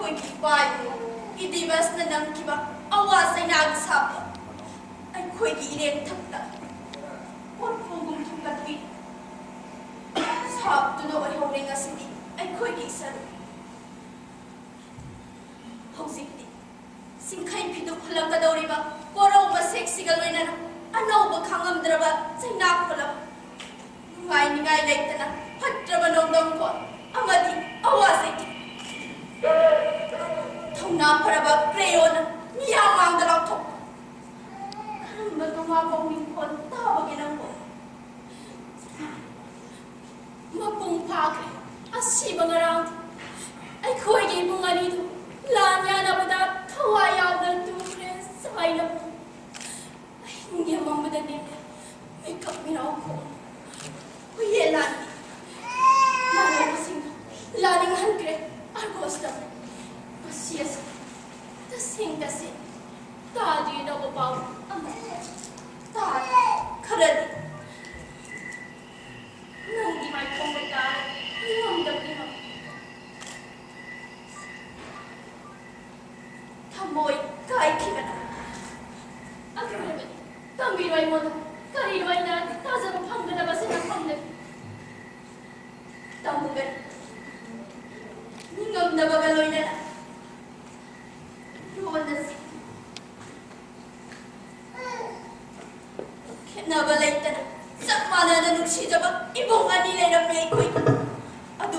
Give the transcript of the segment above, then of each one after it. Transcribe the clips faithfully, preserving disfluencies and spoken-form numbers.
ꯑꯩꯈꯣꯏꯒꯤ ꯏꯄꯥ ꯏꯄꯨ ꯏꯗꯤꯕꯁꯅ ꯅꯝꯈꯤꯕ ꯑꯋꯥ ꯆꯩꯅꯥꯒꯤ ꯁꯥꯞꯇ ꯑꯩꯈꯣꯏꯒꯤ ꯏꯔꯦꯟꯊꯛꯇ ꯀꯣꯔꯐꯨꯒꯨꯝ ꯊꯣꯡꯒꯠꯄꯤ꯫ ꯁꯥꯞꯇꯨꯅ ꯑꯣꯏꯍꯧꯔꯦ ꯉꯁꯤꯗꯤ ꯑꯩꯈꯣꯏꯒꯤ ꯏꯁꯩ꯫ ꯍꯧꯖꯤꯛꯇꯤ ꯆꯤꯡꯈꯩ ꯐꯤꯗꯨ ꯈꯨꯜꯂꯛꯀꯗꯧꯔꯤꯕ ꯀꯣꯔꯧ ꯃꯁꯦꯛꯁꯤꯒ ꯂꯣꯏꯅꯅ ꯑꯅꯧꯕ ꯈꯥꯡꯉꯝꯗ꯭ꯔꯕ ꯆꯩꯅꯥ ꯈꯨꯂꯛ, ꯅꯨꯡꯉꯥꯏꯅꯤꯡꯉꯥꯏ ꯂꯩꯇꯅ ꯐꯠꯇ꯭ꯔꯕ ꯅꯣꯡꯗꯝꯈꯣꯟ ꯑꯃꯗꯤ ꯑꯋꯥ ꯆꯩꯊꯦꯡ꯫ ꯊꯧꯅꯥ ꯐꯔꯕ ꯀ꯭ꯔꯦꯌꯣꯟꯅ ꯃꯤꯌꯥꯝ ꯃꯥꯡꯗ ꯂꯥꯎꯊꯣꯛꯄ꯫ ꯀꯔꯝꯕ ꯅꯣꯡꯉꯥ ꯄꯥꯎꯃꯤ ꯈꯣꯟ ꯇꯥꯕꯒꯦ ꯅꯪꯕꯣ? ꯃꯄꯨꯡ ꯐꯥꯈ꯭ꯔꯦ ꯑꯁꯤꯕ ꯉꯔꯥꯡ꯫ ꯑꯩꯈꯣꯏꯒꯤ ꯏꯕꯨꯡ ꯑꯅꯤꯗꯨ ꯂꯥꯟ ꯌꯥꯅꯕꯗ ꯊꯋꯥꯏ ꯌꯥꯎꯗꯅ ꯇꯨꯈ꯭ꯔꯦ ꯁꯥꯏꯅꯕꯨ꯫ ꯑꯍꯤꯡꯒꯤ ꯑꯃꯝꯕꯗ ꯅꯤꯜꯂꯦ ꯃꯤꯀꯞ ꯃꯤꯔꯥꯎ ꯈꯣꯡ꯫ ꯍꯨꯏꯌꯦꯟ ꯂꯥꯟꯃꯤ ꯂꯥꯟꯂꯧꯕꯁꯤꯡꯅ ꯂꯥꯟꯅꯤꯡꯍꯟꯈ꯭ꯔꯦ ꯑꯥꯔꯒꯣꯁꯇ꯫ ꯃꯁꯤ ꯑꯁꯤ ꯇꯁꯦꯡ ꯇꯁꯦꯡ ꯇꯥꯗ꯭ꯔꯤ ꯑꯅꯧꯕ ꯄꯥꯎ ꯑꯃ ꯇꯥꯔꯦ꯫ ꯈꯔꯗꯤ ꯅꯪꯒꯤ ꯃꯥꯏꯊꯣꯡꯗ ꯇꯥꯔꯦ ꯉꯝꯗꯕꯅꯤ ꯃꯃꯥ꯫ ꯊꯃꯣꯏ ꯀꯥꯏꯈꯤꯕꯅ ꯑꯔꯣꯏꯕꯅꯤ꯫ ꯇꯝꯕꯤꯔꯣ ꯑꯩꯉꯣꯟꯗ꯫ ꯀꯔꯤꯅꯣ ꯑꯩꯅ ꯇꯥꯖꯕ ꯐꯪꯒꯗꯕꯁꯤꯅ ꯐꯪꯗꯦ꯫ ꯇꯝꯃꯨꯒꯅꯤ꯫ ꯅꯤꯡꯉꯝꯗꯕꯒ ꯂꯣꯏꯅꯅ ꯂꯣꯟ ꯑꯁꯤ ꯈꯦꯠꯅꯕ ꯂꯩꯇꯅ ꯆꯞ ꯃꯥꯟꯅꯅ ꯅꯨꯡꯁꯤꯖꯕ ꯏꯕꯨꯡ ꯑꯅꯤ ꯂꯩꯔꯝꯃꯤ ꯑꯩꯈꯣꯏꯒꯤ꯫ ꯑꯗꯨ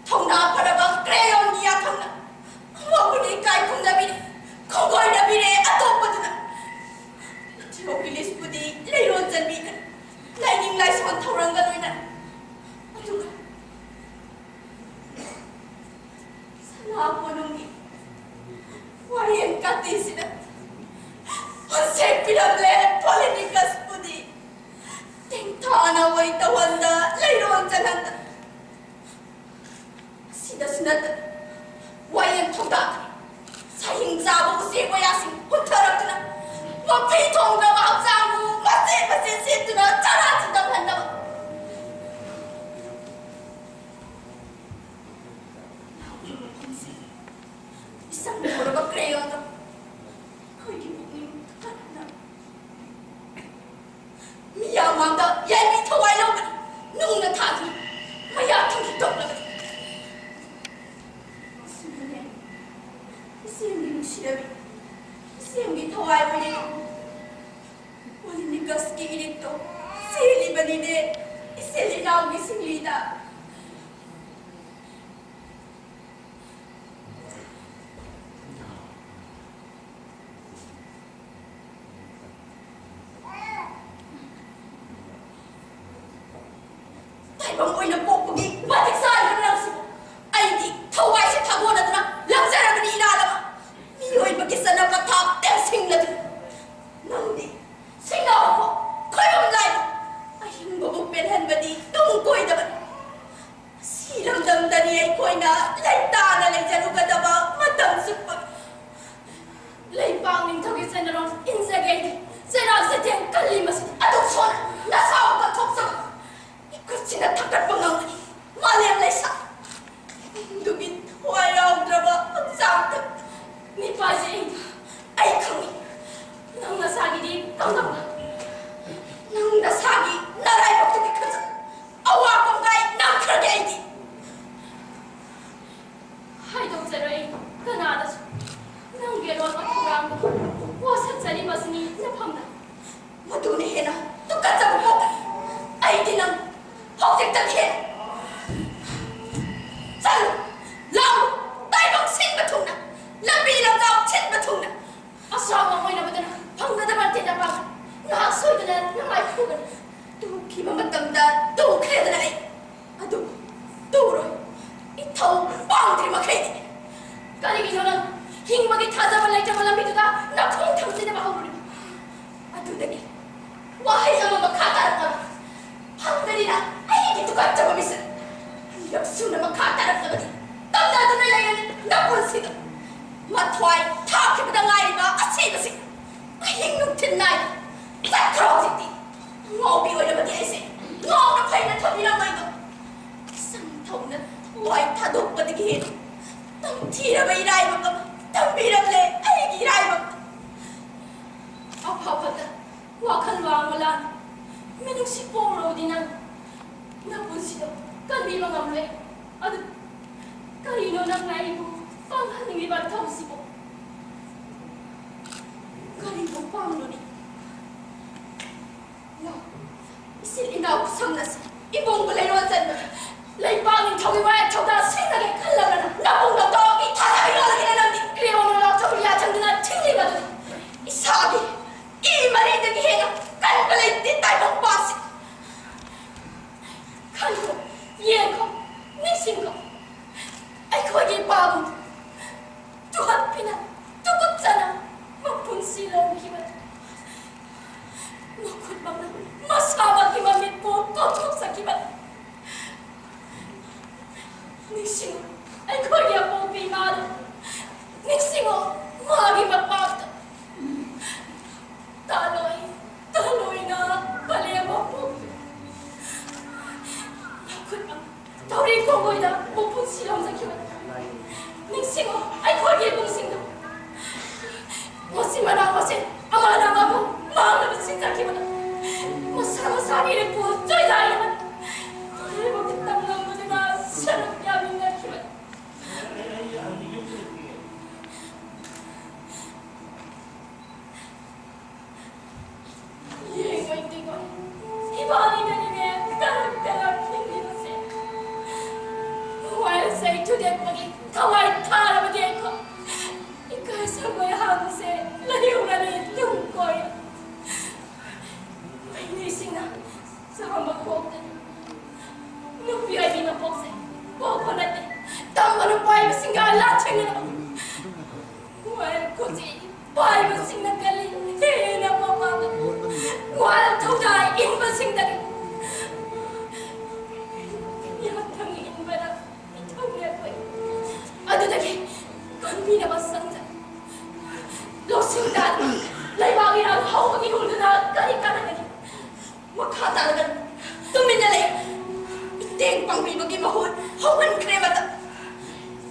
ꯊꯧꯅꯥ ꯐꯔꯕ ꯀ꯭ꯔꯦꯌꯣꯟꯒꯤ ꯌꯥꯊꯪꯅ ꯃꯈꯣꯏꯅ ꯏꯀꯥꯏ ꯈꯨꯝꯅꯕꯤꯔꯦ, ꯈꯣꯡꯒꯣꯏꯅꯕꯤꯔꯦ ꯑꯇꯣꯞꯄꯗꯨꯅ꯫ ꯊꯤꯑꯣꯐꯤꯂꯤꯁꯄꯨꯗꯤ ꯂꯩꯔꯣꯟ ꯆꯟꯕꯤꯈ꯭ꯔꯦ, ꯂꯥꯏꯅꯤꯡ ꯂꯥꯏꯁꯣꯟ ꯊꯧꯔꯝꯒ ꯂꯣꯏꯅꯅ꯫ ꯑꯗꯨꯒ ꯁꯅꯥ ꯀꯣꯅꯨꯡꯒꯤ ꯋꯥꯌꯦꯜ ꯀꯥꯇꯤꯁꯤꯅ ꯍꯨꯟꯁꯦꯛꯄꯤꯔꯝꯂꯦ ꯄꯣꯂꯤꯅꯤꯀꯁꯄꯨꯗꯤ꯫ ꯇꯦꯡꯊꯥꯅ ꯋꯥꯏ ꯇꯧꯍꯟꯗ ꯂꯩꯔꯣꯟ ꯆꯜꯍꯟꯗ꯫ ꯑꯁꯤꯗꯁꯨ ꯅꯠꯇꯅ ꯋꯥꯌꯦꯜ ꯊꯧꯗꯥꯡ ꯁꯍꯤꯡ ꯆꯥꯕ ꯎꯆꯦꯛ ꯋꯥꯌꯥꯁꯤꯡ ꯍꯨꯟꯊꯔꯛꯇꯨꯅ ꯃꯐꯤ ꯊꯣꯡꯗ꯭ꯔꯕ ꯍꯛꯆꯥꯡꯕꯨ ꯃꯆꯦꯠ ꯃꯆꯦꯠ ꯁꯦꯠꯇꯨꯅ ꯆꯔꯥ ꯆꯤꯟꯗꯝꯍꯟꯅꯕ꯫ ꯅꯍꯥꯛꯀꯤ ꯃꯐꯝꯁꯦ ꯁꯪꯒꯣꯔꯕ ꯀ꯭ꯔꯦꯌꯣꯜꯗꯣ ꯑꯩꯈꯣꯏꯒꯤ ꯄꯨꯛꯅꯤꯡ ꯊꯨꯝꯍꯠꯅ ꯃꯤꯌꯥꯝ ꯃꯥꯡꯗ ꯌꯥꯏꯕꯤ ꯊꯋꯥꯏ ꯂꯧꯕꯅꯤ꯫ ꯅꯨꯡꯅ ꯊꯥꯗꯨꯅ ꯃꯌꯥ ꯊꯤꯡꯖꯤꯟ ꯇꯧꯂꯕꯅꯤ꯫ ꯑꯁꯨꯝꯅꯅꯦ, ꯏꯆꯦꯝꯒꯤ ꯅꯨꯡꯁꯤꯔꯕꯤ, ꯏꯆꯦꯝꯒꯤ ꯊꯋꯥꯏ ꯑꯣꯏꯔꯦ꯫ ꯄꯣꯂꯤꯅꯤꯀꯁꯀꯤ ꯏꯔꯤꯛꯇꯣ ꯆꯦꯜꯂꯤꯕꯅꯤꯅꯦ ꯏꯆꯤꯜ ꯏꯅꯥꯎꯒꯤ ꯁꯤꯡꯂꯤꯗ꯫ ꯇꯥꯏꯕꯪ ꯑꯣꯏꯅ ꯄꯣꯛꯄꯒꯤ ꯃꯇꯤꯛ ꯆꯥꯔꯤꯕ ꯅꯪꯁꯤꯕꯨ ꯑꯩꯗꯤ ꯊꯋꯥꯏꯁꯦ ꯊꯥꯗꯣꯛꯅꯗꯨꯅ ꯂꯪꯖꯔꯕꯅꯤ ꯏꯂꯥꯂꯕ꯫ ꯃꯤꯑꯣꯏꯕꯒꯤ ꯆꯠꯅ ꯄꯊꯥꯞ ꯇꯦꯝꯁꯤꯡꯂꯗꯨꯅ ꯅꯪꯗꯤ ꯁꯤꯡꯅꯕ ꯈꯣꯏꯕꯨꯝ ꯂꯥꯏꯕ ꯑꯍꯤꯡꯕꯕꯨ ꯄꯦꯜꯍꯟꯕꯗꯤ ꯇꯨꯡ ꯀꯣꯏꯗꯕꯅꯤ꯫ ꯁꯤ ꯂꯝꯗꯝꯗꯅꯤ ꯑꯩꯈꯣꯏꯅ ꯂꯩꯇꯥꯅ ꯂꯩꯖꯔꯨꯒꯗꯕ ꯃꯇꯝ ꯆꯨꯞꯄ꯫ ꯂꯩꯄꯥꯛ ꯅꯤꯡꯊꯧꯒꯤ ꯆꯠꯅꯔꯣꯜ ꯏꯟꯖꯒꯦ ꯑꯩꯗꯤ ꯆꯩꯔꯥꯛ ꯆꯩꯊꯦꯡ ꯀꯜꯂꯤ ꯃꯁꯤ꯫ ꯑꯗꯨ ꯁꯣꯟ ꯅꯁꯥꯕꯨ ꯀꯠꯊꯣꯛꯆꯕ ꯏꯈꯨꯠꯁꯤꯅ ꯊꯥꯡꯒꯠꯄ ꯉꯝꯒꯅꯤ꯫ ꯃꯥꯂꯦꯝ ꯂꯩꯁꯥ ꯏꯃꯨꯡꯗꯨꯒꯤ ꯊꯋꯥꯏ ꯌꯥꯎꯗ꯭ꯔꯕ ꯍꯛꯆꯥꯡꯗ ꯅꯤꯄꯥꯁꯦ ꯑꯩ, ꯑꯩ ꯈꯪꯏ꯫ ꯅꯪ ꯅꯁꯥꯒꯤꯗꯤ ꯀꯝꯗꯧꯕ? ꯅꯪ ꯅꯁꯥꯒꯤ ꯅꯔꯥꯏꯕꯛꯇꯨꯗꯤ ꯈꯟꯖ꯫ ꯑꯋꯥ ꯄꯪꯒꯥꯏ ꯅꯪꯈ꯭ꯔꯒꯦ ꯑꯩꯗꯤ꯫ ꯍꯥꯏꯗꯣꯛꯆꯔꯣꯏ ꯑꯩ ꯀꯅꯥꯗꯁꯨ꯫ ꯅꯪꯒꯤ ꯑꯔꯣꯟꯕ ꯊꯧꯔꯥꯡꯗꯣ ꯋꯥꯁꯛꯆꯔꯤꯕꯁꯤꯅꯤ ꯅꯐꯝꯗ꯫ ꯃꯗꯨꯅ ꯍꯦꯟꯅ ꯇꯨꯀꯠꯆꯕ ꯄꯣꯛꯀꯅꯤ꯫ ꯑꯩꯗꯤ ꯅꯪ ꯍꯧꯖꯤꯛꯇꯒꯤ ꯍꯦꯟꯅ ꯆꯠꯂꯨ, ꯂꯥꯛꯎ, ꯇꯥꯏꯕꯪ ꯁꯤꯟꯕ ꯊꯨꯡꯅ, ꯂꯝꯕꯤ ꯂꯝꯖꯥꯎ ꯁꯤꯟꯕ ꯊꯨꯡꯅ꯫ ꯑꯁꯥꯎꯕ ꯑꯣꯏꯅꯕꯗꯅ ꯐꯪꯒꯗꯕ ꯅꯠꯇꯦ ꯅꯄꯥ꯫ ꯉꯥꯏꯍꯥꯛ ꯁꯣꯏꯗꯅ ꯅꯃꯥꯏ ꯐꯨꯒꯅꯤ꯫ ꯇꯨꯈꯤꯕ ꯃꯇꯝꯗ ꯇꯨꯈ꯭ꯔꯦꯗꯅ ꯑꯩ꯫ ꯑꯗꯨꯕꯨ ꯇꯨꯔꯣꯏ꯫ ꯏꯊꯧ ꯄꯥꯡꯗ꯭ꯔꯤ ꯃꯈꯩꯗꯤ꯫ ꯀꯔꯤꯒꯤꯅꯣ ꯅꯪ ꯍꯤꯡꯕꯒꯤ ꯊꯥꯖꯕ ꯂꯩꯇ꯭ꯔꯕ ꯂꯝꯕꯤꯗꯨꯗ ꯅꯈꯣꯡ ꯊꯝꯖꯤꯟꯅꯕ ꯍꯧꯔꯨꯔꯤꯕ? ꯑꯗꯨꯗꯒꯤ ꯋꯥꯍꯩ ꯑꯃ ꯃꯈꯥ ꯇꯥꯔꯛꯂꯕ ꯐꯪꯗꯅꯤꯅ ꯑꯩꯒꯤ ꯇꯨꯀꯠꯆꯕ ꯃꯤꯁꯛ ꯑꯅꯤꯔꯛ ꯁꯨꯅ ꯃꯈꯥ ꯇꯥꯔꯛꯂꯕꯗꯤ ꯇꯝꯅꯗꯨꯅ ꯂꯩꯔꯅꯤ ꯅꯄꯨꯟꯁꯤꯗ꯫ ꯃꯊ꯭ꯋꯥꯏ ꯊꯥꯈꯤꯕꯗ ꯉꯥꯏꯔꯤꯕ ꯑꯁꯤꯕꯁꯤ ꯑꯍꯤꯡ ꯅꯨꯡꯊꯤꯜ ꯅꯥꯏꯗ ꯆꯠꯈ꯭ꯔꯣ ꯍꯧꯖꯤꯛꯇꯤ꯫ ꯉꯥꯎꯕꯤ ꯑꯣꯏꯔꯕꯗꯤ ꯑꯩꯁꯦ ꯉꯥꯎꯅ ꯐꯩꯅ ꯊꯝꯕꯤꯔꯝꯃꯣꯏꯗꯣ꯫ ꯁꯪ ꯊꯧꯅ ꯊꯋꯥꯏ ꯊꯥꯗꯣꯛꯄꯗꯒꯤ ꯍꯦꯟꯅ ꯇꯝꯊꯤꯔꯕ ꯏꯔꯥꯏꯕꯛ ꯑꯃ ꯄꯤꯔꯝꯂꯦ ꯑꯩꯒꯤ ꯏꯔꯥꯏꯕꯛꯇ꯫ ꯑꯐꯕꯇ ꯋꯥꯈꯜ ꯋꯥꯡꯕ ꯂꯥꯟ ꯃꯤꯅꯨꯡꯁꯤ ꯄꯣꯛꯂꯕꯗꯤ ꯅꯪ ꯅꯄꯨꯟꯁꯤꯗꯣ ꯀꯟꯕꯤꯕ ꯉꯝꯂꯣꯏ꯫ ꯑꯗꯨ ꯀꯔꯤꯅꯣ ꯅꯪꯅ ꯑꯩꯕꯨ ꯄꯥꯡꯍꯟꯅꯤꯡꯂꯤꯕ ꯊꯧꯁꯤꯕꯣ? ꯀꯔꯤꯕꯨ ꯄꯥꯡꯂꯨꯅꯤ? ꯂꯥꯎ, ꯏꯆꯤꯜ ꯏꯅꯥꯎ ꯈꯨꯠꯁꯝꯅꯁꯤ, ꯏꯃꯨꯡꯕꯨ ꯂꯩꯔꯣꯜ ꯆꯟꯕ ꯂꯩꯕꯥꯛ ꯅꯤꯡꯊꯧꯒꯤ ꯋꯥꯌꯦꯜ ꯊꯧꯗꯥ ꯁꯤꯡꯅꯒꯦ ꯈꯜꯂꯕꯅ ꯅꯕꯨꯡ ꯅꯧꯇꯣꯛꯀꯤ ꯊꯥꯖꯕ ꯌꯣꯜꯂꯒꯦꯅ ꯅꯪꯗꯤ ꯀ꯭ꯔꯦꯌꯣꯟ ꯂꯥꯎꯊꯣꯛ ꯌꯥꯊꯪꯗꯨꯅ ꯊꯤꯡꯂꯤꯕꯗꯨꯅꯤ꯫ ꯏꯁꯥꯒꯤ ꯏ ꯃꯔꯤꯗꯒꯤ ꯍꯦꯟꯅ ꯀꯟꯕ ꯂꯩꯇꯦ ꯇꯥꯏꯕꯪ ꯄꯥꯁꯤ꯫ ꯈꯟꯈꯣ, ꯌꯦꯡꯈꯣ, ꯅꯤꯡꯁꯤꯡꯈꯣ꯫ ꯑꯩꯈꯣꯏꯒꯤ ꯏꯄꯥꯕꯨ ꯇꯨꯍꯠꯄꯤꯅ ꯇꯨꯀꯠꯆꯅ ꯃꯄꯨꯟꯁꯤ ꯂꯧꯈꯤꯕ꯫ ꯃꯈꯨꯠꯃꯛꯅ ꯃꯁꯥꯃꯛꯀꯤ ꯃꯃꯤꯠꯄꯨ ꯀꯣꯠꯊꯣꯛꯆꯈꯤꯕ꯫ ꯅꯤꯡꯁꯤꯡꯉꯨ, ꯑꯩꯈꯣꯏꯒꯤ ꯑꯄꯣꯛꯄꯤ ꯏꯃꯥꯗꯨ ꯅꯤꯡꯁꯤꯡꯉꯨ, ꯃꯥꯒꯤ ꯃꯄꯥꯛꯇ ꯇꯥꯂꯣꯏ ꯇꯥꯂꯣꯏꯅ ꯄꯂꯦꯝ ꯃꯄꯨ ꯃꯈꯨꯠꯃꯛ ꯊꯧꯔꯤ ꯈꯣꯡꯒꯣꯏꯗ ꯃꯄꯨꯟꯁꯤ ꯂꯧꯖꯈꯤꯕꯅꯤ꯫ ꯅꯤꯡꯁꯤꯡꯉꯨ, ꯑꯩꯈꯣꯏꯒꯤ ꯏꯕꯨꯡꯁꯤꯡꯗꯨ ꯃꯆꯤꯟ ꯃꯅꯥꯎ ꯃꯁꯦꯟ ꯑꯃꯅ ꯑꯃꯕꯨ ꯃꯥꯡꯅꯕ ꯁꯤꯟꯖꯈꯤꯕꯅ ꯃꯁꯥ ꯃꯁꯥꯒꯤ ꯏꯔꯤꯛꯄꯨ ꯆꯣꯏꯗꯥꯏꯅꯕ ꯂꯣꯏꯅꯃꯛꯀꯤ ꯇꯝꯂꯝꯕꯗꯨꯅ ꯁꯔꯨꯛ ꯌꯥꯃꯤꯟꯅꯈꯤꯕꯅꯤ꯫ ꯌꯦꯡꯉꯣꯏ ꯇꯤꯡꯉꯣꯏ ꯏꯕꯥꯅꯤꯅꯅꯤꯅꯦ ꯀꯔꯛ ꯀꯔꯛ ꯍꯤꯡꯂꯤꯕꯁꯦ꯫ ꯋꯥꯌꯦꯜꯁꯦ ꯊꯨꯗꯦꯛꯄꯒꯤ ꯊꯋꯥꯏ ꯊꯥꯔꯕꯗꯤ ꯑꯩꯈꯣꯏ ꯏꯀꯥꯏ ꯁꯪꯕ ꯍꯥꯡꯕꯁꯦ ꯂꯩꯍꯧꯔꯅꯤ ꯇꯨꯡ ꯀꯣꯏꯅ꯫ ꯃꯩꯅꯤꯁꯤꯡꯅ ꯆꯥꯝꯕ ꯀꯣꯛꯇꯅꯤ꯫ ꯅꯨꯄꯤ ꯑꯣꯏꯕꯤ ꯃꯄꯣꯛꯁꯦ ꯄꯣꯛꯄ ꯅꯠꯇꯦ, ꯇꯝꯕ ꯅꯨꯄꯥ ꯍꯥꯏꯕꯁꯤꯡꯒ ꯂꯥꯟꯊꯦꯡꯅꯅꯕ꯫ ꯋꯥꯌꯦꯜ ꯈꯨꯠꯁꯤ ꯄꯥꯏꯕꯁꯤꯡꯅ ꯀꯜꯂꯤ ꯍꯦꯟꯅ ꯃꯄꯥꯡꯒꯜ꯫ ꯋꯥꯌꯦꯜ ꯊꯧꯗꯥ ꯏꯟꯕꯁꯤꯡꯗꯒꯤ ꯌꯥꯊꯪ ꯏꯟꯕꯅ ꯏꯊꯧꯅꯦ ꯑꯩꯈꯣꯏ꯫ ꯑꯗꯨꯗꯒꯤ ꯀꯟꯕꯤꯅꯕ ꯁꯪꯖ ꯂꯧꯁꯤꯡ ꯇꯥꯗꯅ ꯂꯩꯕꯥꯛ ꯏꯔꯥꯡ ꯍꯧꯕꯒꯤ ꯍꯨꯜꯗꯨꯅ ꯀꯔꯤ ꯀꯥꯟꯅꯒꯅꯤ? ꯃꯈꯥ ꯇꯥꯔꯒ ꯇꯨꯃꯤꯟꯅ ꯂꯩ꯫ ꯃꯇꯦꯡ ꯄꯥꯡꯕꯤꯕꯒꯤ ꯃꯍꯨꯠ ꯍꯧꯍꯟꯈ꯭ꯔꯦ ꯃꯇꯝ꯫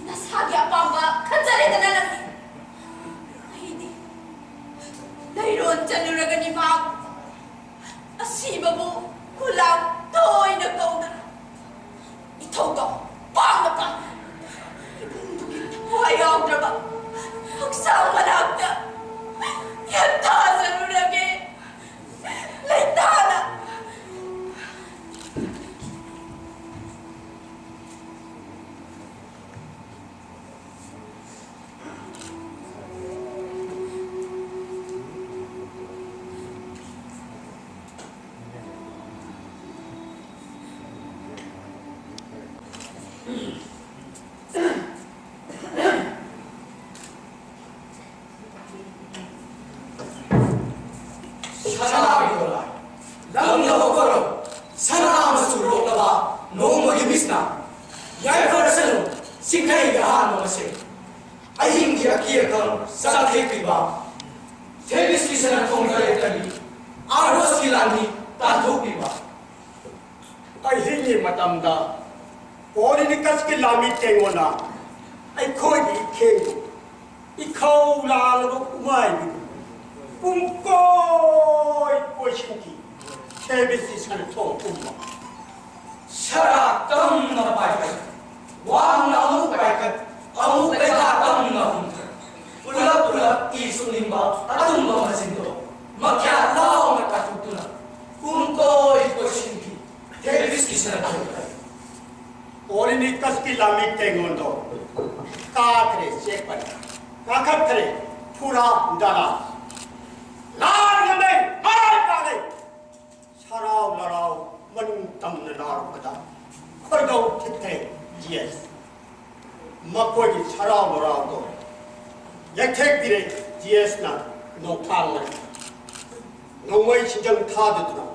ꯅꯁꯥꯒꯤ ꯑꯄꯥꯝꯕ ꯈꯟꯖꯔꯦꯗꯅ ꯅꯪꯗꯤ꯫ ꯔꯒꯅꯤ ꯃꯍꯥꯛ꯫ ꯑꯁꯤꯕꯕꯨ ꯈꯨꯂꯥꯡ ꯇꯣꯏꯅ ꯀꯧꯗꯅ ꯏꯊꯧꯗꯣ ꯄꯥꯡꯅ ꯄꯥꯡ꯫ ꯏꯕꯨꯡꯗꯨꯒꯤ ꯊꯋꯥꯏ ꯌꯥꯎꯗ꯭ꯔꯕ ꯍꯛꯆꯥꯡ ꯃꯅꯥꯛꯇ ꯌꯦꯠꯊꯥꯖꯔꯨꯔꯒꯦ ꯂꯩꯇꯥꯅ꯫ ꯁꯅꯥꯒꯤ ꯗꯣꯂꯥꯏ, ꯂꯪꯅ ꯍꯧꯒꯠꯂꯣ, ꯁꯅꯥ ꯃꯆꯨ ꯂꯣꯛꯂꯕ ꯅꯣꯡꯃꯒꯤ ꯃꯤꯠꯁꯅ ꯌꯥꯏꯐꯔꯁꯅꯨ, ꯆꯤꯡꯈꯩꯒꯤ ꯑꯍꯥꯟꯕ ꯃꯁꯤꯡ꯫ ꯑꯍꯤꯡꯒꯤ ꯑꯀꯤ ꯑꯈꯪ ꯆꯥꯛꯊꯦꯛꯄꯤꯕ, ꯊꯦꯕꯤꯁꯀꯤ ꯁꯅꯥꯊꯣꯡ ꯇꯔꯦꯠꯇꯒꯤ ꯑꯥꯔꯣꯁꯀꯤ ꯂꯥꯟꯃꯤ ꯇꯥꯟꯊꯣꯛꯄꯤꯕ꯫ ꯑꯍꯤꯡꯒꯤ ꯃꯇꯝꯗ ꯄꯣꯂꯤꯅꯤꯀꯁꯀꯤ ꯂꯥꯟꯃꯤ ꯇꯦꯡꯉꯣꯅ ꯑꯩꯈꯣꯏꯒꯤ ꯏꯈꯦꯡꯕꯨ ꯏꯈꯧ ꯂꯥꯡꯂꯕ ꯎꯃꯥꯏꯕꯤꯕꯨ ꯄꯨꯡꯀꯣꯏ ꯀꯣꯏꯁꯤꯟꯈꯤ꯫ ꯊꯦꯕꯤꯁꯀꯤ ꯁꯅꯥꯊꯣꯡ ꯄꯨꯝꯕ ꯁꯔꯥ ꯇꯝꯅ ꯄꯥꯏꯈꯠ, ꯋꯥꯡꯅ ꯑꯃꯨꯛ ꯄꯥꯏꯈꯠ, ꯑꯃꯨꯛ ꯂꯩꯈꯥ ꯇꯝꯅ ꯍꯨꯝꯊ꯫ ꯄꯨꯂꯞ ꯄꯨꯂꯞ ꯏ ꯁꯨꯡꯅꯤꯡꯕ ꯑꯗꯨꯝꯕ ꯃꯁꯤꯡꯗꯣ ꯃꯈ꯭ꯌꯥ ꯂꯥꯎꯅ ꯀꯥꯊꯣꯛꯇꯨꯅ ꯄꯨꯡ ꯀꯣꯏ ꯀꯣꯏꯁꯤꯟꯈꯤ꯫ ꯊꯦꯕꯤꯁꯀꯤ ꯁꯅꯥꯊꯣꯡ ꯄꯣꯂꯤꯅꯤꯀꯁꯀꯤ ꯂꯥꯟꯃꯤ ꯇꯦꯡꯉꯣꯟꯗꯣ ꯀꯥꯈ꯭ꯔꯦ ꯆꯦꯛꯄꯅ, ꯀꯥꯈꯠꯈ꯭ꯔꯦ ꯐꯨꯔꯥ ꯗꯔꯥ꯫ ꯂꯥꯟ ꯉꯝꯃꯦ, ꯃꯔꯥꯏ ꯇꯥꯔꯦ꯫ ꯁꯔꯥꯎ ꯂꯔꯥꯎ ꯃꯅꯤꯡ ꯇꯝꯅ ꯂꯥꯎꯔꯛꯄꯗ ꯈꯣꯏꯗꯧ ꯊꯤꯠꯈ꯭ꯔꯦ ꯖꯤ ꯑꯦꯁ꯫ ꯃꯈꯣꯏꯒꯤ ꯁꯔꯥꯎ ꯂꯔꯥꯎꯗꯣ ꯌꯩꯊꯦꯛꯄꯤꯔꯦ ꯖꯤ ꯑꯦꯁꯅ ꯅꯣꯡꯊꯥꯡ ꯃꯔꯤ꯫ ꯅꯣꯡꯃꯩ ꯁꯤꯡꯖꯪ ꯊꯥꯗꯗꯨꯅ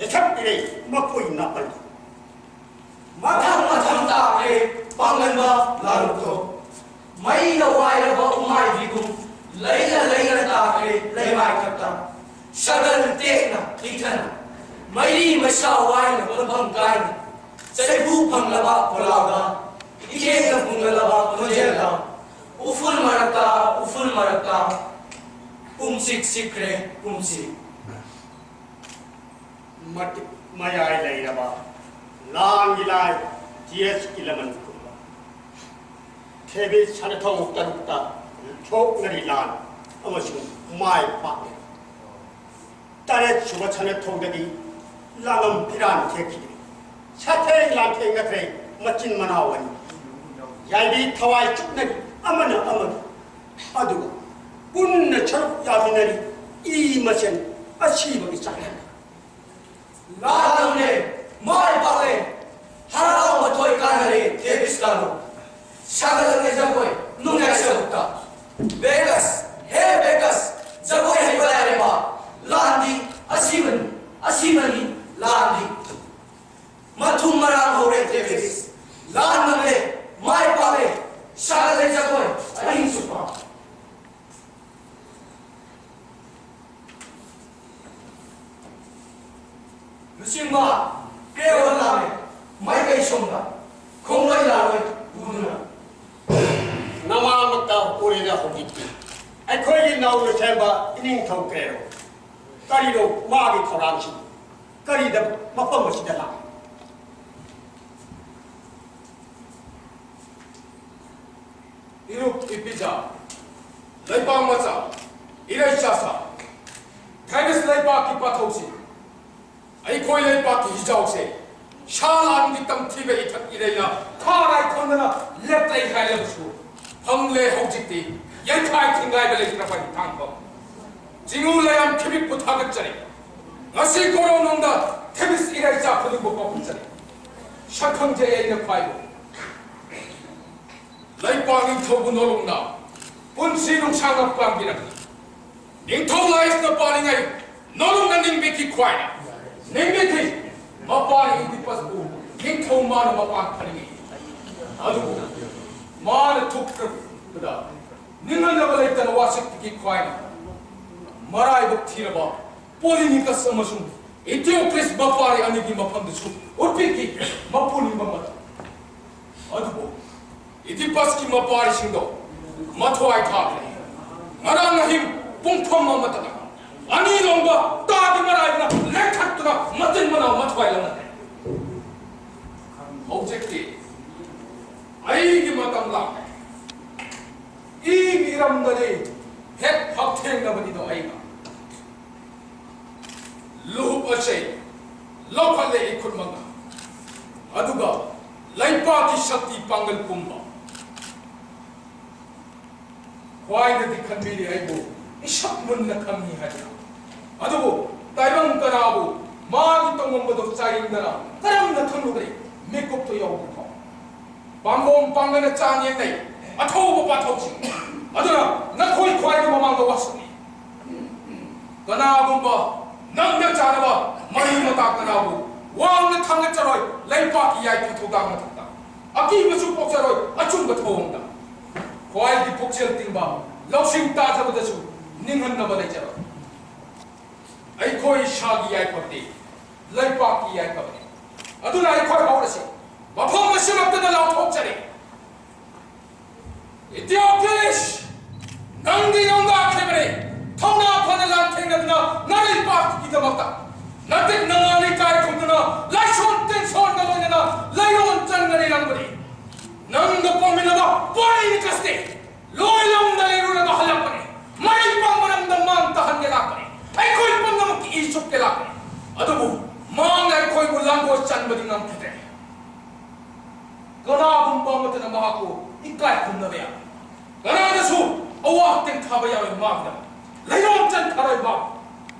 ꯌꯩꯊꯦꯛꯄꯤꯔꯦ ꯃꯈꯣꯏ ꯅꯥꯄꯜꯗ꯫ ꯃꯊꯪ ꯃꯊꯪ ꯇꯥꯈ꯭ꯔꯦ ꯄꯥꯡꯒꯟꯕ ꯂꯥꯂꯨꯛꯇꯣ꯫ ꯃꯩꯅ ꯋꯥꯏꯔꯕ ꯎꯃꯥꯏꯕꯤꯒꯨꯝ ꯂꯩꯅ ꯂꯩꯅ ꯇꯥꯈ꯭ꯔꯦ ꯂꯩꯃꯥꯏ ꯊꯛꯇ꯫ ꯁꯒꯜ ꯇꯦꯛꯅ ꯄꯤꯛꯊꯅ, ꯃꯩꯔꯤ ꯃꯩꯁꯥ ꯋꯥꯏꯅ ꯄꯨꯟꯐꯝ ꯀꯥꯏꯅ, ꯆꯩꯐꯨ ꯐꯪꯂꯕ ꯈꯣꯜꯂꯥꯎꯗ, ꯏꯀꯦꯡꯅ ꯐꯨꯡꯒꯠꯂꯕ ꯈꯣꯟꯖꯦꯜꯗ, ꯎꯐꯨꯜ ꯃꯔꯛꯇ, ꯎꯐꯨꯜ ꯃꯔꯛꯇ, ꯄꯨꯝꯁꯤꯛ ꯁꯤꯛꯈ꯭ꯔꯦ, ꯄꯨꯝꯁꯤꯛ꯫ ꯃꯇꯤꯛ ꯃꯌꯥꯏ ꯂꯩꯔꯕ ꯂꯥꯟꯒꯤ ꯂꯥꯏ ꯇꯤ ꯑꯦꯁ ꯏꯂꯃꯟ ꯀꯨꯝꯕ ꯊꯦꯕꯤꯁ ꯁꯅꯥꯊꯧ ꯇꯔꯨꯛꯇ ꯊꯣꯛꯅꯔꯤ ꯂꯥꯟ ꯑꯃꯁꯨꯡ ꯃꯥꯏ ꯄꯥꯛꯂꯦ꯫ ꯇꯔꯦꯠ ꯁꯨꯕ ꯁꯅꯥꯊꯧꯗꯗꯤ ꯂꯥꯡꯉꯝ ꯐꯤꯔꯥꯟ ꯊꯦꯛꯈꯤꯗꯦ꯫ ꯁꯥꯊꯦꯡ ꯂꯥꯟꯊꯦꯡꯅꯈ꯭ꯔꯦ ꯃꯆꯤꯟ ꯃꯅꯥꯎ ꯑꯅꯤ꯫ ꯌꯥꯏꯕꯤ ꯊꯋꯥꯏ ꯆꯨꯞꯅꯔꯤ ꯑꯃꯅ ꯑꯃꯒꯤ꯫ ꯑꯗꯨꯒ ꯄꯨꯟꯅ ꯁꯔꯨꯛ ꯌꯥꯃꯤꯟꯅꯔꯤ ꯏ ꯃꯁꯦꯟ ꯑꯁꯤꯕꯒꯤ ꯆꯥꯛꯂꯦꯟ꯫ ꯂꯥꯟꯂꯦ, ꯃꯥꯏ ꯄꯥꯛꯂꯦ, ꯍꯔꯥꯎ ꯃꯊꯣꯏ ꯀꯥꯟꯅꯔꯦ ꯊꯦꯕꯤꯁ ꯂꯥꯂꯣꯡ꯫ ꯁꯥꯒꯠꯂꯛꯂꯦ ꯖꯒꯣꯏ ꯅꯨꯡꯌꯥꯏ ꯁꯔꯨꯛꯇ꯫ ꯕꯦꯀꯁ, ꯍꯦ ꯕꯦꯀꯁ, ꯖꯒꯣꯏ ꯍꯩꯕ ꯂꯥꯏꯔꯦꯝꯕ, ꯂꯥꯟꯗꯤ ꯑꯁꯤꯕꯅꯤ, ꯑꯁꯤꯕꯅꯤ ꯂꯥꯟꯗꯤ꯫ ꯃꯊꯨꯝ ꯃꯔꯥꯡ ꯍꯧꯔꯦ ꯊꯦꯕꯤꯁ, ꯂꯥꯟ ꯉꯝꯂꯦ, ꯃꯥꯏ ꯄꯥꯛꯂꯦ, ꯁꯥꯒꯠꯂꯦ ꯖꯒꯣꯏ ꯑꯍꯤꯡ ꯆꯨꯞꯄ꯫ ꯂꯨꯆꯤꯡꯕ, ꯀ꯭ꯔꯦꯌꯣꯜ ꯂꯥꯛꯂꯦ, ꯃꯥꯏꯀꯩ ꯁꯣꯝꯗ, ꯈꯣꯡꯂꯣꯏ ꯂꯥꯂꯣꯏ ꯄꯨꯗꯨꯅ꯫ ꯅꯃꯥꯃꯛꯇ ꯎꯔꯦꯗ ꯍꯧꯖꯤꯛꯇꯤ꯫ ꯑꯩꯈꯣꯏꯒꯤ ꯅꯧꯅ ꯁꯦꯝꯕ ꯏꯅꯤꯡꯊꯧ ꯀ꯭ꯔꯦꯌꯣꯜ꯫ ꯀꯔꯤꯅꯣ ꯃꯥꯒꯤ ꯊꯧꯔꯥꯡꯁꯤ? ꯀꯔꯤꯗ ꯃꯐꯝ ꯑꯁꯤꯗ ꯂꯥꯛꯏ? ꯏꯔꯨꯞ ꯏꯄꯤꯖꯥ, ꯂꯩꯄꯥꯛ ꯃꯆꯥ, ꯏꯔꯩ ꯆꯥꯁꯥ, ꯊꯥꯏꯅꯁ ꯂꯩꯄꯥꯛꯀꯤ ꯄꯥꯊꯧꯁꯤ, ꯑꯩꯈꯣꯏ ꯂꯩꯄꯥꯛꯀꯤ ꯍꯤꯖꯥꯎꯁꯦ ꯁꯥ ꯂꯥꯟꯒꯤ ꯇꯝꯊꯤꯕ ꯏꯊꯛ ꯏꯔꯩꯅ ꯈꯥꯔꯥꯏ ꯈꯪꯗꯅ ꯂꯦꯞꯂꯩ ꯍꯥꯏꯔꯕꯁꯨ ꯐꯪꯂꯦ ꯍꯧꯖꯤꯛꯇꯤ ꯌꯩꯈꯥꯏ ꯊꯤꯡꯒꯥꯏꯕ ꯂꯩꯇ꯭ꯔꯕ ꯍꯤꯊꯥꯡꯐꯝ꯫ ꯆꯤꯡꯉꯨ ꯂꯩꯔꯥꯝ ꯊꯤꯕꯤꯛꯄꯨ ꯊꯥꯒꯠꯆꯔꯤ꯫ ꯉꯁꯤ ꯀꯣꯔꯣꯅꯨꯡꯗ ꯊꯤꯕꯤꯁ ꯏꯔꯩꯆꯥ ꯈꯨꯗꯤꯡꯕꯨ ꯄꯥꯎꯈꯨꯝꯖꯔꯤ꯫ ꯁꯛꯈꯪꯖꯩ ꯑꯩꯅ ꯈ꯭ꯋꯥꯏꯕꯨ꯫ ꯂꯩꯄꯥꯛ ꯅꯤꯡꯊꯧꯕꯨ ꯅꯣꯂꯨꯛꯅ ꯄꯨꯟꯁꯤ ꯅꯨꯡꯁꯥꯡꯅ ꯄꯥꯟꯕꯤꯔꯛꯂꯤ꯫ ꯅꯤꯡꯊꯧ ꯂꯥꯏꯁꯅ ꯄꯥꯜꯂꯤꯉꯩ ꯅꯣꯂꯨꯛꯅ ꯅꯤꯡꯕꯤꯈꯤ ꯈ꯭ꯋꯥꯏꯅ꯫ ꯅꯤꯡꯕꯤꯈꯤ꯫ ꯃꯄꯥꯟ ꯏꯗꯤꯄꯁꯄꯨ ꯅꯤꯡꯊꯧ ꯃꯥꯅ ꯃꯄꯥꯟ ꯐꯔꯤꯉꯩ꯫ ꯑꯗꯨꯕꯨ ꯃꯥꯅ ꯊꯣꯛꯈ꯭ꯔꯕꯗ ꯅꯤꯡꯍꯟꯅꯕ ꯂꯩꯇꯅ ꯋꯥꯁꯛꯄꯤꯈꯤ ꯈ꯭ꯋꯥꯏꯅ꯫ ꯃꯔꯥꯏꯕꯛ ꯊꯤꯔꯕ ꯄꯣꯂꯤꯅꯤꯀꯁ ꯑꯃꯁꯨꯡ ꯏꯇꯤꯑꯣꯀ꯭ꯂꯤꯁ ꯃꯄꯥꯔꯤ ꯑꯅꯤꯒꯤ ꯃꯐꯝꯗꯁꯨ ꯎꯠꯄꯤꯈꯤ ꯃꯄꯨ ꯅꯤꯡꯕ ꯃꯇꯝ꯫ ꯑꯗꯨꯕꯨ ꯏꯗꯤꯄꯁꯀꯤ ꯃꯄꯥꯔꯤꯁꯤꯡꯗꯣ ꯃꯊ꯭ꯋꯥꯏ ꯊꯥꯈ꯭ꯔꯦ꯫ ꯉꯔꯥꯡ ꯑꯍꯤꯡ ꯄꯨꯡꯐꯝ ꯑꯃꯠꯇꯗ ꯑꯅꯤ ꯂꯣꯡꯕ ꯇꯥꯒꯤ ꯃꯔꯥꯏꯕꯅ ꯂꯦꯛꯊꯠꯇꯨꯅ ꯃꯆꯤꯟ ꯃꯅꯥꯎ ꯃꯊ꯭ꯋꯥꯏ ꯂꯧꯅꯔꯦ꯫ ꯍꯧꯖꯤꯛꯇꯤ ꯑꯩꯒꯤ ꯃꯇꯝ ꯂꯥꯛꯂꯦ꯫ ꯏꯒꯤ ꯏꯔꯝꯗꯗꯤ ꯍꯦꯛ ꯍꯛꯊꯦꯡꯅꯕꯅꯤꯗꯣ ꯑꯩꯒ꯫ ꯂꯨꯍꯨꯞ ꯑꯁꯦ ꯂꯧꯈꯠꯂꯦ ꯏꯈꯨꯠꯃꯛꯅ꯫ ꯑꯗꯨꯒ ꯂꯩꯄꯥꯛꯀꯤ ꯁꯛꯇꯤ ꯄꯥꯡꯒꯜ ꯄꯨꯝꯕ ꯈ꯭ꯋꯥꯏꯗꯗꯤ ꯈꯟꯕꯤꯔꯤ ꯑꯩꯕꯨ ꯏꯁꯛ ꯃꯨꯟꯅ ꯈꯪꯉꯤ ꯍꯥꯏꯗꯅ꯫ ꯑꯗꯨꯕꯨ ꯇꯥꯏꯕꯪ ꯀꯅꯥꯕꯨ ꯃꯥꯒꯤ ꯇꯧꯉꯝꯕꯗꯣ ꯆꯥꯌꯦꯡꯗꯅ ꯀꯔꯝꯅ ꯈꯪꯂꯨꯒꯅꯤ? ꯃꯤꯀꯨꯞꯇꯣ ꯌꯧꯗ꯭ꯔꯤꯐꯥꯎ꯫ ꯄꯥꯝꯕꯣꯝ ꯄꯥꯡꯒꯅ ꯆꯥꯡ ꯌꯦꯡꯅꯩ ꯑꯊꯧꯕ ꯄꯥꯊꯧꯁꯤꯡ꯫ ꯑꯗꯨꯅ ꯅꯈꯣꯏ ꯈ꯭ꯋꯥꯏꯒꯤ ꯃꯃꯥꯡꯗ ꯋꯥꯁꯛꯅꯤ꯫ ꯀꯅꯥꯒꯨꯝꯕ ꯅꯪꯅ ꯆꯥꯅꯕ ꯃꯔꯤ ꯃꯇꯥ ꯀꯅꯥꯕꯨ ꯋꯥꯡꯅ ꯊꯥꯡꯒꯠꯆꯔꯣꯏ ꯂꯩꯄꯥꯛꯀꯤ ꯌꯥꯏꯐ ꯊꯧꯗꯥꯡ ꯃꯊꯛꯇ꯫ ꯑꯀꯤꯕꯁꯨ ꯄꯣꯛꯆꯔꯣꯏ ꯑꯆꯨꯝꯕ ꯊꯧꯑꯣꯡꯗ꯫ ꯈ꯭ꯋꯥꯏꯒꯤ ꯄꯨꯛꯆꯦꯜ ꯇꯤꯡꯕ ꯂꯧꯁꯤꯡ ꯇꯥꯖꯕꯗꯁꯨ ꯅꯤꯡꯍꯟꯅꯕ ꯂꯩꯖꯔꯣꯏ꯫ ꯑꯩꯈꯣꯏ ꯏꯁꯥꯒꯤ ꯌꯥꯏꯐꯕꯗꯤ ꯂꯩꯄꯥꯛꯀꯤ ꯌꯥꯏꯐꯕꯅꯤ꯫ ꯑꯗꯨꯅ ꯑꯩꯈꯣꯏ ꯍꯧꯔꯁꯤ꯫ ꯃꯐꯝ ꯑꯁꯤꯃꯛꯇꯗ ꯂꯥꯎꯊꯣꯛꯆꯔꯤ꯫ ꯏꯇꯤꯑꯣꯀ꯭ꯂꯤꯁ, ꯅꯪꯗꯤ ꯌꯣꯡꯗꯥꯈꯤꯕꯅꯤ꯫ ꯊꯧꯅꯥ ꯐꯅ ꯂꯥꯟꯊꯦꯡꯅꯗꯨꯅ ꯅꯔꯩꯄꯥꯛꯀꯤꯗꯃꯛꯇ ꯅꯇꯤꯛ ꯅꯉꯥꯅ ꯏꯀꯥꯏ ꯈꯨꯝꯗꯨꯅ ꯂꯥꯏꯁꯣꯟ ꯇꯤꯟꯁꯣꯟꯒ ꯂꯣꯏꯅꯅ ꯂꯩꯔꯣꯟ ꯆꯟꯒꯅꯤ ꯅꯪꯕꯨꯗꯤ꯫ ꯅꯪꯒ ꯄꯣꯛꯃꯤꯟꯅꯕ ꯄꯣꯔꯩꯅ ꯀꯁꯇꯦ ꯂꯣꯏ ꯂꯝꯗ ꯂꯩꯔꯨꯔꯒ ꯍꯜꯂꯛꯄꯅꯤ꯫ ꯃꯔꯩ ꯄꯥꯡ ꯃꯔꯝꯗ ꯃꯥꯡ ꯇꯥꯍꯟꯒꯦ ꯂꯥꯛꯄꯅꯤ꯫ ꯑꯩꯈꯣꯏ ꯄꯨꯝꯅꯃꯛꯀꯤ ꯏ ꯆꯨꯞꯀꯦ ꯂꯥꯛꯄꯅꯤ꯫ ꯑꯗꯨꯕꯨ ꯃꯥꯡꯅ ꯑꯩꯈꯣꯏꯕꯨ ꯂꯥꯡꯒꯣꯜ ꯆꯟꯕꯗꯤ ꯉꯝꯈꯤꯗ꯭ꯔꯦ꯫ ꯀꯅꯥꯒꯨꯝꯕ ꯑꯃꯠꯇꯅ ꯃꯍꯥꯛꯄꯨ ꯏꯀꯥꯏ ꯈꯨꯝꯅꯕ ꯌꯥꯔꯣꯏ꯫ ꯀꯅꯥꯅꯁꯨ ꯑꯋꯥ ꯇꯦꯡꯊꯥꯕ ꯌꯥꯔꯣꯏ ꯃꯥꯒꯤꯗꯃꯛ꯫ ꯂꯩꯔꯣꯡ ꯆꯟꯈ꯭ꯔꯔꯣꯏ ꯃꯥ꯫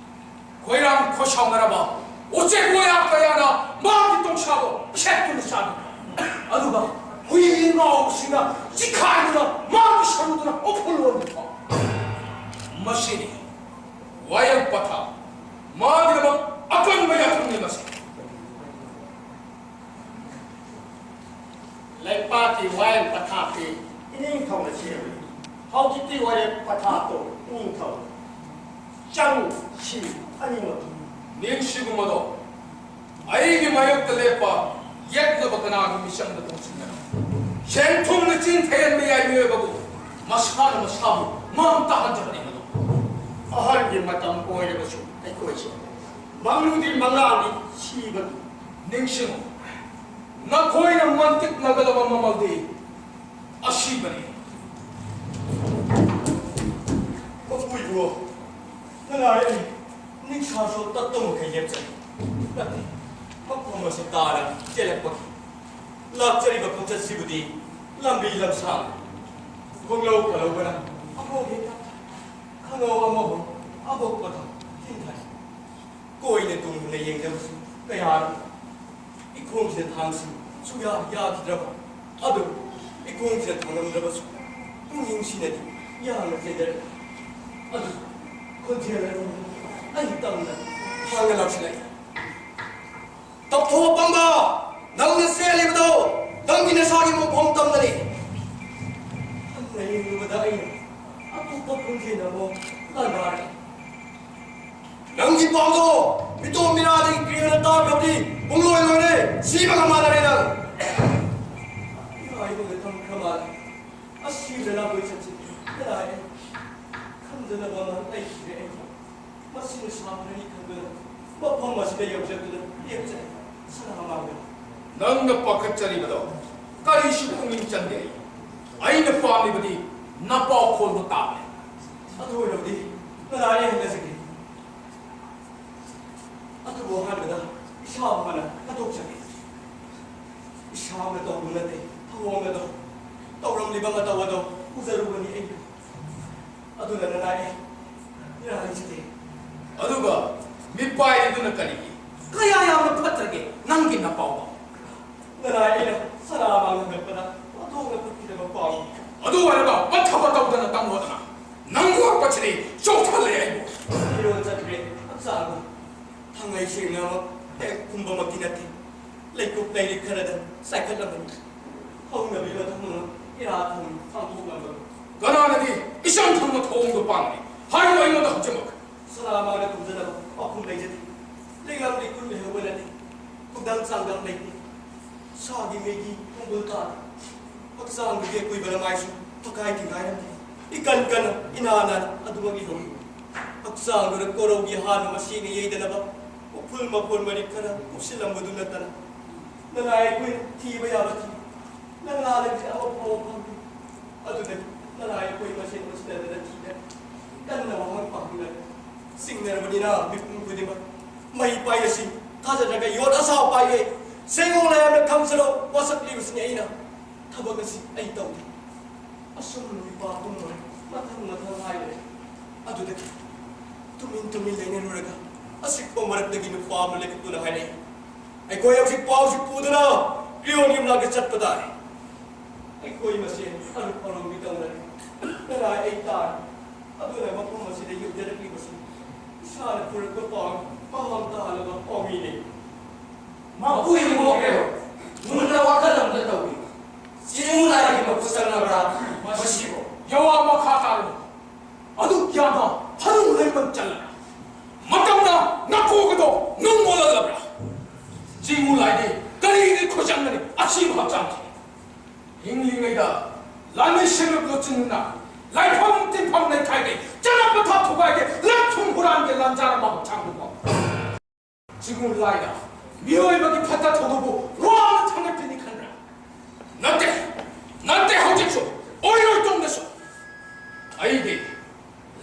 ꯈꯣꯏꯔꯥꯡ ꯈꯣꯏꯁꯥꯎꯅꯔꯕ ꯎꯆꯦꯛ ꯋꯥꯌꯥ ꯀꯌꯥꯅ ꯃꯥꯒꯤ ꯇꯣꯡꯁꯥꯗꯣ ꯁꯦꯠꯇꯨꯅ ꯆꯥꯕꯤ꯫ ꯑꯗꯨꯒ ꯍꯨꯏ ꯉꯥꯎꯕꯁꯤꯡꯅ ꯆꯤꯈꯥꯏꯗꯨꯅ ꯃꯥꯒꯤ ꯁꯔꯨꯗꯨꯅ ꯎꯐꯨꯜ ꯑꯣꯟꯕ ꯐꯥꯎ꯫ ꯃꯁꯤꯅꯤ ꯋꯥꯌꯦꯜ ꯄꯊꯥꯞ꯫ ꯃꯥꯒꯤꯗꯃꯛ ꯑꯀꯟꯕ ꯌꯥꯊꯪꯅꯤ ꯃꯁꯤ꯫ ꯂꯩꯄꯥꯛꯀꯤ ꯋꯥꯌꯦꯜ ꯄꯊꯥꯞꯇꯤ ꯏꯅꯤꯡꯊꯧꯅ ꯁꯦꯝꯕꯅꯤ꯫ ꯍꯧꯖꯤꯛꯇꯤ ꯋꯥꯌꯦꯜ ꯄꯊꯥꯞꯇꯣ ꯏꯅꯤꯡꯊꯧ ꯆꯪ ꯁꯤ ꯑꯅꯤꯃꯛ꯫ ꯅꯤꯡꯁꯤꯒꯨꯝꯕꯗꯣ ꯑꯩꯒꯤ ꯃꯥꯌꯣꯛꯇ ꯂꯦꯞꯄ ꯌꯦꯠꯅꯕ ꯀꯅꯥꯒꯤ ꯃꯤꯆꯪꯗ ꯇꯣꯡꯁꯤꯟꯒꯅꯤ? ꯁꯦꯟ ꯊꯨꯝꯅ ꯆꯤꯟ ꯊꯩꯍꯟꯕ ꯌꯥꯏ ꯃꯤꯑꯣꯏꯕꯕꯨ, ꯃꯁꯥꯅ ꯃꯁꯥꯕꯨ ꯃꯥꯡ ꯇꯥꯍꯟꯖꯕꯅꯤ ꯃꯗꯨ꯫ ꯑꯍꯜꯒꯤ ꯃꯇꯝ ꯑꯣꯏꯔꯕꯁꯨ ꯑꯩꯈꯣꯏꯁꯦ ꯃꯪꯂꯨꯗꯤ ꯃꯪꯂꯥꯅꯤ, ꯁꯤꯕꯗꯨ ꯅꯤꯡꯁꯤꯡꯉꯨ꯫ ꯅꯈꯣꯏꯅ ꯃꯟꯇꯤꯛꯅꯒꯗꯕ ꯃꯃꯜꯗꯤ ꯑꯁꯤꯕꯅꯤ꯫ ꯃꯄꯨ ꯏꯕꯨꯡꯉꯣ, ꯅꯅꯥꯏ ꯑꯩ ꯅꯤꯡꯁꯥꯁꯨ ꯇꯠꯇꯨ ꯃꯈꯩ ꯂꯦꯞꯆꯩ꯫ ꯅꯠꯇꯦ, ꯃꯐꯝ ꯑꯁꯤ ꯇꯥꯔ ꯆꯦꯜꯂꯛꯄꯒꯤ ꯂꯥꯛꯆꯔꯤꯕ ꯈꯣꯡꯆꯠꯁꯤꯕꯨꯗꯤ ꯂꯝꯕꯤ ꯂꯝꯁꯥꯡ, ꯈꯣꯡꯂꯧ ꯈꯣꯜꯍꯧꯕꯅ ꯑꯃꯨꯛ ꯍꯦꯛꯇ ꯈꯪꯍꯧ ꯑꯃꯍꯧ ꯑꯃꯣꯠꯄꯗ ꯊꯤꯟꯊꯔꯤ꯫ ꯀꯣꯏꯅ ꯇꯨꯡꯗꯨꯅ ꯌꯦꯡꯖꯕꯁꯨ ꯀꯌꯥꯅꯤ꯫ ꯏꯈꯣꯡꯁꯤꯗ ꯊꯥꯡꯁꯤ ꯁꯨꯌꯥ ꯌꯥꯈꯤꯗ꯭ꯔꯕ ꯑꯗꯨ ꯏꯈꯣꯡꯁꯤꯗ ꯊꯥꯡꯂꯝꯗ꯭ꯔꯕꯁꯨ ꯄꯨꯛꯅꯤꯡꯁꯤꯅꯗꯤ ꯌꯥꯡꯅ ꯆꯦꯟꯖꯔꯛꯏ꯫ ꯑꯗꯨ ꯈꯣꯟꯖꯦꯜ ꯑꯗꯨ ꯑꯩ ꯇꯝꯅ ꯊꯥꯡꯅ ꯂꯥꯛꯁꯤꯜꯂꯛꯏ꯫ "ꯇꯞꯊꯣꯛꯑꯣ ꯄꯪꯕ! ꯅꯪꯅ ꯆꯦꯜꯂꯤꯕꯗꯣ ꯅꯪꯒꯤ ꯅꯁꯥꯒꯤ ꯃꯣꯡꯐꯝ ꯇꯝꯅꯅꯤ!" ꯍꯟꯅ ꯌꯦꯡꯂꯨꯕꯗ ꯑꯩꯅ ꯑꯇꯣꯞꯄ ꯈꯣꯟꯖꯦꯜ ꯑꯃ ꯂꯥꯟꯗꯥꯔꯛꯏ꯫ "ꯅꯪꯒꯤ ꯄꯥꯎꯗꯣ ꯃꯤꯇꯣꯞ ꯃꯤꯔꯥꯗꯒꯤ ꯀ꯭ꯔꯤꯌꯥꯅ ꯇꯥꯈ꯭ꯔꯕꯗꯤ ꯄꯨꯡꯂꯣꯏ ꯂꯣꯏꯔꯦ, ꯁꯤꯕꯒ ꯃꯥꯟꯅꯔꯦ ꯅꯪ!" ꯏꯃꯥ ꯏꯕꯣꯛꯅ ꯊꯝꯈ꯭ꯔ ꯃꯥꯜꯂꯦ꯫ ꯑꯁꯤꯕ ꯅꯅꯥꯎ ꯀꯣꯏꯆꯠꯁꯤ ꯀꯗꯥꯏ? ꯈꯪꯗꯅꯕ ꯑꯃ ꯂꯩꯈꯤꯗ꯭ꯔꯦ ꯑꯩ꯫ ꯃꯁꯤꯅ ꯁꯥꯈ꯭ꯔꯅꯤ ꯈꯟꯗꯨꯅ ꯃꯐꯝ ꯑꯁꯤꯗ ꯌꯧꯖꯗꯨꯅ ꯂꯦꯞꯆꯩ꯫ ꯁꯅꯥꯃꯥꯡꯗ꯫ "ꯅꯪꯅ ꯄꯥꯈꯠꯆꯔꯤꯕꯗꯣ ꯀꯔꯤꯁꯨ ꯄꯨꯛꯅꯤꯡ ꯆꯪꯗꯦ꯫ ꯑꯩꯅ ꯄꯥꯝꯂꯤꯕꯗꯤ ꯅꯄꯥꯎ ꯈꯣꯜꯗꯨ ꯇꯥꯕꯅꯤ꯫ ꯑꯗꯨ ꯑꯣꯏꯔꯕꯗꯤ ꯀꯗꯥꯏ ꯍꯜꯂꯁꯤꯒꯦ?" ꯑꯗꯨꯕꯨ ꯑꯍꯥꯟꯕꯗ ꯏꯁꯥꯕꯨ ꯍꯥꯟꯅ ꯍꯥꯠꯇꯣꯛꯆꯒꯦ꯫ ꯏꯁꯥꯅ ꯇꯧꯕ ꯅꯠꯇꯦ, ꯊꯧꯑꯣꯡ ꯑꯗꯣ, ꯇꯧꯔꯝꯂꯤꯕ ꯃꯇꯧ ꯑꯗꯣ ꯎꯖꯔꯨꯕꯅꯤ ꯑꯩꯅ꯫ ꯑꯗꯨꯅ ꯅꯅꯥꯏ ꯏꯔꯥꯏꯁꯤꯗꯤ꯫ ꯑꯗꯨꯒ ꯃꯤꯄꯥꯏꯔꯤꯗꯨꯅ ꯀꯔꯤꯒꯤ? ꯀꯌꯥ ꯌꯥꯝꯅ ꯐꯠꯇ꯭ꯔꯒꯦ ꯅꯪꯒꯤ ꯅꯄꯥꯎꯗꯣ? ꯅꯅꯥꯏ ꯑꯩꯅ ꯁꯅꯥ ꯃꯥꯡ ꯍꯪꯂꯛꯄꯗ ꯑꯣꯟꯊꯣꯛꯅ ꯐꯠꯈꯤꯗꯕ ꯄꯥꯎ꯫ ꯑꯗꯨ ꯑꯣꯏꯔꯒ ꯄꯠꯊꯕ ꯇꯧꯗꯅ ꯇꯝꯃꯣꯗꯅ꯫ ꯅꯪ ꯉꯥꯛꯄꯁꯤꯗꯤ ꯆꯣꯛꯊꯍꯜꯂꯦ ꯑꯩꯕꯨ꯫ ꯐꯤꯔꯣꯜ ꯆꯠꯈ꯭ꯔꯦ ꯍꯛꯆꯥꯡꯗ꯫ ꯊꯥꯡꯉꯩ ꯁꯦꯡꯅ ꯑꯃ ꯍꯦꯛ ꯐꯨꯝꯕꯃꯛꯇꯤ ꯅꯠꯇꯦ꯫ ꯂꯩꯀꯨꯞ ꯂꯩꯔꯤꯛ ꯈꯔꯗ ꯆꯥꯏꯈꯠꯂꯝꯕꯅꯤ꯫ ꯍꯧꯅꯕꯤ ꯃꯊꯪ ꯃꯉꯥ ꯏꯔꯥ ꯊꯣꯡ ꯄꯥꯡꯊꯣꯛꯂꯝꯕꯅꯤ꯫ ꯀꯅꯥꯅꯗꯤ ꯏꯆꯪ ꯊꯪꯕ ꯊꯧꯑꯣꯡꯗꯣ ꯄꯥꯡꯒꯅꯤ? ꯍꯥꯏꯔꯣ ꯑꯩꯉꯣꯟꯗ ꯍꯧꯖꯤꯛꯃꯛ꯫ ꯁꯅꯥ ꯃꯥꯡꯗ ꯊꯝꯖꯅꯕ ꯄꯥꯎꯈꯨꯝ ꯂꯩꯖꯗꯦ꯫ ꯂꯤꯛꯂꯝ ꯂꯤꯛꯀꯨꯟ ꯂꯩꯍꯧꯕ ꯅꯠꯇꯦ꯫ ꯈꯨꯗꯝ ꯆꯥꯡꯗꯝ ꯂꯩꯇꯦ꯫ ꯁꯥꯒꯤ ꯃꯩꯒꯤ ꯈꯣꯡꯒꯨꯜ ꯇꯥꯔꯦ꯫ ꯍꯛꯆꯥꯡꯗꯨꯒꯤ ꯑꯀꯣꯏꯕ ꯂꯃꯥꯏꯁꯨ ꯊꯛꯀꯥꯏ ꯊꯤꯡꯒꯥꯏꯔꯝꯗꯦ꯫ ꯏꯀꯟ ꯀꯟꯅ ꯏꯅꯥ ꯅꯥꯟꯅ ꯑꯗꯨꯃꯛ ꯂꯩꯍꯧꯔꯤ꯫ ꯍꯛꯆꯥꯡꯗꯨꯗ ꯀꯣꯔꯧꯒꯤ ꯍꯥꯟꯅ ꯃꯁꯤꯅ ꯌꯩꯗꯅꯕ ꯎꯐꯨꯜ ꯃꯐꯣꯟ ꯃꯔꯤꯛ ꯈꯔ ꯀꯨꯞꯁꯤꯜꯂꯝꯕꯗꯨ ꯅꯠꯇꯅ, ꯅꯅꯥꯏ ꯑꯩꯈꯣꯏꯅ ꯊꯤꯕ ꯌꯥꯕ ꯊꯤ, ꯅꯪꯂꯥꯗꯒꯤ ꯑꯃ ꯐꯥꯎꯕ ꯐꯪꯗꯦ꯫ ꯑꯗꯨꯗꯒꯤ ꯅꯅꯥꯏ ꯑꯩꯈꯣꯏ ꯃꯁꯦꯟ ꯃꯁꯤꯟꯅꯗꯅ ꯊꯤꯅ ꯀꯟꯅ ꯋꯥꯍꯪ ꯄꯥꯎꯍꯪꯅꯔꯦ꯫ ꯆꯤꯡꯅꯔꯕꯅꯤꯅ ꯃꯤꯄꯨꯝ ꯈꯨꯗꯤꯡꯃꯛ ꯃꯩ ꯄꯥꯏꯔꯁꯤ, ꯊꯥꯖꯗ꯭ꯔꯒ ꯌꯣꯠ ꯑꯁꯥꯕ ꯄꯥꯏꯒꯦ, ꯆꯦꯡꯉꯧ ꯂꯥꯏꯌꯥꯝꯅ ꯈꯪꯁꯅꯨ, ꯋꯥꯁꯛꯂꯤꯕꯁꯤꯅꯤ ꯑꯩꯅ꯫ ꯊꯕꯛ ꯑꯁꯤ ꯑꯩ ꯇꯧꯗꯦ꯫ ꯑꯁꯨꯝ ꯅꯨꯄꯥ ꯄꯨꯝꯕ ꯃꯊꯪ ꯃꯊꯪ ꯍꯥꯏꯔꯦ꯫ ꯑꯗꯨꯗꯒꯤ ꯇꯨꯃꯤꯟ ꯇꯨꯃꯤꯟ ꯂꯩꯅꯔꯨꯔꯒ ꯑꯆꯤꯛꯄ ꯃꯔꯛꯇꯒꯤ ꯅꯨꯄꯥ ꯑꯃ ꯂꯦꯞꯇꯨꯅ ꯍꯥꯏꯔꯛꯏ, "ꯑꯩꯈꯣꯏ ꯍꯧꯖꯤꯛ ꯄꯥꯎꯁꯤ ꯄꯨꯗꯨꯅ ꯀ꯭ꯔꯤꯌꯣꯟꯒꯤ ꯃꯅꯥꯛꯇ ꯆꯠꯄ ꯇꯥꯏ꯫ ꯑꯩꯈꯣꯏ ꯃꯁꯦꯟ ꯑꯔꯨꯞ ꯑꯔꯨꯝꯕꯤ ꯇꯧꯅꯔꯦ꯫ ꯅꯅꯥꯏ ꯑꯩ ꯇꯥꯔꯦ꯫ ꯑꯗꯨꯅ ꯃꯐꯝ ꯑꯁꯤꯗ ꯌꯧꯖꯔꯛꯂꯤꯕꯁꯤ ꯏꯁꯥꯅ ꯄꯨꯔꯛꯄ ꯄꯥꯎ ꯄꯥꯎ ꯇꯥꯍꯜꯂꯕ ꯄꯥꯎꯃꯤꯅꯤ꯫" ꯃꯄꯨ ꯏꯕꯣꯛ ꯃꯨꯟꯅ ꯋꯥꯈꯜ ꯑꯃꯗ ꯇꯧꯏ꯫ ꯆꯤꯡꯉꯨ ꯂꯥꯏꯒꯤ ꯃꯈꯨꯠ ꯆꯪꯂꯕ꯭ꯔꯥ ꯃꯁꯤꯕꯨ? ꯌꯥꯋꯥ ꯃꯈꯥ ꯇꯥꯔꯨ꯫ ꯑꯗꯨꯛ ꯌꯥꯝꯕ ꯍꯅꯨ ꯍꯩꯃꯟ ꯆꯜꯂꯕ꯭ꯔꯥ? ꯃꯇꯝꯅ ꯅꯀꯣꯛ ꯑꯗꯣ ꯅꯨꯡ ꯑꯣꯜꯍꯜꯂꯕ꯭ꯔꯥ? ꯆꯤꯡꯉꯨ ꯂꯥꯏꯗꯤ ꯀꯔꯤꯒꯤ ꯈꯨꯆꯪꯒꯅꯤ ꯑꯁꯤꯕ ꯍꯛꯆꯥꯡꯁꯤ? ꯍꯤꯡꯂꯤꯉꯩꯗ ꯂꯥꯟꯃꯤ ꯁꯦꯝꯂꯛ ꯂꯣꯠꯁꯤꯟꯗꯨꯅ ꯂꯥꯏꯐꯝ ꯇꯤꯟꯐꯝ ꯂꯩꯈꯥꯏꯒꯤ ꯆꯅꯞ ꯄꯊꯥꯞ ꯊꯨꯒꯥꯏꯒꯤ ꯂꯟ ꯊꯨꯝ ꯍꯨꯔꯥꯟꯒꯤ ꯂꯥꯟꯖꯥꯔ ꯃꯍꯨꯠ ꯁꯥꯡꯗꯨꯀꯣ꯫ ꯁꯤꯒꯨꯝ ꯂꯥꯏꯗ ꯃꯤꯑꯣꯏꯕꯒꯤ ꯐꯠꯇ ꯊꯧꯗꯣꯛꯄꯨ ꯋꯥꯅ ꯊꯥꯡꯒꯠꯄꯤꯅꯤ ꯈꯟꯕ꯭ꯔꯥ? ꯅꯠꯇꯦ, ꯅꯠꯇꯦ, ꯍꯧꯖꯤꯛꯁꯨ ꯑꯣꯏꯔꯣꯏ ꯇꯨꯡꯗꯁꯨ꯫ ꯑꯩꯗꯤ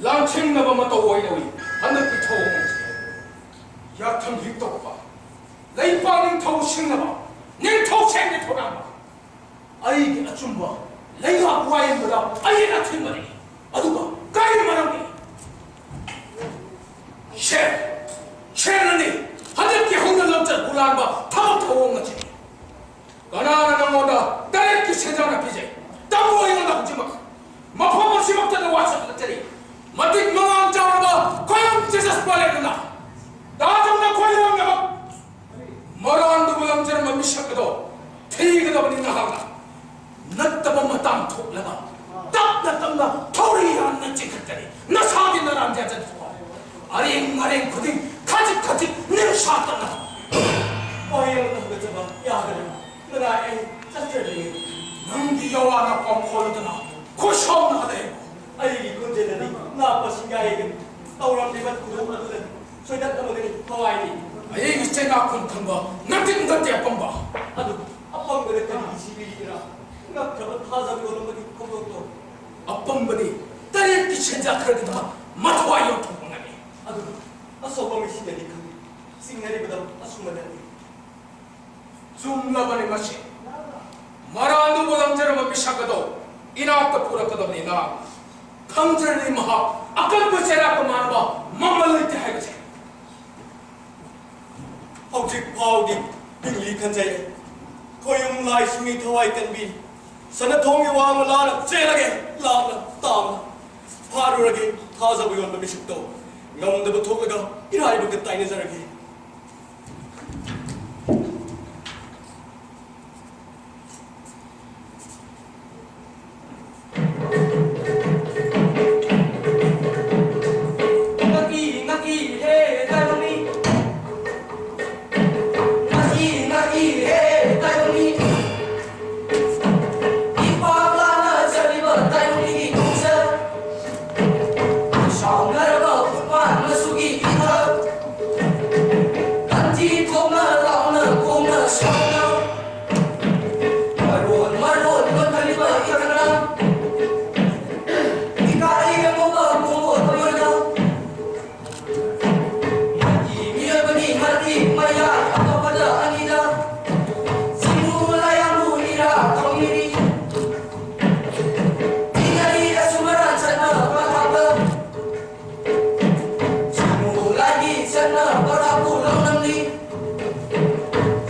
ꯂꯥꯟꯊꯦꯡꯅꯕ ꯃꯇꯧ ꯑꯣꯏꯅ ꯎꯏ ꯍꯟꯗꯛꯀꯤ ꯊꯧꯑꯣꯡ ꯑꯁꯤ꯫ ꯌꯥꯊꯪ ꯍꯤꯛꯇꯣꯛꯄ, ꯂꯩꯄꯥꯛ ꯅꯤꯡꯊꯧ ꯁꯤꯡꯅꯕ, ꯅꯤꯡꯊꯧ ꯁꯦꯡꯒꯤ ꯊꯧꯔꯥꯡꯕ꯫ ꯑꯩꯒꯤ ꯑꯆꯨꯝꯕ ꯂꯩꯉꯥꯛ ꯋꯥꯌꯦꯟꯕꯗ ꯑꯌꯦꯠ ꯑꯊꯤꯡꯕꯅꯤ꯫ ꯑꯗꯨꯒ ꯀꯔꯤ ꯃꯔꯝꯒꯤ? ꯁꯦꯟ, ꯁꯦꯟ ꯑꯅꯤ ꯍꯟꯗꯛꯀꯤ ꯍꯧꯅ ꯂꯝꯆꯠ ꯍꯨꯔꯥꯟꯕ ꯊꯕꯛ ꯊꯧꯑꯣꯡ ꯑꯁꯤꯅꯤ꯫ ꯀꯅꯥꯅ ꯅꯪꯉꯣꯟꯗ ꯇꯔꯦꯠꯀꯤ ꯁꯦꯟꯖꯥꯅ ꯄꯤꯖꯩ? ꯇꯝꯃꯨ ꯑꯩꯉꯣꯟꯗ ꯍꯧꯖꯤꯛꯃꯛ꯫ ꯃꯐꯝ ꯑꯁꯤꯃꯛꯇꯗ ꯋꯥꯁꯛꯅ ꯆꯠꯂꯤ꯫ ꯃꯇꯤꯛ ꯃꯉꯥꯡ ꯆꯥꯎꯔꯕ ꯈꯣꯏꯔꯝ ꯖꯤꯖꯁ ꯄꯥꯂꯦꯝꯗꯨꯅ ꯇꯥꯗꯨꯅ ꯈꯣꯏꯔꯝꯅꯕ ꯃꯔꯥꯟꯗꯨꯕꯨ ꯂꯝꯖꯤꯡꯕ ꯃꯤꯁꯛ ꯑꯗꯣ ꯊꯤꯒꯗꯕꯅꯤ ꯅꯍꯥꯛꯅ꯫ ꯅꯠꯇꯕ ꯃꯇꯥꯡ ꯊꯣꯛꯂꯒ ꯇꯞꯅ ꯇꯞꯅ ꯊꯧꯔꯤ ꯌꯥꯟꯅ ꯆꯤꯡꯈꯠꯀꯅꯤ꯫ ꯅꯁꯥꯒꯤ ꯅꯔꯥꯟ ꯌꯥꯖꯅꯤꯀꯣ꯫ ꯑꯔꯦꯡ ꯃꯔꯦꯡ ꯈꯨꯗꯤꯡ ꯈꯖꯤꯛ ꯈꯖꯤꯛ ꯅꯤꯡꯁꯥ ꯇꯠꯅ꯫ ꯋꯥꯍꯩ ꯑꯃꯇ ꯍꯪꯒꯠꯆꯕ ꯌꯥꯒꯗ꯭ꯔꯥ? ꯀꯗꯥꯏ ꯑꯩ ꯆꯠꯆꯗ꯭ꯔꯤꯉꯩ꯫ ꯅꯪꯒꯤ ꯌꯥꯋꯥꯅ ꯄꯥꯎꯈꯣꯜꯗꯨꯅ ꯈꯨꯠꯁꯥꯎꯅ ꯍꯜꯂꯛꯑꯦ꯫ ꯑꯩꯒꯤ ꯈꯣꯟꯖꯦꯜ ꯑꯗꯤ ꯅꯥꯞꯄ ꯁꯤꯡꯒꯥꯏꯒꯅꯤ꯫ ꯈꯨꯗꯣꯡ ꯑꯗꯨꯗ ꯁꯣꯏꯗꯠꯂꯝꯃꯒꯅꯤ ꯊꯋꯥꯏꯅꯤ꯫ ꯑꯩꯒꯤ ꯆꯩꯅꯥꯛ ꯈꯨꯟ ꯊꯝꯕ ꯅꯠꯇꯦ, ꯅꯠꯇꯦ ꯑꯄꯪꯕ꯫ ꯑꯗꯨ ꯑꯄꯪꯕꯗ ꯀꯔꯤꯒꯤ ꯁꯤꯕꯤꯔꯤꯕ꯭ꯔꯥ? ꯉꯛꯈ꯭ꯔꯕ ꯊꯥꯖꯕ ꯌꯣꯜꯂꯝꯕꯒꯤ ꯈꯣꯡꯊꯣꯛꯇꯣ꯫ ꯑꯄꯪꯕꯗꯤ ꯇꯔꯦꯠꯀꯤ ꯁꯦꯟꯖꯥ ꯈꯔꯒꯤꯗꯃꯛ ꯃꯊ꯭ꯋꯥꯏ ꯌꯣꯟꯊꯣꯛꯄ ꯉꯝꯃꯤ꯫ ꯑꯗꯨ ꯑꯆꯧꯕ ꯃꯤꯁꯤꯡꯅꯗꯤ ꯈꯪꯏ꯫ ꯆꯤꯡꯅꯔꯤꯕꯗꯣ ꯑꯁꯨꯝꯕꯗꯅꯤ꯫ ꯆꯨꯝꯂꯕꯅꯤ ꯃꯁꯤ꯫ ꯃꯔꯥꯟꯗꯨꯕꯨ ꯂꯪꯖꯔꯝꯕ ꯃꯤꯁꯛ ꯑꯗꯣ ꯏꯅꯥꯛꯇ ꯄꯨꯔꯛꯀꯗꯕꯅꯤꯅ, ꯈꯪꯖꯔꯅꯤ ꯃꯍꯥꯛ ꯑꯀꯟꯕ ꯆꯩꯔꯥꯛꯀ ꯃꯥꯟꯅꯕ ꯃꯃꯜ ꯂꯩꯇꯦ ꯍꯥꯏꯕꯁꯦ꯫ ꯍꯧꯖꯤꯛ ꯐꯥꯎꯗꯤ ꯍꯤꯡꯂꯤ ꯈꯟꯖꯩ꯫ ꯈꯣꯌꯨꯝ ꯂꯥꯏꯁ꯭ꯔꯤ ꯊꯋꯥꯏ ꯀꯟꯕꯤ, ꯁꯅꯥꯊꯣꯡꯒꯤ ꯋꯥꯡꯃ ꯂꯥꯅ ꯆꯦꯜꯂꯒꯦ, ꯂꯥꯞꯅ ꯇꯥꯝꯅ ꯐꯥꯔꯨꯔꯒꯦ꯫ ꯊꯥꯖꯕ ꯌꯣꯟꯕ ꯃꯤꯁꯛꯇꯣ ꯉꯝꯗꯕ ꯊꯣꯛꯂꯒ ꯏꯔꯥꯏꯕꯛꯇ ꯇꯥꯏꯅꯖꯔꯒꯦ꯫ ꯉꯛꯏ, ꯉꯛꯏ, ꯍꯦ ꯇꯥꯏꯕꯪꯃꯤ꯫ ꯉꯛꯏ, ꯉꯛꯏ, ꯍꯦ ꯇꯥꯏꯕꯪꯃꯤ꯫ ꯏꯄꯥꯛ ꯂꯥꯟꯅ ꯆꯠꯂꯤꯕ ꯇꯥꯏꯕꯪꯃꯤꯒꯤ ꯈꯣꯡꯆꯠ꯫ ꯁꯥꯎꯅꯔꯕ ꯎꯄꯥꯟ ꯃꯆꯨꯒꯤ ꯏꯊꯛ꯫ ꯈꯟꯊꯤ ꯊꯣꯛꯅ ꯂꯥꯎꯅ ꯈꯣꯡꯅ ꯁꯥꯎꯅ꯫ ꯃꯔꯣꯟ ꯃꯔꯣꯟ ꯂꯣꯟꯊꯔꯤꯕ ꯏꯊꯛꯅ꯫ ꯏꯀꯥꯏ ꯈꯪꯍꯧꯕ ꯈꯣꯡꯕꯣꯠ ꯑꯣꯏꯅ꯫ ꯃꯥꯒꯤ ꯃꯤꯑꯣꯏꯕꯒꯤ ꯃꯔꯤ ꯃꯌꯥꯏ ꯑꯐꯕꯗ ꯑꯅꯤꯗ꯫ ꯆꯤꯡꯃꯨ ꯂꯥꯌꯥꯡꯃꯨ ꯏꯔꯥ ꯊꯧꯅꯤꯔꯤ꯫ ꯏꯅꯔꯤ ꯑꯁꯨ ꯃꯔꯥꯟ ꯆꯠꯅ ꯄꯊꯥꯞꯇ꯫ ꯆꯤꯡꯃꯨ ꯂꯥꯏꯒꯤ ꯆꯠꯅ ꯄꯊꯥꯞꯄꯨ ꯂꯧꯅꯝꯂꯤ꯫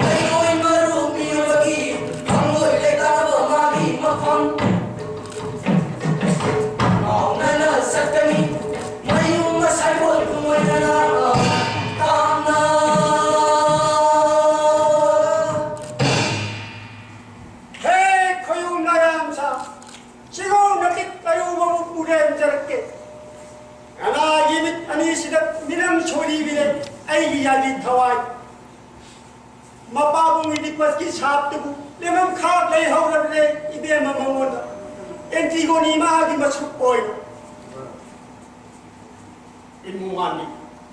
ꯂꯩꯔꯣꯏ ꯃꯔꯨ ꯃꯤꯑꯣꯏꯕꯒꯤ ꯐꯪꯂꯣꯏ ꯂꯩꯇꯥꯅꯕ ꯃꯥꯒꯤ ꯃꯐꯝ꯫ ꯉꯥꯎꯅꯅ ꯆꯠꯀꯅꯤ ꯃꯌꯨꯝ ꯃꯁꯥꯏꯕꯣꯟ ꯀꯨꯝꯑꯣꯏꯅꯅ ꯇꯥꯝꯅ꯫ ꯍꯦ ꯈꯣꯌꯨꯝ ꯅꯥꯌꯥꯝꯁꯥ, ꯆꯤꯡꯉꯧ ꯅꯇꯤꯛ ꯑꯔꯨꯕꯕꯨ ꯄꯨꯔꯦꯟꯖꯔꯛꯀꯦ꯫ ꯀꯅꯥꯒꯤ ꯃꯤꯠ ꯑꯅꯤꯁꯤꯗ ꯃꯤꯅꯝ ꯁꯣꯔꯤꯕꯤꯔꯦ ꯑꯩꯒꯤ ꯌꯥꯏꯕꯤ ꯊꯋꯥꯏ꯫ ꯃꯄꯥꯕꯨꯡ ꯏꯗꯤꯄꯁꯀꯤ ꯁꯥꯞꯇꯨꯕꯨ ꯂꯦꯝꯐꯝ ꯈꯥꯛ ꯂꯩꯍꯧꯔꯕꯅꯦ ꯏꯕꯦꯝꯃ ꯃꯉꯣꯟꯗ꯫ ꯑꯦꯟꯇꯤꯒꯣꯅꯤ ꯃꯥꯒꯤ ꯃꯁꯨꯛ ꯑꯣꯏꯅ꯫ ꯃꯨꯉꯥꯟꯅꯤ꯫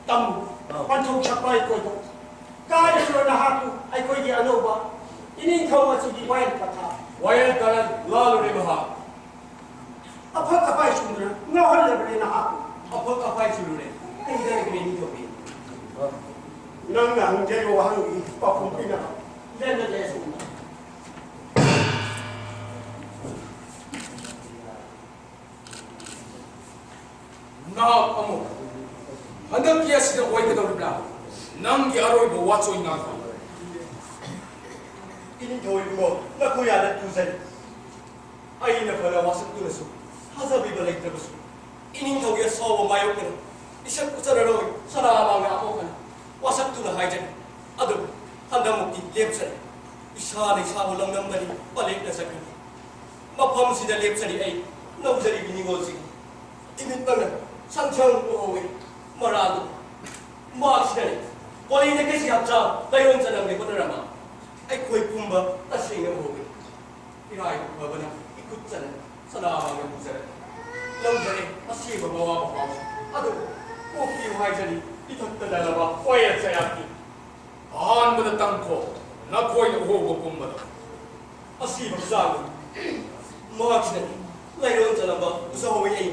ꯇꯝꯃꯨ꯫ ꯑꯥ꯫ ꯄꯟꯊꯧ ꯁꯛꯄ ꯑꯩꯈꯣꯏꯕꯨ꯫ ꯀꯥꯏꯔꯤꯕ ꯅꯍꯥꯛꯄꯨ ꯑꯩꯈꯣꯏꯒꯤ ꯑꯅꯧꯕ ꯏꯅꯤꯡꯊꯧ ꯑꯁꯤꯒꯤ ꯋꯥꯌꯦꯜ ꯄꯊꯥꯞ꯫ ꯋꯥꯌꯦꯜ ꯀꯔꯟ ꯂꯥꯜꯂꯨꯔꯦ ꯃꯍꯥꯛ꯫ ꯑꯐꯛ ꯑꯐꯥꯏ ꯆꯨꯝꯗꯨꯅ ꯉꯥꯎꯍꯜꯂꯕꯅꯤ ꯅꯍꯥꯛꯄꯨ꯫ ꯑꯐꯛ ꯑꯐꯥꯏ ꯆꯨꯝꯂꯨꯔꯦ꯫ ꯀꯔꯤꯗ ꯂꯩꯕꯅꯦ ꯅꯤꯡꯊꯧꯕꯤ? ꯅꯪꯅ ꯍꯪꯖꯔꯤꯕ ꯋꯥꯍꯪꯒꯤ ꯄꯥꯎꯈꯨꯝ ꯄꯤꯅꯕ ꯂꯦꯟꯅ ꯂꯩ ꯑꯁꯤꯒꯨꯝꯕ꯫ ꯅꯍꯥꯛ ꯑꯃꯨꯛ ꯍꯟꯗꯛꯀꯤ ꯑꯁꯤꯗ ꯑꯣꯏꯒꯗꯧꯔꯤꯕ꯭ꯔꯥ? ꯅꯪꯒꯤ ꯑꯔꯣꯏꯕ ꯋꯥꯆꯣꯏ ꯉꯥꯡꯕ꯫ ꯏꯅꯤꯡꯊꯧ ꯏꯕꯨꯡꯉꯣ, ꯅꯈꯣꯏ ꯑꯥꯗ ꯇꯨꯖꯔꯤ꯫ ꯑꯩꯅ ꯐꯅ ꯋꯥꯁꯛꯇꯨꯅꯁꯨ ꯊꯥꯖꯕꯤꯕ ꯂꯩꯇ꯭ꯔꯕꯁꯨ, ꯏꯅꯤꯡꯊꯧꯒꯤ ꯑꯁꯥꯎꯕ ꯃꯥꯌꯣꯛꯅꯅ ꯏꯁꯛ ꯎꯠꯆꯔꯔꯣꯏ, ꯁꯅꯥꯃꯥꯡꯅ ꯑꯃꯨꯛ ꯍꯟꯅ ꯋꯥꯁꯛꯇꯨꯅ ꯍꯥꯏꯖꯔꯤ꯫ ꯑꯗꯨꯕꯨ ꯍꯟꯗꯛꯃꯨꯛꯇꯤ ꯂꯦꯞꯆꯔꯦ꯫ ꯏꯁꯥꯅ ꯏꯁꯥꯕꯨ ꯂꯧꯅꯝꯕꯅꯤ, ꯄꯂꯦꯛꯅ ꯆꯠꯈ꯭ꯔꯅꯤ꯫ ꯃꯐꯝꯁꯤꯗ ꯂꯦꯞꯆꯔꯤ ꯑꯩ, ꯂꯧꯖꯔꯤꯕꯤ ꯅꯤꯉꯣꯜꯁꯤꯡ꯫ ꯏꯃꯤꯠꯃꯛꯅ ꯁꯪꯁꯪ ꯎꯍꯧꯏ꯫ ꯃꯔꯥꯜꯗꯨ ꯃꯍꯥꯛꯁꯤꯅꯅꯤ꯫ ꯀꯣꯂꯤꯗ ꯀꯩꯁꯤ ꯍꯛꯆꯥꯡ ꯂꯩꯔꯣꯟ ꯆꯅꯝꯒꯤ ꯍꯣꯠꯅꯔꯝꯃ ꯑꯩꯈꯣꯏ ꯄꯨꯝꯕ ꯇꯁꯦꯡꯅ ꯎꯍꯧꯏ꯫ ꯏꯔꯥꯏꯕꯛ ꯐꯕꯅ ꯏꯈꯨꯠ ꯆꯅ ꯁꯅꯥꯃꯥꯡꯗ ꯄꯨꯖꯔꯛꯏ꯫ ꯂꯧꯖꯔꯦ ꯑꯁꯦꯡꯕ ꯃꯋꯥ ꯃꯄꯥꯎꯁꯤ꯫ ꯑꯗꯨꯕꯨ ꯀꯣꯛꯄꯤꯌꯨ ꯍꯥꯏꯖꯔꯤ ꯏꯊꯛꯇ ꯅꯜꯂꯕ ꯋꯥꯌꯦꯜ ꯆꯌꯥꯛꯀꯤ꯫ ꯑꯍꯥꯟꯕꯗ ꯇꯝꯈꯣ, ꯅꯈꯣꯏꯅ ꯎꯍꯧꯕ ꯄꯨꯝꯕꯗꯣ꯫ ꯑꯁꯤꯕ ꯆꯥꯡ ꯃꯍꯥꯛꯁꯤꯅ ꯂꯩꯔꯣꯟ ꯆꯅꯝꯕ ꯎꯖꯍꯧꯋꯤ ꯑꯩ꯫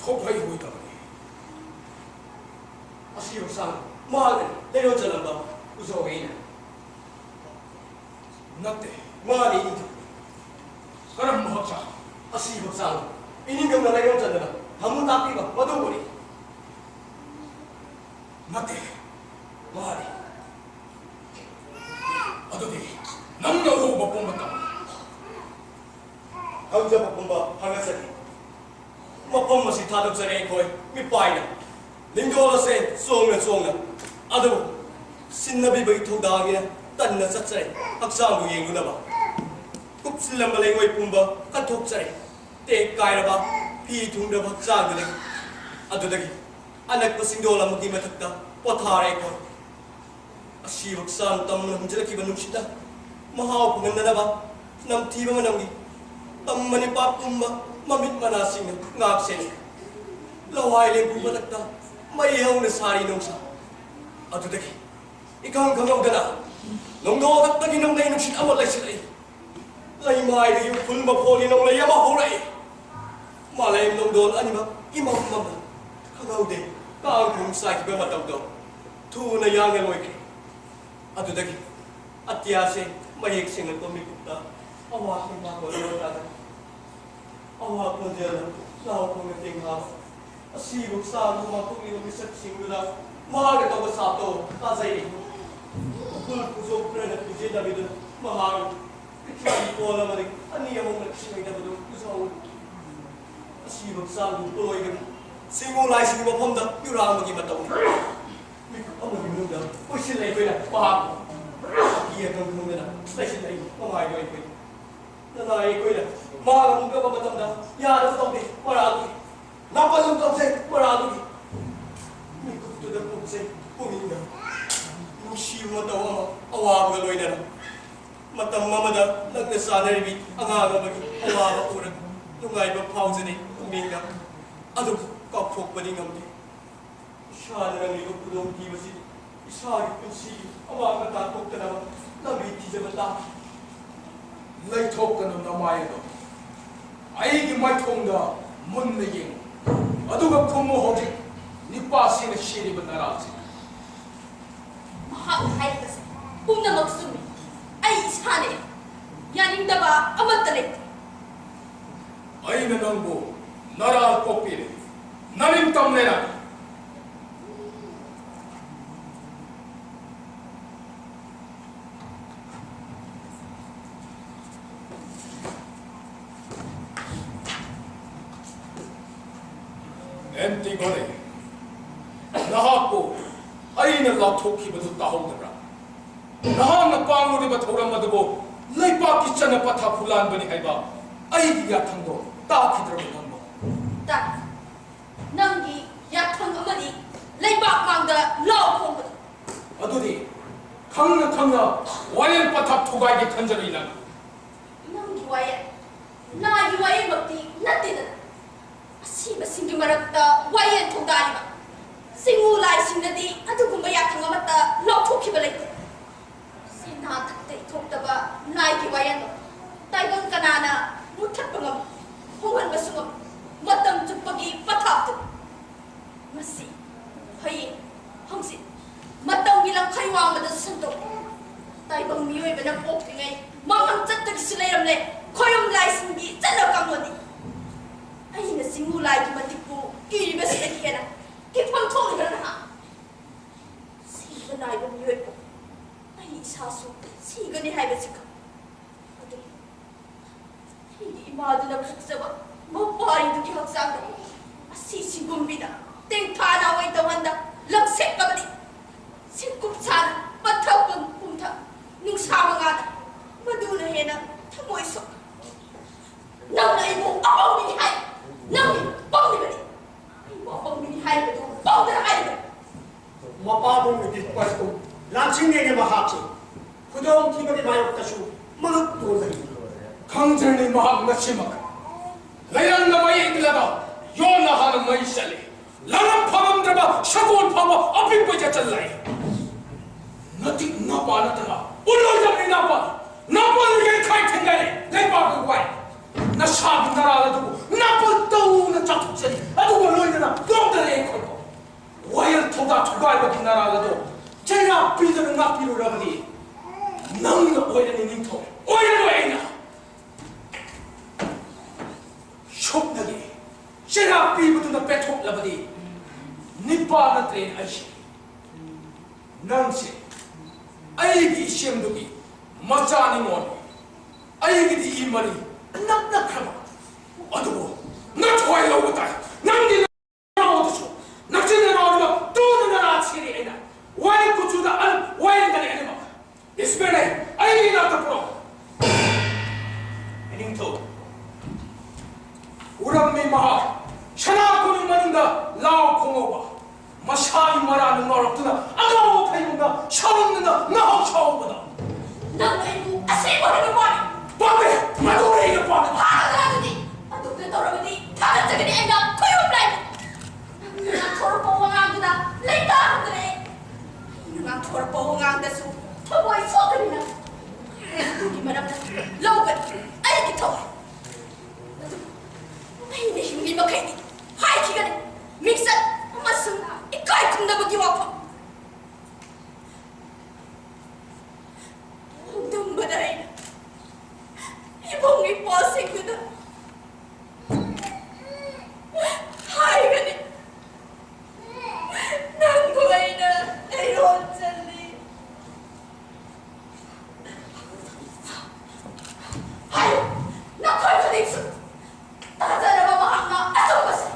ꯊꯣꯛꯍꯩꯔꯣꯏꯗꯕꯅꯤ꯫ ꯑꯁꯤꯕ ꯆꯥꯡ ꯃꯍꯥꯛꯅ ꯂꯩꯔꯣꯟ ꯆꯅꯝꯕ ꯎꯖꯍꯧꯋꯤ ꯑꯩꯅ꯫ ꯅꯠꯇꯦ꯫ ꯃꯥꯅꯤ ꯏꯅꯤꯡꯊꯧ꯫ ꯀꯔꯝꯕ ꯍꯛꯆꯥꯡ? ꯑꯁꯤꯕ ꯍꯛꯆꯥꯡ ꯏꯅꯤꯡꯊꯧꯅ ꯂꯩꯔꯣꯟ ꯆꯟꯗꯅ ꯊꯃꯨ ꯇꯥꯛꯄꯤꯕ ꯃꯗꯨꯕꯨꯅꯤ꯫ ꯅꯠꯇꯦ꯫ ꯃꯥꯅꯤ꯫ ꯑꯗꯨꯗꯤ ꯅꯪꯅ ꯎꯍꯧꯕ ꯄꯨꯝꯕ ꯇꯝꯃꯨ꯫ ꯈꯪꯖꯕ ꯄꯨꯝꯕ ꯐꯪꯉꯁꯅꯤ꯫ ꯃꯐꯝ ꯑꯁꯤ ꯊꯥꯗꯣꯛꯆꯔꯦ ꯑꯩꯈꯣꯏ ꯃꯤꯄꯥꯏꯅ꯫ ꯂꯤꯡꯗꯣꯜ ꯑꯁꯦ ꯆꯣꯡꯅ ꯆꯣꯡꯅ꯫ ꯑꯗꯨꯕꯨ ꯁꯤꯟꯅꯕꯤꯕꯒꯤ ꯊꯧꯗꯥꯡꯅꯤꯅ ꯇꯟꯅ ꯆꯠꯆꯔꯦ ꯍꯛꯆꯥꯡꯕꯨ ꯌꯦꯡꯂꯨꯅꯕ꯫ ꯀꯨꯞꯁꯤꯜꯂꯝꯕ ꯂꯩꯉꯣꯏ ꯄꯨꯝꯕ ꯀꯟꯊꯣꯛꯆꯔꯦ꯫ ꯇꯦꯛ ꯀꯥꯏꯔꯕ ꯐꯤ ꯊꯨꯡꯗ꯭ꯔꯕ ꯍꯛꯆꯥꯡꯗꯨꯗꯒꯤ꯫ ꯑꯗꯨꯗꯒꯤ ꯑꯅꯛꯄ ꯆꯤꯡꯗꯣꯜ ꯑꯃꯒꯤ ꯃꯊꯛꯇ ꯄꯣꯊꯥꯔꯦ ꯑꯩꯈꯣꯏ꯫ ꯑꯁꯤꯕ ꯍꯛꯆꯥꯡ ꯇꯝꯅ ꯍꯨꯝꯖꯤꯜꯂꯛꯈꯤꯕ ꯅꯨꯡꯁꯤꯠꯅ ꯃꯍꯥꯎ ꯐꯪꯍꯟꯅꯅꯕ ꯅꯝꯊꯤꯕ ꯃꯅꯝꯒꯤ ꯇꯝ ꯃꯅꯤꯄꯥ ꯄꯨꯝꯕ ꯃꯃꯤꯠ ꯃꯅꯥꯁꯤꯡꯅ ꯉꯥꯛ ꯁꯦꯟꯅꯩ꯫ ꯂꯋꯥꯏ ꯂꯦꯝꯕꯨ ꯃꯊꯛꯇ ꯃꯩ ꯍꯧꯅ ꯁꯥꯔꯤ ꯅꯨꯡꯁꯥ ꯑꯗꯨꯗꯒꯤ ꯏꯈꯪ ꯈꯪꯍꯧꯗꯅ ꯅꯣꯡꯗꯣꯜ ꯈꯛꯇꯒꯤ ꯅꯣꯡꯂꯩ ꯅꯨꯡꯁꯤꯠ ꯑꯃ ꯂꯩꯁꯤꯜꯂꯛꯏ꯫ ꯂꯩꯃꯥꯏꯗꯒꯤ ꯎꯐꯨꯜ ꯃꯐꯣꯜꯒꯤ ꯅꯣꯡꯂꯩ ꯑꯃ ꯍꯧꯔꯛꯏ꯫ ꯃꯥꯂꯦꯝ ꯅꯣꯡꯗꯣꯜ ꯑꯅꯤꯃꯛ ꯏꯃꯝ ꯃꯝꯅ ꯈꯪꯍꯧꯗꯦ꯫ ꯀꯥꯡꯈꯨꯝ ꯁꯥꯈꯤꯕ ꯃꯇꯝꯗꯣ ꯊꯨꯅ ꯌꯥꯡꯅ ꯂꯣꯏꯈ꯭ꯔꯦ꯫ ꯑꯗꯨꯗꯒꯤ ꯑꯇꯤꯌꯥꯁꯦ ꯃꯌꯦꯛ ꯁꯦꯡꯂꯛꯄ ꯃꯤꯀꯨꯞꯇ ꯑꯋꯥ ꯈꯣꯟꯖꯦꯜ ꯂꯣꯟ ꯇꯥꯔꯦ꯫ ꯑꯋꯥ ꯈꯣꯟꯖꯦꯜꯅ ꯂꯥꯎ ꯈꯣꯡꯅ ꯇꯦꯡꯍꯥꯕ ꯑꯁꯤꯕ ꯆꯥꯡꯗ ꯃꯥꯡꯊꯣꯛꯂꯤꯕ ꯃꯤꯁꯛꯁꯤꯡꯗꯨꯅ ꯃꯍꯥꯛꯅ ꯇꯧꯕ ꯁꯥꯞꯇꯣ ꯇꯥꯖꯩ꯫ ꯎꯐꯨꯜ ꯈꯨꯖꯣꯞ ꯈꯔꯅ ꯈꯨꯖꯦꯟꯅꯕꯤꯗꯨꯅ ꯃꯍꯥꯛ ꯄꯤꯊ꯭ꯔꯥꯒꯤ ꯀꯣꯜ ꯑꯃꯗꯒꯤ ꯑꯅꯤ ꯑꯍꯨꯝꯂꯛ ꯁꯤꯖꯤꯟꯅꯗꯕꯗꯨ ꯎꯖꯍꯧꯏ꯫ ꯑꯁꯤꯕ ꯆꯥꯡꯗꯨ ꯄꯣꯂꯣꯏꯒꯅꯤ꯫ ꯆꯤꯡꯉꯨ ꯂꯥꯏꯁꯤꯡꯒꯤ ꯃꯐꯝꯗ ꯌꯨꯔꯥꯡꯕꯒꯤ ꯃꯇꯧꯅꯤ꯫ ꯃꯤꯀꯨꯞ ꯑꯃꯒꯤ ꯃꯅꯨꯡꯗ ꯀꯣꯏꯁꯤꯜꯂꯦ ꯑꯩꯈꯣꯏꯅ ꯃꯍꯥꯛꯄꯨ꯫ ꯑꯀꯤ ꯑꯈꯪ ꯈꯪꯗꯅ ꯂꯩꯁꯤꯜꯂꯛꯏ ꯃꯃꯥꯏꯗꯣ ꯑꯩꯈꯣꯏ꯫ ꯅꯅꯥꯏ ꯑꯩꯈꯣꯏꯅ ꯃꯍꯥꯛ ꯑꯃꯨꯛ ꯀꯞꯄ ꯃꯇꯝꯗ ꯌꯥꯗꯕ ꯇꯧꯗꯦ ꯃꯔꯥꯜꯗꯨꯒꯤ꯫ ꯅꯥꯄꯜ ꯑꯃ ꯇꯧꯁꯦ ꯃꯔꯥꯜꯗꯨꯒꯤ꯫ ꯃꯤꯀꯨꯞꯇꯨꯗ ꯄꯣꯛꯆꯩ ꯄꯨꯛꯅꯤꯡꯗ ꯅꯨꯡꯁꯤꯕ ꯃꯇꯧ ꯑꯃ ꯑꯋꯥꯕꯒ ꯂꯣꯏꯅꯅ꯫ ꯃꯇꯝ ꯑꯃꯗ ꯅꯪꯅ ꯆꯥꯅꯔꯤꯕꯤ ꯑꯉꯥꯡ ꯑꯃꯒꯤ ꯑꯋꯥꯕ ꯎꯔꯒ ꯅꯨꯡꯉꯥꯏꯕ ꯐꯥꯎꯖꯔꯤ ꯄꯨꯛꯅꯤꯡꯗ꯫ ꯑꯗꯨꯕꯨ ꯀꯥꯎꯊꯣꯛꯄꯗꯤ ꯉꯝꯗꯦ꯫ ꯏꯁꯥꯅ ꯅꯪꯂꯤꯕ ꯈꯨꯗꯣꯡꯊꯤꯕꯁꯤ ꯏꯁꯥꯒꯤ ꯄꯨꯟꯁꯤꯒꯤ ꯑꯃꯥꯡꯕ ꯇꯥꯟꯊꯣꯛꯇꯅꯕ ꯂꯝꯕꯤ ꯊꯤꯖꯕ ꯇꯥꯈꯤ꯫ ꯂꯩꯊꯣꯛꯀꯅꯨ ꯅꯃꯥꯏ ꯑꯗꯣ꯫ ꯑꯩꯒꯤ ꯃꯥꯏꯊꯣꯡꯗ ꯃꯨꯟꯅ ꯌꯦꯡꯉꯨ꯫ ꯑꯗꯨꯒ ꯈꯨꯝꯃꯨ ꯍꯧꯖꯤꯛ ꯅꯤꯄꯥꯁꯤꯅ ꯁꯤꯔꯤꯕ ꯅꯔꯥꯁꯤ꯫ ꯃꯍꯥꯛꯅ ꯍꯥꯏꯔꯤꯕꯁꯦ ꯄꯨꯝꯅꯃꯛ ꯆꯨꯝꯃꯤ꯫ ꯑꯩ ꯏꯁꯥꯅ ꯌꯥꯅꯤꯡꯗꯕ ꯑꯃꯠꯇ ꯂꯩꯇꯦ꯫ ꯑꯩꯅ ꯅꯪꯕꯨ ꯅꯔꯥ ꯀꯣꯛꯄꯤꯔꯦ꯫ ꯅꯅꯤꯡꯇꯝ ꯂꯩꯔꯛ꯫ ꯑꯦꯟꯇꯤꯒꯣꯅꯦ, ꯅꯍꯥꯛꯄꯨ ꯑꯩꯅ ꯂꯥꯎꯊꯣꯛꯈꯤꯕꯗꯨ ꯇꯥꯍꯧꯗꯕ꯭ꯔꯥ? ꯅꯍꯥꯛꯅ ꯄꯥꯡꯂꯨꯔꯤꯕ ꯊꯧꯔꯝ ꯑꯗꯨꯕꯨ ꯂꯩꯕꯥꯛꯀꯤ ꯆꯠꯅ ꯄꯊꯥꯞ ꯍꯨꯔꯥꯟꯕꯅꯤ ꯍꯥꯏꯕ ꯑꯩꯒꯤ ꯌꯥꯊꯪꯗꯣ ꯇꯥꯈꯤꯗ꯭ꯔꯕ ꯅꯪꯕꯣ? ꯇꯥꯏ꯫ ꯅꯪꯒꯤ ꯌꯥꯊꯪ ꯑꯃꯗꯤ ꯂꯩꯕꯥꯛ ꯃꯥꯡꯗ ꯂꯥꯎ ꯈꯣꯡꯕꯗꯣ꯫ ꯑꯗꯨꯗꯤ ꯈꯪꯅ ꯈꯪꯅ ꯋꯥꯌꯦꯜ ꯄꯊꯥꯞ ꯊꯨꯒꯥꯏꯒꯦ ꯈꯟꯖꯔꯨꯏ ꯅꯪ꯫ ꯅꯪꯒꯤ ꯋꯥꯌꯦꯜ ꯂꯥꯏꯒꯤ ꯋꯥꯌꯦꯜꯃꯛꯇꯤ ꯅꯠꯇꯦꯗꯅ꯫ ꯑꯁꯤꯕꯁꯤꯡꯒꯤ ꯃꯔꯛꯇ ꯋꯥꯌꯦꯜ ꯊꯧꯗꯥꯔꯤꯕ꯫ ꯆꯤꯡꯉꯨ ꯂꯥꯏꯁꯤꯡꯅꯗꯤ ꯑꯗꯨꯒꯨꯝꯕ ꯌꯥꯊꯪ ꯑꯃꯠꯇ ꯂꯧꯊꯣꯛꯈꯤꯕ ꯂꯩꯇꯦ꯫ ꯁꯦꯟꯊꯥ ꯊꯛꯇ ꯊꯣꯛꯇꯕ ꯂꯥꯏꯒꯤ ꯋꯥꯌꯦꯜꯗꯣ ꯇꯥꯏꯕꯪ ꯀꯅꯥꯅ ꯃꯨꯠꯊꯠꯄ ꯉꯝꯃꯤ? ꯍꯣꯡꯍꯟꯕꯁꯨ ꯉꯝꯃꯤ꯫ ꯃꯇꯝ ꯆꯨꯞꯄꯒꯤ ꯄꯊꯥꯞꯇꯨ꯫ ꯉꯁꯤ, ꯍꯌꯦꯡ, ꯍꯪꯆꯤꯠ ꯃꯇꯝꯒꯤ ꯂꯝꯈꯩ ꯋꯥꯡꯃꯗꯁꯨ ꯁꯟꯗꯣꯛ꯫ ꯇꯥꯏꯕꯪ ꯃꯤꯑꯣꯏꯕꯅ ꯄꯣꯛꯇ꯭ꯔꯤꯉꯩ ꯃꯃꯥꯡ ꯆꯠꯇꯒꯤꯁꯨ ꯂꯩꯔꯝꯂꯦ ꯈꯣꯌꯨꯝ ꯂꯥꯏꯁꯤꯡꯒꯤ ꯆꯠꯅ ꯀꯥꯡꯂꯣꯟꯗꯤ꯫ ꯑꯩꯅ ꯆꯤꯡꯉꯨ ꯂꯥꯏꯒꯤ ꯃꯇꯤꯛꯄꯨ ꯀꯤꯔꯤꯕꯁꯤꯗꯒꯤ ꯍꯦꯟꯅ ꯀꯤꯐꯝ ꯊꯣꯛꯂꯤꯕ꯭ꯔꯥ ꯅꯍꯥꯛ? ꯁꯤꯕ ꯅꯥꯏꯕ ꯃꯤꯑꯣꯏꯕ ꯑꯩ ꯏꯁꯥꯁꯨ ꯁꯤꯒꯅꯤ ꯍꯥꯏꯕꯁꯤ ꯈꯪ-, ꯑꯗꯨꯕꯨ ꯑꯩꯒꯤ ꯏꯃꯥꯗꯨꯅ ꯄꯣꯛꯆꯕ ꯃꯄꯥꯔꯤꯗꯨꯒꯤ ꯍꯛꯆꯥꯡꯗ ꯑꯁꯤ ꯁꯤꯒꯨꯝꯕꯤꯗ ꯇꯦꯡꯊꯥ ꯅꯥꯋꯩ ꯇꯧꯍꯟꯗ ꯂꯪꯁꯦꯛꯂꯕꯗꯤ ꯁꯤꯡꯀꯨꯞ ꯁꯥꯅ ꯄꯠꯊ ꯄꯨꯝ-, ꯄꯨꯝꯊ ꯅꯨꯡꯁꯥ ꯃꯉꯥꯜꯗ ꯃꯗꯨꯅ ꯍꯦꯟꯅ ꯊꯃꯣꯏ ꯁꯣꯛ꯫ ꯅꯪꯅ ꯑꯩꯕꯨ ꯑꯄꯪꯕꯤꯅꯤ ꯍꯥꯏ꯫ ꯅꯪꯅ ꯄꯪꯂꯤꯕꯅꯤ꯫ ꯑꯩꯕꯨ ꯑꯄꯪꯕꯤꯅꯤ ꯍꯥꯏꯔꯤꯕꯗꯨ ꯄꯪꯗꯅ ꯍꯥꯏꯔꯤꯕꯅꯤ꯫ ꯃꯄꯥꯕꯨ ꯃꯤꯇꯤꯛ ꯄꯥꯏꯈꯨꯝ ꯂꯥꯟꯁꯤꯡꯅꯦꯅꯦ ꯃꯍꯥꯛꯁꯦ꯫ ꯈꯨꯗꯣꯡꯊꯤꯕꯒꯤ ꯃꯥꯌꯣꯛꯇꯁꯨ ꯃꯉꯛ ꯇꯣꯟꯕꯅꯤ꯫ ꯈꯪꯗ꯭ꯔꯅꯤ ꯃꯍꯥꯛ ꯉꯁꯤꯃꯛ ꯂꯩꯔꯪꯅ ꯃꯩ ꯏꯜꯂꯒ ꯌꯣꯟꯅ ꯍꯥꯟꯅ ꯃꯩ ꯆꯠꯂꯤ꯫ ꯂꯥꯡꯂꯝ ꯐꯪꯉꯝꯗ꯭ꯔꯕ ꯁꯒꯣꯜ ꯐꯥꯎꯕ ꯑꯄꯤꯛꯄ ꯌꯥꯆꯜ ꯂꯥꯛꯏ꯫ ꯅꯇꯤꯛ ꯅꯄꯥ ꯅꯠꯇꯅ ꯎꯠꯂꯣꯏꯗꯕꯅꯤ ꯅꯄꯥ꯫ ꯅꯄꯥꯅ ꯌꯩꯈꯥꯏ ꯊꯤꯡꯒꯥꯏꯔꯦ ꯂꯩꯕꯥꯛꯀꯤ ꯋꯥꯏ꯫ ꯅꯁꯥꯒꯤ ꯅꯔꯥꯜ ꯑꯗꯨꯕꯨ ꯅꯥꯄꯜ ꯇꯧꯅ ꯆꯥꯊꯣꯛꯆꯔꯤ꯫ ꯑꯗꯨꯒ ꯂꯣꯏꯅꯅ ꯂꯣꯛꯇꯔꯦ ꯑꯩꯈꯣꯏꯕꯨ꯫ ꯋꯥꯌꯦꯜ ꯊꯧꯗꯥ ꯊꯨꯒꯥꯏꯕꯒꯤ ꯅꯔꯥꯜ ꯑꯗꯣ ꯆꯩꯔꯥꯛ ꯄꯤꯗꯨꯅ ꯉꯥꯛꯄꯤꯔꯨꯔꯕꯗꯤ ꯅꯪꯅ ꯑꯣꯏꯔꯅꯤ ꯅꯤꯡꯊꯧ, ꯑꯣꯏꯔꯔꯣꯏ ꯑꯩꯅ꯫ ꯁꯨꯞꯅꯒꯤ ꯆꯩꯔꯥꯛ ꯄꯤꯕꯗꯨꯅ ꯄꯦꯟꯊꯣꯛꯂꯕꯗꯤ ꯅꯤꯄꯥ ꯅꯠꯇ꯭ꯔꯦꯅꯦ ꯑꯩꯁꯦ꯫ ꯅꯪꯁꯦ ꯑꯩꯒꯤ ꯏꯁꯦꯝꯗꯨꯒꯤ ꯃꯆꯥ ꯅꯤꯉꯣꯜꯅꯤ꯫ ꯑꯩꯒꯤꯗꯤ ꯏ ꯃꯔꯤ ꯅꯛꯅꯈ꯭ꯔꯕ꯫ ꯑꯗꯨꯕꯨ ꯅꯊ꯭ꯋꯥꯏ ꯂꯧꯕ ꯇꯥꯏ꯫ ꯅꯪꯗꯤ ꯅꯅꯥꯎꯗꯨꯁꯨ ꯅꯆꯤꯟ ꯅꯅꯥꯎꯗꯨꯃꯛ ꯇꯨꯅ ꯅꯔꯥ ꯁꯤꯔꯤ ꯑꯩꯅ꯫ ꯋꯥꯌꯦꯜ ꯀꯨꯆꯨꯗ ꯑꯜ ꯋꯥꯌꯦꯜꯒꯅꯤ ꯑꯅꯤꯃꯛ꯫ ꯏꯁꯃꯦꯂꯩ, ꯑꯩꯒꯤ ꯏꯅꯥꯛꯇ ꯄꯨꯔꯛꯎ꯫ ꯏꯅꯤꯡꯊꯧ, ꯎꯔꯝꯃꯤ ꯃꯍꯥꯛ ꯁꯅꯥ ꯀꯣꯅꯨꯡ ꯃꯅꯨꯡꯗ ꯂꯥꯎ ꯈꯣꯡꯍꯧꯕ꯫ ꯃꯁꯥꯒꯤ ꯃꯔꯥꯅ ꯉꯥꯎꯔꯛꯇꯨꯅ ꯑꯉꯥꯎꯕ ꯐꯩꯕꯨꯡꯗ ꯁꯥꯎꯅꯤꯡꯗꯨꯅ ꯉꯥꯍꯧ ꯁꯥꯎꯕꯗ꯫ ꯅꯪ ꯑꯩꯕꯨ ꯑꯁꯦꯡꯕ ꯍꯥꯏꯕ ꯋꯥꯅꯤ꯫ ꯄꯥꯝꯗꯦ, ꯃꯗꯨ ꯑꯩꯅ ꯄꯥꯝꯗꯦ꯫ ꯐꯥꯔꯒ ꯑꯗꯨꯗꯤ ꯑꯗꯨꯝꯅ ꯇꯧꯔꯕꯗꯤ ꯊꯥꯒꯠꯆꯒꯅꯤ ꯑꯩꯅ ꯈꯨꯌꯨꯝ ꯂꯥꯏꯕꯨ꯫ ꯅꯪꯅ ꯊꯣꯔꯛꯄ ꯋꯥꯉꯥꯡꯗꯨꯅ ꯊꯣꯔꯛꯄ ꯋꯥꯉꯥꯡꯗꯁꯨ ꯊꯃꯣꯏ ꯁꯣꯛꯀꯅꯤꯅ ꯑꯗꯨꯒꯤ ꯃꯔꯝꯗ ꯂꯧꯒꯅꯤ ꯑꯩꯒꯤ ꯊꯋꯥꯏ꯫ ꯑꯗꯨꯕꯨ ꯑꯩꯅ ꯍꯤꯡꯂꯤ ꯃꯈꯩꯗꯤ ꯍꯥꯏꯈꯤꯒꯅꯤ ꯃꯤꯡꯆꯠ ꯑꯃꯁꯨꯡ ꯏꯀꯥꯏ ꯈꯨꯝꯅꯕꯒꯤ ꯋꯥꯐꯝ꯫ ꯅꯣꯡꯗꯝꯕꯗ ꯑꯩꯅ ꯏꯕꯨꯡ ꯏꯄ꯭ꯋꯥꯁꯤꯡꯗꯨꯗ ꯍꯥꯏꯒꯅꯤ, ꯅꯪꯕꯨ ꯑꯩꯅ ꯂꯩꯔꯣꯟ ꯆꯜꯂꯤ꯫ ꯍꯥꯏꯌꯨ, ꯅꯈꯣꯏ ꯈꯨꯗꯤꯡꯁꯨ ꯇꯥꯖꯅꯕ ꯃꯍꯥꯛꯅ ꯑꯆꯧꯕꯁꯦ꯫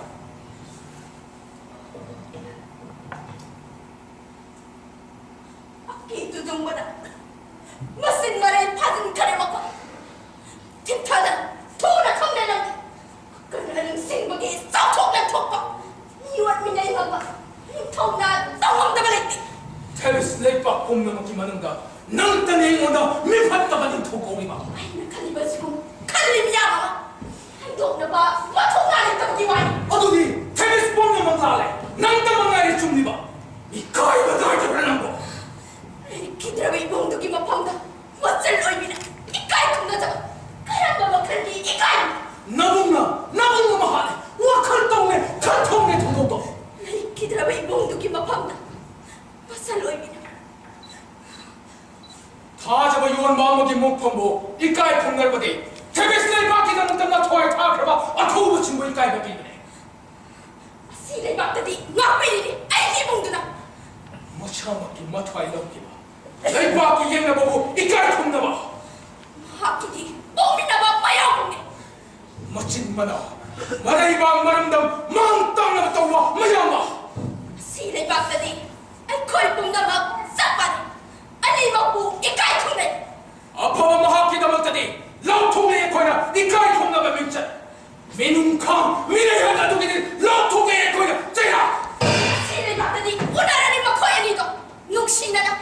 ꯑꯀꯤ ꯇꯨꯖꯨꯡꯕꯅ ꯃꯆꯤꯟ ꯃꯔꯩ ꯐꯥꯖꯤꯟꯈꯔꯦ ꯃꯈꯣꯏ꯫ ꯊꯤꯟꯊꯗꯅ ꯊꯨꯅ ꯈꯪꯂꯦ ꯅꯪꯗꯤ꯫ ꯑꯀꯟ ꯑꯔꯤꯡ ꯁꯤꯡꯕꯒꯤ ꯆꯥꯎꯊꯣꯛ ꯂꯦꯝꯊꯣꯛꯄ, ꯃꯤꯑꯣꯠ ꯃꯤꯅꯩ ꯉꯝꯕ, ꯅꯤꯡꯊꯧꯅ ꯇꯧꯉꯝꯗꯕ ꯂꯩꯇꯦ꯫ ꯊꯦꯕꯤꯁ ꯂꯩꯄꯥꯛ ꯄꯨꯝꯅꯃꯛꯀꯤ ꯃꯅꯨꯡꯗ ꯅꯪꯇꯅꯤ ꯑꯩꯉꯣꯟꯗ ꯃꯤꯐꯠꯇꯕ ꯅꯤꯡꯊꯧ ꯀꯧꯔꯤꯕ꯫ ꯑꯩꯅ ꯈꯜꯂꯤꯕꯁꯤꯒꯨꯝ ꯈꯜꯂꯤ ꯃꯤꯌꯥꯝ ꯑꯃ ꯍꯥꯏꯗꯣꯛꯅꯕ ꯃꯊꯧꯅꯥ ꯂꯩꯇꯕꯒꯤ ꯋꯥꯅꯤ꯫ ꯑꯗꯨꯗꯤ ꯊꯦꯕꯤꯁ ꯄꯨꯝꯅꯃꯛ ꯂꯥꯜꯂꯦ, ꯅꯪꯇ ꯃꯉꯥꯏꯔꯦ ꯆꯨꯝꯂꯤꯕ꯫ ꯏꯀꯥꯏꯕ ꯅꯥꯏꯗꯕ꯭ꯔꯥ ꯅꯪꯕꯨ? ꯂꯥꯏꯔꯤꯛ ꯈꯤꯗ꯭ꯔꯕ ꯏꯃꯨꯡꯗꯨꯒꯤ ꯃꯐꯝꯗ ꯃꯆꯜ ꯑꯣꯏꯕꯤꯅ ꯏꯀꯥꯏ ꯈꯨꯝꯅꯗꯕ ꯀꯔꯝꯕ ꯃꯈꯜꯒꯤ ꯏꯀꯥꯏꯕ? ꯅꯕꯨꯡꯅ, ꯅꯕꯨꯡ ꯑꯃ ꯍꯥꯠꯂꯦ, ꯋꯥꯈꯜ ꯇꯧꯅꯦ, ꯈꯟꯊꯧꯅꯦ ꯊꯧꯗꯣꯛꯇꯣ꯫ ꯂꯥꯏꯔꯤꯛ ꯈꯤꯗ꯭ꯔꯕ ꯏꯃꯨꯡꯗꯨꯒꯤ ꯃꯐꯝꯗ ꯃꯆꯜ ꯑꯣꯏꯕꯤꯅ ꯊꯥꯖꯕ ꯌꯣꯟꯕ ꯑꯃꯒꯤ ꯃꯣꯛꯐꯝꯕꯨ ꯏꯀꯥꯏ ꯈꯨꯝꯅꯔꯕꯗꯤ ꯊꯦꯕꯤꯁ ꯂꯩꯕꯥꯛꯀꯤꯗꯃꯛꯇ ꯃꯊ꯭ꯋꯥꯏ ꯊꯥꯈ꯭ꯔꯕ ꯑꯊꯧꯕꯁꯤꯡꯕꯨ ꯏꯀꯥꯏꯕ ꯄꯤꯕꯅꯤ꯫ ꯑꯁꯤ ꯂꯩꯕꯥꯛꯇꯗꯤ ꯉꯥꯛꯄꯤꯔꯤꯅꯤ ꯑꯩꯒꯤ ꯏꯃꯨꯡꯗꯨꯅ꯫ ꯃꯁꯥꯃꯛꯀꯤ ꯃꯊ꯭ꯋꯥꯏ ꯂꯧꯈꯤꯕ ꯂꯩꯕꯥꯛꯀꯤ ꯌꯦꯛꯅꯕꯕꯨ ꯏꯀꯥꯏ ꯈꯨꯝꯅꯕ꯫ ꯃꯍꯥꯛꯀꯤꯗꯤ ꯄꯣꯛꯃꯤꯟꯅꯕ ꯃꯌꯥꯝ ꯄꯣꯛꯃꯤ꯫ ꯃꯆꯤꯟ ꯃꯅꯥꯎ, ꯃꯔꯩꯕꯥꯛ ꯃꯔꯝꯗꯝ ꯃꯥꯡ ꯇꯥꯛꯅꯕ ꯇꯧꯕ ꯃꯌꯥꯝ ꯑꯃ꯫ ꯑꯁꯤ ꯂꯩꯕꯥꯛꯇꯗꯤ ꯑꯩꯈꯣꯏ ꯄꯨꯝꯅꯃꯛ ꯆꯞ ꯃꯥꯟꯅꯩ꯫ ꯑꯅꯤꯃꯛꯄꯨ ꯏꯀꯥꯏ ꯈꯨꯝꯅꯩ꯫ ꯑꯐꯕ ꯃꯍꯥꯛꯀꯤꯗꯃꯛꯇꯗꯤ ꯂꯥꯎꯊꯣꯛꯂꯤ ꯑꯩꯈꯣꯏꯅ ꯏꯀꯥꯏ ꯈꯨꯝꯅꯕ ꯃꯤꯡꯆꯠ꯫ ꯃꯤꯅꯨꯡꯈꯥꯡ ꯃꯤꯔꯩꯍꯟ ꯑꯗꯨꯒꯤꯗꯤ ꯂꯥꯎꯊꯣꯛꯂꯤ ꯑꯩꯈꯣꯏꯅ ꯆꯩꯔꯥꯛ꯫ ꯑꯁꯤ ꯂꯩꯕꯥꯛꯇꯗꯤ ꯎꯅꯔꯅꯤ ꯃꯈꯣꯏ ꯑꯅꯤꯗꯣ ꯅꯨꯡꯁꯤꯅꯅ,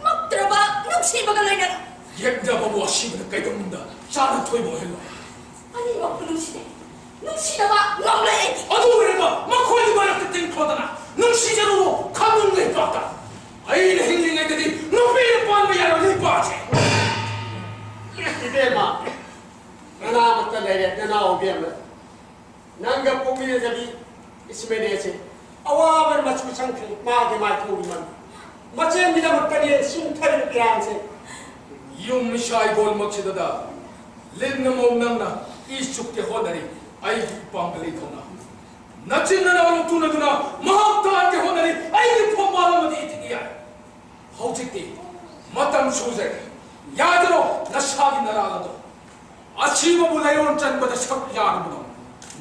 ꯃꯛꯇ꯭ꯔꯕ ꯅꯨꯡꯁꯤꯕꯒ ꯂꯣꯏꯅꯅ꯫ ꯌꯦꯛꯅꯕꯕꯨ ꯑꯁꯤꯕꯗ ꯀꯩꯗꯧꯅꯨꯡꯗ ꯆꯥꯅ ꯊꯣꯏꯕ ꯑꯣꯏꯍꯜꯂꯣ꯫ ꯑꯅꯤꯃꯛꯄꯨ ꯅꯨꯡꯁꯤꯅꯩ꯫ ꯅꯨꯡꯁꯤꯅꯕ ꯉꯝꯂꯣꯏ ꯑꯩꯗꯤ꯫ ꯐꯖꯕꯤ ꯏꯁꯃꯦꯂꯦꯁꯦ ꯑꯋꯥꯕꯅ ꯃꯆꯨ ꯁꯪꯈ꯭ꯔꯦ꯫ ꯃꯥꯒꯤ ꯃꯥꯏꯊꯣꯡꯒꯤ ꯃꯃꯤ ꯃꯆꯦꯡꯒꯤꯗꯃꯛꯇꯅꯦ ꯁꯨꯝꯊꯔꯤꯕ ꯄꯤꯔꯥꯡꯁꯦ꯫ ꯌꯨꯝ ꯏꯁꯥ ꯏꯒꯣꯜꯃꯛꯁꯤꯗꯗ ꯂꯤꯟꯅ ꯃꯑꯣꯡ ꯅꯪꯅ ꯏ ꯆꯨꯞꯀꯦ ꯍꯣꯠꯅꯔꯤ꯫ ꯑꯩꯒꯤ ꯏꯄꯥꯡꯒꯜ ꯏꯊꯧꯅ ꯅꯆꯤꯟ ꯅꯅꯥꯎ ꯂꯧꯊꯨꯅꯗꯨꯅ ꯃꯍꯥꯛ ꯇꯥꯟꯒꯦ ꯍꯣꯠꯅꯔꯤ꯫ ꯑꯩꯒꯤ ꯐꯝꯃꯥꯜ ꯑꯃꯗꯤ ꯏꯊꯤꯛ ꯌꯥꯏ꯫ ꯍꯧꯖꯤꯛꯇꯤ ꯃꯇꯝ ꯁꯨꯖꯔꯦ꯫ ꯌꯥꯖꯔꯣ ꯅꯁꯥꯒꯤ ꯅꯔꯥꯜ ꯑꯗꯣ꯫ ꯑꯁꯤꯕꯕꯨ ꯂꯩꯔꯣꯟ ꯆꯟꯕꯗ ꯁꯔꯨꯛ ꯌꯥꯔꯨꯕꯅꯣ?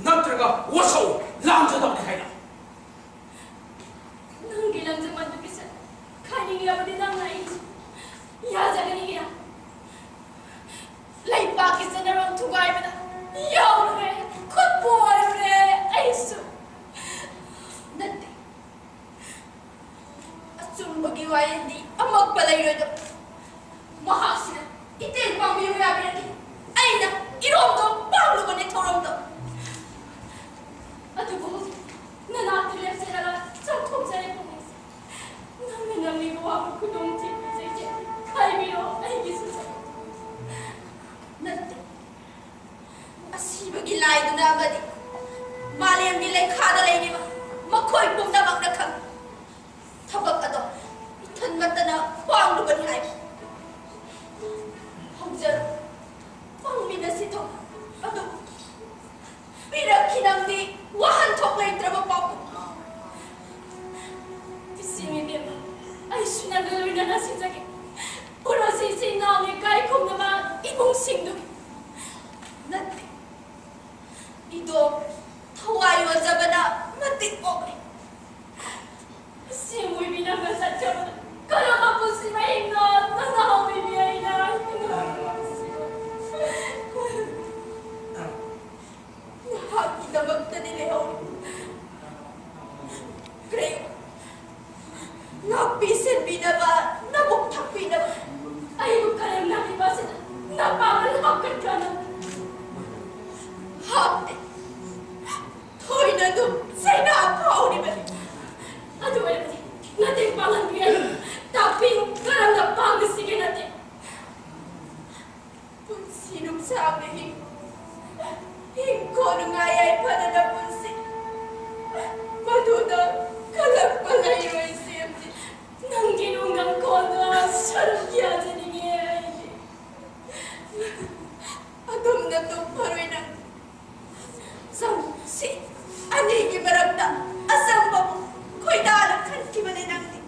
ꯅꯠꯇ꯭ꯔꯒ ꯋꯥꯁꯧ ꯂꯥꯡꯖꯗꯕꯅꯤ ꯍꯥꯏꯅ? ꯅꯪꯒꯤ ꯂꯪꯖꯃꯟꯗꯨꯒꯤ ꯁꯛ ꯈꯥꯏꯅꯤꯡꯂꯕꯗꯤ ꯅꯪꯅ ꯑꯩ ꯌꯥꯖꯒꯅꯤ ꯏꯔꯥ꯫ ꯂꯩꯕꯥꯛꯀꯤ ꯆꯠꯅꯔꯣꯟ ꯊꯨꯒꯥꯏꯕꯗ ꯌꯥꯎꯔꯨꯔꯦ, ꯈꯨꯠꯄꯨ ꯑꯣꯏꯔꯨꯔꯦ ꯑꯩꯁꯨ꯫ ꯅꯠꯇꯦ, ꯑꯆꯨꯝꯕꯒꯤ ꯋꯥꯌꯦꯜꯗꯤ ꯑꯃꯛꯄ ꯂꯩꯔꯣꯏꯗꯕ꯫ ꯃꯍꯥꯛꯁꯤꯅ ꯏꯇꯦꯡ ꯄꯥꯡꯕꯤꯌꯨ ꯌꯥꯕꯤꯔꯛꯀꯦ꯫ ꯑꯩꯅ ꯏꯔꯣꯝꯗꯣ ꯄꯥꯝꯂꯨꯕꯅꯦ ꯊꯧꯔꯝꯗꯣ꯫ ꯑꯗꯨꯕꯨ ꯍꯧꯖꯤꯛ ꯅꯅꯥꯛꯇ ꯂꯦꯞꯆꯔꯒ ꯆꯥꯛꯊꯣꯛꯆꯔꯦ ꯄꯨꯛꯅꯤꯡꯁꯦ꯫ ꯅꯪꯅ ꯅꯝꯂꯤꯕ ꯋꯥꯕꯨ ꯈꯨꯗꯣꯡ ꯊꯤꯕꯤꯖꯩꯁꯦ ꯈꯥꯏꯕꯤꯔꯣ ꯑꯩꯒꯤꯁꯨ꯫ ꯅꯠꯇꯦ꯫ ꯑꯁꯤꯕꯒꯤ ꯂꯥꯏꯗꯨꯅ ꯑꯃꯗꯤ ꯃꯥꯂꯦꯝꯒꯤ ꯂꯩꯈꯥꯗ ꯂꯩꯔꯤꯕ ꯃꯈꯣꯏ ꯄꯨꯝꯅꯃꯛꯅ ꯈꯪꯏ꯫ ꯊꯕꯛ ꯑꯗꯣ ꯏꯊꯟꯃꯛꯇꯅ ꯄꯥꯡꯂꯨꯕꯅꯤ ꯍꯥꯏꯕ꯫ ꯍꯧꯖꯔꯣ, ꯄꯥꯡꯃꯤꯟꯅꯁꯤ ꯊꯧ꯫ ꯑꯗꯨꯕꯨ ꯄꯤꯔꯛꯈꯤ ꯅꯪꯗꯤ ꯋꯥꯍꯟꯊꯣꯛ ꯂꯩꯇ꯭ꯔꯕ ꯄꯥꯎꯈꯨꯝ꯫ ꯏꯆꯦ ꯏꯕꯦꯝꯃ, ꯑꯩꯁꯨ ꯅꯪꯒ ꯂꯣꯏꯅꯅ ꯁꯤꯖꯒꯦ꯫ ꯄꯨꯔꯣꯁꯤ ꯏꯆꯤꯟ ꯏꯅꯥꯎꯅꯤ ꯀꯥꯏ ꯈꯨꯝꯅꯕ ꯏꯃꯨꯡꯁꯤꯡꯗꯨꯒꯤ꯫ ꯅꯠꯇꯦ, ꯏꯗꯣ ꯊꯋꯥꯏ ꯌꯣꯟꯖꯕꯅ ꯃꯇꯤꯛ ꯄꯣꯛꯂꯤ꯫ ꯏꯆꯦ ꯃꯣꯏꯕꯤ ꯅꯪꯅ ꯆꯠꯈ꯭ꯔꯕꯗ ꯀꯔꯝꯕ ꯄꯨꯟꯁꯤ ꯃꯍꯤꯡꯅꯣ ꯅꯪꯅ ꯍꯧꯕꯤꯕꯤ ꯑꯩꯅ ꯍꯤꯡꯂꯤꯕꯁꯤ? ꯅꯍꯥꯛꯀꯤꯗꯃꯛꯇꯗꯤ ꯂꯩꯍꯧꯔꯤ꯫ ꯀ꯭ꯔꯦꯌꯣꯟ, ꯉꯥꯛꯄꯤ ꯁꯦꯟꯕꯤꯅꯕ, ꯅꯕꯨꯛ ꯊꯛꯄꯤꯅꯕ꯫ ꯑꯩꯕꯨ ꯀꯔꯦꯝꯅꯔꯤꯕ ꯑꯁꯤꯗ ꯅꯄꯥꯡꯒꯜ ꯍꯥꯞꯀꯗ꯭ꯔꯅ? ꯍꯥꯞꯇꯦ꯫ ꯊꯣꯏꯅ ꯑꯗꯨꯝ ꯆꯩꯅꯥ ꯐꯥꯎꯔꯤꯕꯅꯤ꯫ ꯑꯗꯨ ꯑꯣꯏꯔꯕꯗꯤ ꯃꯇꯦꯡ ꯄꯥꯡꯍꯟꯕꯤꯌꯨ꯫ ꯇꯥꯛꯄꯤꯌꯨ, ꯀꯔꯝꯅ ꯄꯥꯡꯒꯁꯤꯒꯦ ꯅꯠꯇꯦ꯫ ꯄꯨꯟꯁꯤ ꯅꯨꯡꯁꯥꯡꯅ ꯍꯤꯡ-, ꯍꯤꯡꯈꯣ ꯅꯨꯡꯉꯥꯏ ꯌꯥꯏꯐꯅꯅ ꯄꯨꯟꯁꯤ꯫ ꯇꯨꯗ ꯀꯜꯂꯛꯄ ꯂꯩꯔꯣꯏ ꯁꯦꯝꯁꯤ꯫ ꯅꯪꯒꯤ ꯅꯨꯡꯗꯝ ꯀꯣꯟꯗ ꯁꯔꯨꯛ ꯌꯥꯖꯅꯤꯡꯉꯦ ꯑꯩꯗꯤ꯫ ꯑꯗꯨꯝꯅ ꯇꯨꯝꯃꯔꯣꯏ ꯅꯪ꯫ ꯆꯪꯁꯤ꯫ ꯑꯅꯤꯒꯤ ꯃꯔꯛꯇ ꯑꯆꯝꯕꯕꯨ ꯈꯣꯏꯗꯥꯅ ꯈꯟꯈꯤꯕꯅꯤ ꯅꯪꯗꯤ꯫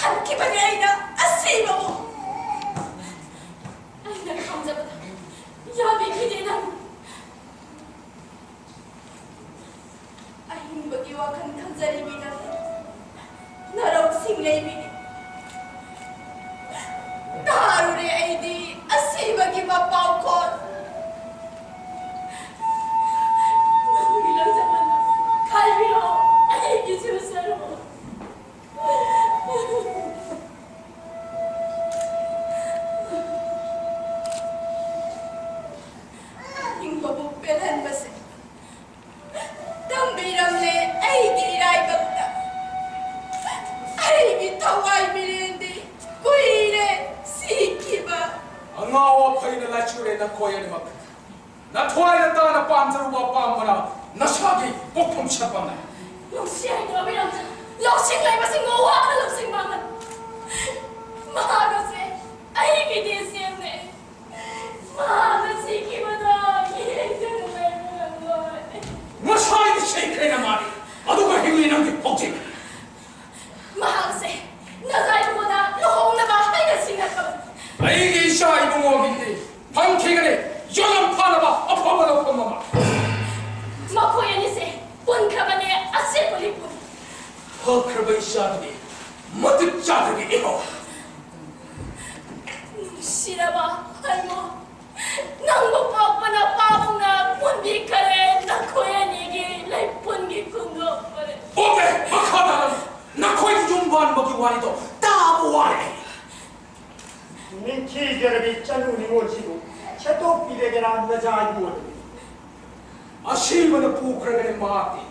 ꯈꯟꯈꯤꯕꯅꯤ ꯑꯩꯅ ꯑꯁꯤꯕꯕꯨ꯫ ꯑꯩꯅ ꯈꯪꯖꯕꯗ ꯌꯥꯕꯤꯈꯤꯗꯦ ꯅꯪ꯫ ꯑꯍꯤꯡꯕꯒꯤ ꯋꯥꯈꯜ ꯈꯟꯖꯔꯤꯕꯤ ꯅꯪ꯫ ꯅꯔꯧꯁꯤꯡ ꯂꯩꯕꯤꯅꯤ꯫ ꯇꯥꯔꯨꯔꯦ ꯑꯩꯗꯤ ꯑꯁꯤꯕꯒꯤ ꯃꯄꯥꯎꯈꯣꯜ꯫ ꯅꯪꯒꯤ ꯂꯪꯖꯐꯝꯗꯨ ꯈꯥꯏꯕꯤꯔꯛꯑꯣ, ꯑꯩꯒꯤꯁꯨ ꯁꯔꯨꯛ꯫ ꯑꯍꯤꯡꯕꯕꯨ ꯄꯦꯜꯍꯟꯕꯁꯦ ꯇꯝꯕꯤꯔꯝꯂꯦ ꯑꯩꯒꯤ ꯏꯔꯥꯏꯕꯛꯇ꯫ ꯑꯩꯒꯤ ꯊꯋꯥꯏ ꯃꯤꯔꯦꯟꯗꯤ ꯀꯨꯏꯔꯦ ꯁꯤꯈꯤꯕ꯫ ꯑꯉꯥꯎ ꯑꯐꯩꯅ ꯂꯥꯏꯆꯨꯔꯦ ꯅꯈꯣꯏ ꯑꯅꯤꯃꯛ꯫ ꯅꯊ꯭ꯋꯥꯏ ꯅꯇꯥꯅ ꯄꯥꯝꯖꯔꯨꯕ ꯑꯄꯥꯝꯕꯅ ꯅꯁꯥꯒꯤ ꯄꯣꯛꯐꯝ ꯁꯛꯐꯝꯅꯦ꯫ ꯅꯨꯡꯁꯤ ꯍꯥꯏꯗꯣ ꯑꯕꯤꯔꯝ, ꯂꯧꯁꯤꯡ ꯂꯩꯕꯁꯤꯡꯕꯨ ꯋꯥꯅ ꯂꯧꯁꯤꯡ ꯃꯥꯡꯍꯟ꯫ ꯃꯍꯥꯛ ꯑꯁꯦ ꯑꯩꯒꯤꯗꯤ ꯁꯦꯝꯅꯦ꯫ ꯃꯍꯥꯛꯅ ꯁꯤꯈꯤꯕꯗꯣ ꯌꯦꯡꯗꯨꯅ ꯂꯩꯕ ꯉꯝꯂꯣꯏ꯫ ꯉꯁꯥꯏꯗꯤ ꯁꯤꯈ꯭ꯔꯦꯅ ꯃꯥꯗꯤ, ꯑꯗꯨꯒ ꯍꯤꯡꯂꯤ ꯅꯪꯗꯤ ꯍꯧꯖꯤꯛ꯫ ꯃꯍꯥꯛꯁꯦ ꯅꯖꯥꯏꯕꯨꯡꯉꯣꯗ ꯂꯨꯍꯣꯡꯅꯕ ꯍꯥꯏꯅ ꯁꯤꯡꯅꯈ꯭ꯔꯕꯅꯤ꯫ ꯑꯩꯒꯤ ꯏꯆꯥ ꯏꯕꯨꯡꯉꯣꯒꯤꯗꯤ ꯐꯪꯈꯤꯒꯅꯤ, ꯌꯣꯜꯂꯝ ꯐꯥꯅꯕ ꯑꯐꯕ ꯂꯧꯐꯝ ꯑꯃ꯫ ꯃꯈꯣꯏ ꯑꯅꯤꯁꯦ ꯄꯨꯟꯈ꯭ꯔꯕꯅꯦ, ꯑꯁꯦꯡꯕꯒꯤ ꯄꯨꯟ꯫ ꯐꯈ꯭ꯔꯕ ꯏꯆꯥꯗꯨꯗꯤ ꯃꯇꯤꯛ ꯆꯥꯗ꯭ꯔꯕꯤ ꯏꯍꯧ꯫ ꯅꯨꯡꯁꯤꯔꯕ ꯍꯥꯏꯃꯣ, ꯅꯪꯕꯨ ꯄꯣꯛꯄꯅ ꯄꯥꯕꯨꯡꯅ ꯄꯨꯟꯕꯤꯈꯔꯦ, ꯅꯈꯣꯏ ꯑꯅꯤꯒꯤ ꯂꯩꯄꯨꯟꯒꯤ ꯈꯨꯟꯗꯣꯛꯄꯅꯦ꯫ ꯑꯣꯀꯦ, ꯃꯈꯥ ꯇꯥꯅ ꯅꯈꯣꯏꯒꯤ ꯌꯨꯝ ꯄꯥꯟꯕꯒꯤ ꯋꯥꯔꯤꯗꯣ ꯇꯥꯕ ꯋꯥꯔꯦ꯫ ꯅꯤꯡꯊꯤꯖꯔꯕꯤ ꯆꯅꯨ ꯅꯤꯉꯣꯜꯁꯤꯕꯨ ꯁꯦꯠꯇꯣꯛꯄꯤꯔꯒꯦꯔꯥ ꯅꯖꯥꯏꯕꯨ ꯑꯗꯨ? ꯑꯁꯤꯕꯅ ꯄꯨꯈ꯭ꯔꯒꯅꯤ ꯃꯍꯥꯛꯇꯤ꯫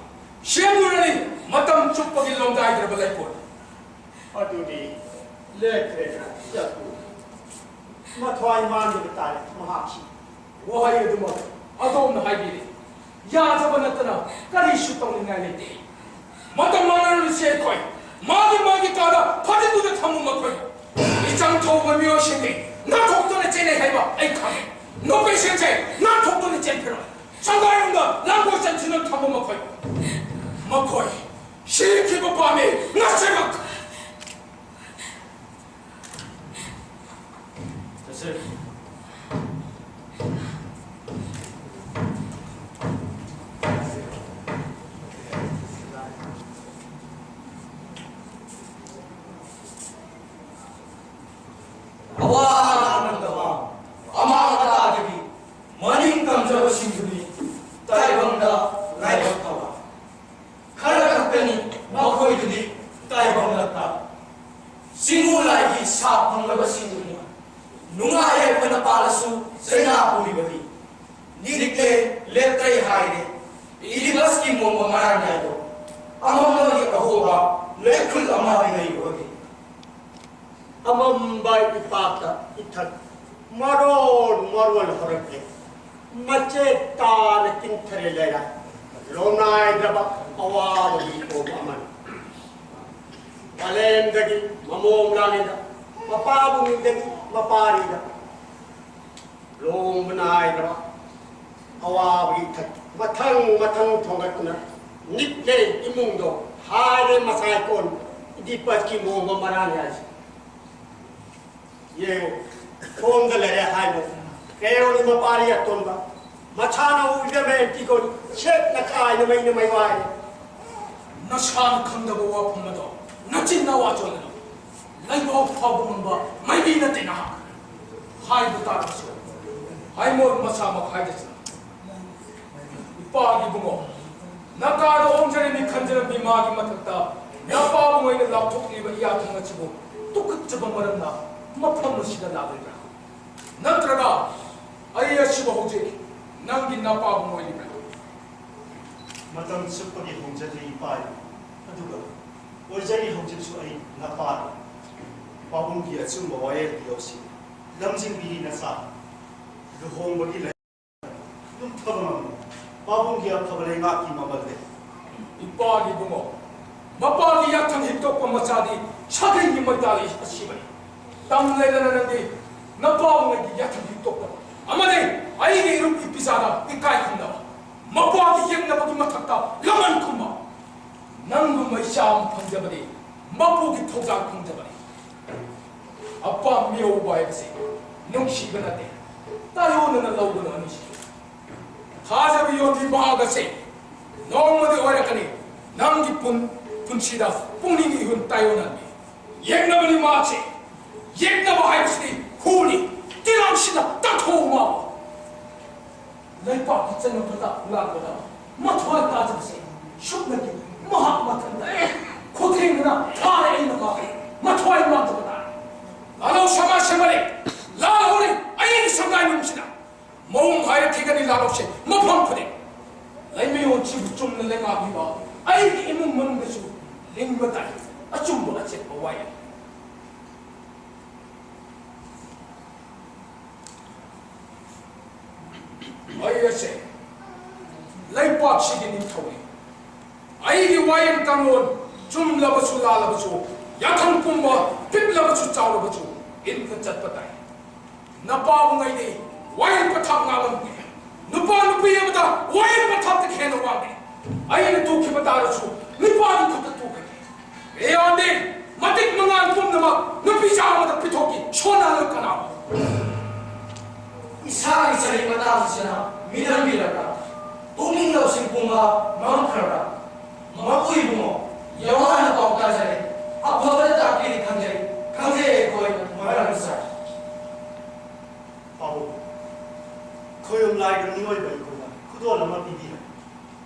ꯁꯦꯝꯂꯨꯔꯅꯤ ꯃꯇꯝ ꯆꯨꯞꯄꯒꯤ ꯂꯣꯡꯗꯥꯏꯗ꯭ꯔꯕ ꯂꯩꯄꯣꯠ꯫ ꯑꯗꯨꯗꯤ ꯂꯦꯞꯈ꯭ꯔꯦꯗꯅ ꯆꯠꯂꯨ꯫ ꯃꯊ꯭ꯋꯥꯏ ꯃꯥꯡꯗꯕ ꯇꯥꯔꯦ ꯃꯍꯥꯛꯁꯤ꯫ ꯋꯥꯍꯩ ꯑꯗꯨꯃꯛ ꯑꯗꯣꯝꯅ ꯍꯥꯏꯕꯤꯔꯦ꯫ ꯌꯥꯖꯕ ꯅꯠꯇꯅ ꯀꯔꯤꯁꯨ ꯇꯧꯅꯤꯡꯉꯥꯏ ꯂꯩꯇꯦ꯫ ꯃꯇꯝ ꯃꯥꯟꯅꯔꯨꯁꯦ ꯑꯩꯈꯣꯏ꯫ ꯃꯥꯒꯤ ꯃꯥꯒꯤ ꯀꯥꯗ ꯐꯥꯖꯤꯟꯗꯨꯅ ꯊꯝꯃꯨ ꯃꯈꯣꯏ꯫ ꯏꯆꯪ ꯊꯧꯕ ꯃꯤꯑꯣꯏꯁꯤꯡꯗꯤ ꯅꯥꯟꯊꯣꯛꯇꯨꯅ ꯆꯦꯟꯅꯩ ꯍꯥꯏꯕ ꯑꯩ ꯈꯪꯏ꯫ ꯅꯨꯄꯤꯁꯤꯡꯁꯦ ꯅꯥꯟꯊꯣꯛꯇꯨꯅ ꯆꯦꯟꯈ꯭ꯔꯣꯏ꯫ ꯁꯪꯒꯥꯏꯔꯣꯝꯗ ꯂꯥꯡꯒꯣꯏ ꯆꯟꯁꯤꯟꯅ ꯊꯝꯃꯨ ꯃꯈꯣꯏ꯫ ꯃꯈꯣꯏ ꯁꯤꯈꯤꯕ ꯄꯥꯝꯃꯤ ꯉꯁꯤꯃꯛ꯫ ꯑꯋꯥ ꯑꯅꯥ ꯅꯪꯗꯕ, ꯑꯃꯥꯡ ꯑꯇꯥꯗꯒꯤ ꯃꯅꯤꯡ ꯇꯝꯖꯕꯁꯤꯡꯗꯨꯅꯤ ꯇꯥꯏꯕꯪꯗ ꯂꯥꯏꯕꯛ ꯐꯕ꯫ ꯈꯔ ꯈꯛꯇꯅꯤ ꯃꯈꯣꯏꯗꯨꯗꯤ ꯇꯥꯏꯕꯪ ꯂꯛꯇ꯫ ꯆꯤꯡꯉꯨ ꯂꯥꯏꯒꯤ ꯁꯥ ꯐꯪꯂꯕꯁꯤꯡꯗꯨꯅꯤ ꯅꯨꯡꯉꯥꯏ ꯌꯥꯏꯐꯅ ꯄꯥꯜꯂꯁꯨ ꯆꯩꯅꯥ ꯄꯨꯔꯤꯕꯗꯤ꯫ ꯅꯤꯛꯂꯦ, ꯂꯦꯞꯇ꯭ꯔꯦ ꯍꯥꯏꯔꯦ꯫ ꯏꯗꯤꯄꯁꯀꯤ ꯃꯣꯡꯕ ꯃꯔꯥꯟ ꯌꯥꯏꯗꯣ ꯑꯃꯝꯕꯒꯤ ꯑꯍꯣꯕ ꯂꯩꯈꯨꯜ ꯑꯃꯗꯤ ꯂꯩꯔꯨꯕꯒꯤ꯫ ꯑꯃꯝꯕ ꯏꯄꯥꯛꯇ ꯏꯊꯛ ꯃꯔꯣꯜ ꯃꯔꯣꯜ ꯍꯧꯔꯛꯂꯦ꯫ ꯃꯆꯦꯠ ꯇꯥꯅ ꯀꯤꯟꯊꯔꯦ ꯂꯩꯔꯥꯏ꯫ ꯂꯣꯝꯅꯥꯏꯗ꯭ꯔꯕ ꯑꯋꯥꯕꯒꯤ ꯀꯣꯝ ꯑꯃꯅꯤ꯫ ꯃꯥꯂꯦꯝꯗꯒꯤ ꯃꯃꯣꯝ ꯂꯥꯡꯉꯤꯗ ꯃꯄꯥꯕꯨꯡꯗꯒꯤ ꯃꯄꯥꯔꯤꯗ ꯂꯣꯝꯕ ꯅꯥꯏꯗ꯭ꯔꯕ ꯑꯋꯥꯕꯒꯤ ꯏꯊꯛ ꯃꯊꯪ ꯃꯊꯪ ꯊꯣꯡꯒꯠꯇꯨꯅ ꯅꯤꯛꯂꯦ ꯏꯃꯨꯡꯗꯣ꯫ ꯍꯥꯏꯔꯦ ꯃꯁꯥꯏ ꯀꯣꯟ ꯏꯗꯤꯄꯁꯀꯤ ꯃꯣꯡꯕ ꯃꯔꯥꯟ ꯌꯥꯏꯁꯦ꯫ ꯌꯦꯡꯉꯨ, ꯊꯣꯡꯗ ꯂꯩꯔꯦ ꯍꯥꯏꯕ ꯀꯩꯔꯣꯜꯒꯤ ꯃꯄꯥꯔꯤ ꯑꯇꯣꯟꯕ ꯃꯁꯥꯅ ꯎꯏꯔꯝꯃꯦ ꯑꯦꯟꯇꯤꯒꯣꯟ ꯁꯦꯠꯅ ꯀꯥꯏꯅ ꯃꯩꯅ ꯃꯩ ꯋꯥꯏꯔꯦ꯫ ꯅꯁꯥꯅ ꯈꯪꯗꯕ ꯋꯥꯐꯝ ꯑꯗꯣ ꯅꯆꯤꯟ ꯅꯋꯥ ꯆꯣꯜꯂꯅꯨ꯫ ꯂꯩꯕꯥꯛ ꯐꯥꯎꯕ ꯉꯝꯕ ꯃꯥꯏꯕꯤ ꯅꯠꯇꯦ ꯅꯍꯥꯛ꯫ ꯍꯥꯏꯕ ꯇꯥꯔꯕꯁꯨ ꯍꯥꯏꯃꯣꯠ ꯃꯁꯥꯃꯛ ꯍꯥꯏꯗꯁꯅꯨ꯫ ꯏꯄꯥꯒꯤ ꯏꯕꯨꯡꯉꯣ, ꯅꯀꯥꯗ ꯑꯣꯟꯖꯔꯝꯃꯤ ꯈꯟꯖꯔꯝꯃꯤ ꯃꯥꯒꯤ ꯃꯊꯛꯇ ꯅꯄꯥꯕꯨꯡ ꯑꯣꯏꯅ ꯂꯥꯎꯊꯣꯛꯂꯤꯕ ꯏꯌꯥꯊꯪ ꯑꯁꯤꯕꯨ ꯇꯨꯀꯠꯆꯕ ꯃꯔꯝꯅ ꯃꯐꯝ ꯑꯁꯤꯗ ꯂꯥꯛꯂꯤꯕ꯭ꯔꯥ? ꯅꯠꯇ꯭ꯔꯒ ꯑꯩ ꯑꯁꯤꯕꯨ ꯍꯧꯖꯤꯛ ꯅꯪꯒꯤ ꯅꯄꯥꯕꯨꯡ ꯑꯣꯏꯔꯤꯕ꯭ꯔꯥ? ꯃꯇꯝ ꯆꯨꯞꯄꯒꯤ ꯍꯣꯡꯖꯗ꯭ꯔꯤ ꯏꯄꯥ ꯏꯄꯨ꯫ ꯑꯗꯨꯒ ꯑꯣꯏꯖꯔꯤ ꯍꯧꯖꯤꯛꯁꯨ ꯑꯩ ꯅꯄꯥꯅꯤ꯫ ꯄꯥꯕꯨꯡꯒꯤ ꯑꯆꯨꯝꯕ ꯋꯥꯌꯦꯜ ꯄꯤꯌꯧꯁꯤ꯫ ꯂꯝꯖꯤꯡꯕꯤꯔꯤ ꯅꯆꯥ꯫ ꯂꯨꯍꯣꯡꯕꯒꯤ ꯂꯩ-, ꯂꯨꯝꯊꯕ ꯉꯝꯃꯤ꯫ ꯄꯥꯕꯨꯡꯒꯤ ꯑꯐꯕ ꯂꯩꯉꯥꯛꯀꯤ ꯃꯃꯜ ꯂꯩ꯫ ꯏꯄꯥꯒꯤ ꯏꯕꯨꯡꯉꯣ, ꯃꯄꯥꯒꯤ ꯌꯥꯊꯪ ꯍꯤꯛꯇꯣꯛꯄ ꯃꯆꯥꯗꯤ ꯁꯥꯊꯤꯒꯤ ꯃꯩꯇꯥꯜ ꯑꯁꯤꯕꯅꯤ꯫ ꯇꯝ ꯂꯩꯗꯅ ꯅꯪꯗꯤ ꯅꯄꯥꯕꯨꯡꯉꯩꯒꯤ ꯌꯥꯊꯪ ꯍꯤꯛꯇꯣꯛꯇꯕ ꯑꯃꯗꯤ ꯑꯩꯒꯤ ꯏꯔꯨꯞ ꯏꯄꯤꯖꯥꯗ ꯏꯀꯥꯏ ꯈꯨꯝꯅꯕ, ꯃꯄꯥꯒꯤ ꯌꯦꯛꯅꯕꯒꯤ ꯃꯊꯛꯇ ꯂꯃꯟ ꯈꯨꯝꯕ꯫ ꯅꯪꯒꯨꯝꯕ ꯏꯆꯥ ꯑꯃ ꯐꯪꯖꯕꯗꯤ ꯃꯄꯨꯒꯤ ꯊꯧꯖꯥꯜ ꯐꯪꯖꯕꯅꯤ꯫ ꯑꯄꯥꯝ ꯃꯤꯑꯣꯏꯕ ꯍꯥꯏꯕꯁꯤ ꯅꯨꯡꯁꯤꯕ ꯅꯠꯇꯦ, ꯇꯥꯏꯑꯣꯟꯅꯅ ꯂꯧꯕꯅ ꯅꯨꯡꯁꯤ꯫ ꯊꯥꯖꯕ ꯌꯣꯟꯕꯤ ꯃꯍꯥꯛ ꯑꯁꯤ ꯅꯣꯡꯃꯗꯤ ꯑꯣꯏꯔꯛꯀꯅꯤ꯫ ꯅꯪꯒꯤ ꯄꯨꯟ-, ꯄꯨꯟꯁꯤꯗ ꯄꯨꯛꯅꯤꯡ ꯏꯍꯨꯟ ꯇꯥꯏꯑꯣꯟꯅꯍꯟꯕꯤ꯫ ꯌꯦꯛꯅꯕꯅꯤ ꯃꯍꯥꯛꯁꯦ꯫ ꯌꯦꯛꯅꯕ ꯍꯥꯏꯕꯁꯤꯗꯤ ꯍꯨꯅꯤ, ꯇꯤꯂꯥꯡꯁꯤꯅ ꯇꯥꯊꯣꯛꯎ ꯃꯥꯕꯨ꯫ ꯂꯩꯄꯥꯛꯀꯤ ꯆꯠꯅꯕꯗ ꯂꯥꯛꯄꯗ ꯃꯊ꯭ꯋꯥꯏ ꯇꯥꯖꯕꯁꯦ ꯁꯨꯞꯅꯒꯤ ꯃꯍꯥꯛ ꯃꯊꯟꯇ ꯈꯨꯊꯦꯡꯅꯅ ꯊꯥꯔꯦ ꯑꯩꯅ ꯃꯥꯕꯨ ꯃꯊ꯭ꯋꯥꯏ ꯃꯥꯡꯖꯕ ꯇꯥꯔꯦ꯫ ꯂꯥꯜꯍꯧ ꯁꯃꯥꯖ ꯁꯦꯝꯕꯅꯤ, ꯂꯥꯜꯍꯧꯔꯤ ꯑꯩꯒꯤ ꯁꯉꯥꯏ ꯅꯨꯡꯁꯤꯅ꯫ ꯃꯑꯣꯡ ꯍꯥꯏꯔꯛꯈꯤꯒꯅꯤ ꯂꯥꯜꯍꯧꯁꯦ ꯃꯐꯝ ꯈꯨꯗꯤꯡ꯫ ꯂꯩꯃꯤꯌꯣꯟꯁꯤꯕꯨ ꯆꯨꯝꯅ ꯂꯩꯉꯥꯛꯂꯤꯕ ꯑꯩꯒꯤ ꯏꯃꯨꯡ ꯃꯅꯨꯡꯗꯁꯨ ꯂꯤꯡꯕ ꯇꯥꯏ ꯑꯆꯨꯝꯕ ꯑꯆꯦꯠꯄ ꯋꯥꯌꯦꯜ꯫ ꯑꯩ ꯑꯁꯦ ꯂꯩꯄꯥꯛꯁꯤꯒꯤ ꯅꯤꯡꯊꯧꯅꯤ꯫ ꯑꯩꯒꯤ ꯋꯥꯌꯦꯜ ꯀꯥꯡꯂꯣꯟ ꯆꯨꯝꯂꯕꯁꯨ ꯂꯥꯜꯂꯕꯁꯨ, ꯌꯥꯊꯪ ꯄꯨꯝꯕ ꯄꯤꯛꯂꯕꯁꯨ ꯆꯥꯎꯔꯕꯁꯨ ꯏꯟꯅ ꯆꯠꯄ ꯇꯥꯏ꯫ ꯅꯄꯥꯕꯨꯡꯉꯩꯗꯤ ꯋꯥꯌꯦꯜ ꯄꯊꯥꯞ ꯉꯥꯛꯂꯝꯗꯦ꯫ ꯅꯨꯄꯥ ꯅꯨꯄꯤ ꯑꯃꯗ ꯋꯥꯌꯦꯜ ꯄꯊꯥꯞꯇꯒꯤ ꯍꯦꯟꯅ ꯋꯥꯡꯗꯦ꯫ ꯑꯩꯅ ꯇꯨꯈꯤꯕ ꯇꯥꯔꯁꯨ ꯅꯨꯄꯥꯒꯤ ꯈꯨꯠꯇ ꯇꯨꯈꯤꯅꯤ꯫ ꯃꯤꯌꯥꯝꯗꯤ ꯃꯇꯤꯛ ꯃꯉꯥꯜ ꯄꯨꯝꯅꯃꯛ ꯅꯨꯄꯤ ꯆꯥꯝꯃꯗ ꯄꯤꯊꯣꯛꯈꯤ꯫ ꯁꯣꯟꯅꯍꯜꯂꯨ ꯀꯅꯥꯕꯨ? ꯏꯁꯥꯒꯤ ꯆꯍꯤ ꯃꯇꯥꯡꯁꯤꯅ ꯃꯤꯔꯝꯕꯤꯔꯕ꯭ꯔꯥ? ꯄꯨꯛꯅꯤꯡ ꯂꯧꯁꯤꯡ ꯄꯨꯝꯕ ꯃꯝꯈ꯭ꯔꯕ꯭ꯔꯥ? ꯃꯄꯨ ꯏꯕꯨꯡꯉꯣ, ꯌꯥꯋꯥꯅ ꯄꯥꯎ ꯇꯥꯖꯔꯦ꯫ ꯑꯐꯕꯗ ꯇꯥꯛꯄꯤꯔꯤ ꯈꯪꯖꯩ, ꯈꯪꯖꯩ ꯑꯩꯈꯣꯏ ꯃꯔꯝ ꯆꯥꯏ꯫ ꯄꯥꯕꯨꯡ, ꯈꯣꯏꯔꯨꯝ ꯂꯥꯏꯒ ꯃꯤꯑꯣꯏꯕ ꯑꯩꯈꯣꯏꯅ ꯈꯨꯗꯣꯜ ꯑꯃ ꯄꯤꯕꯤꯔꯦ꯫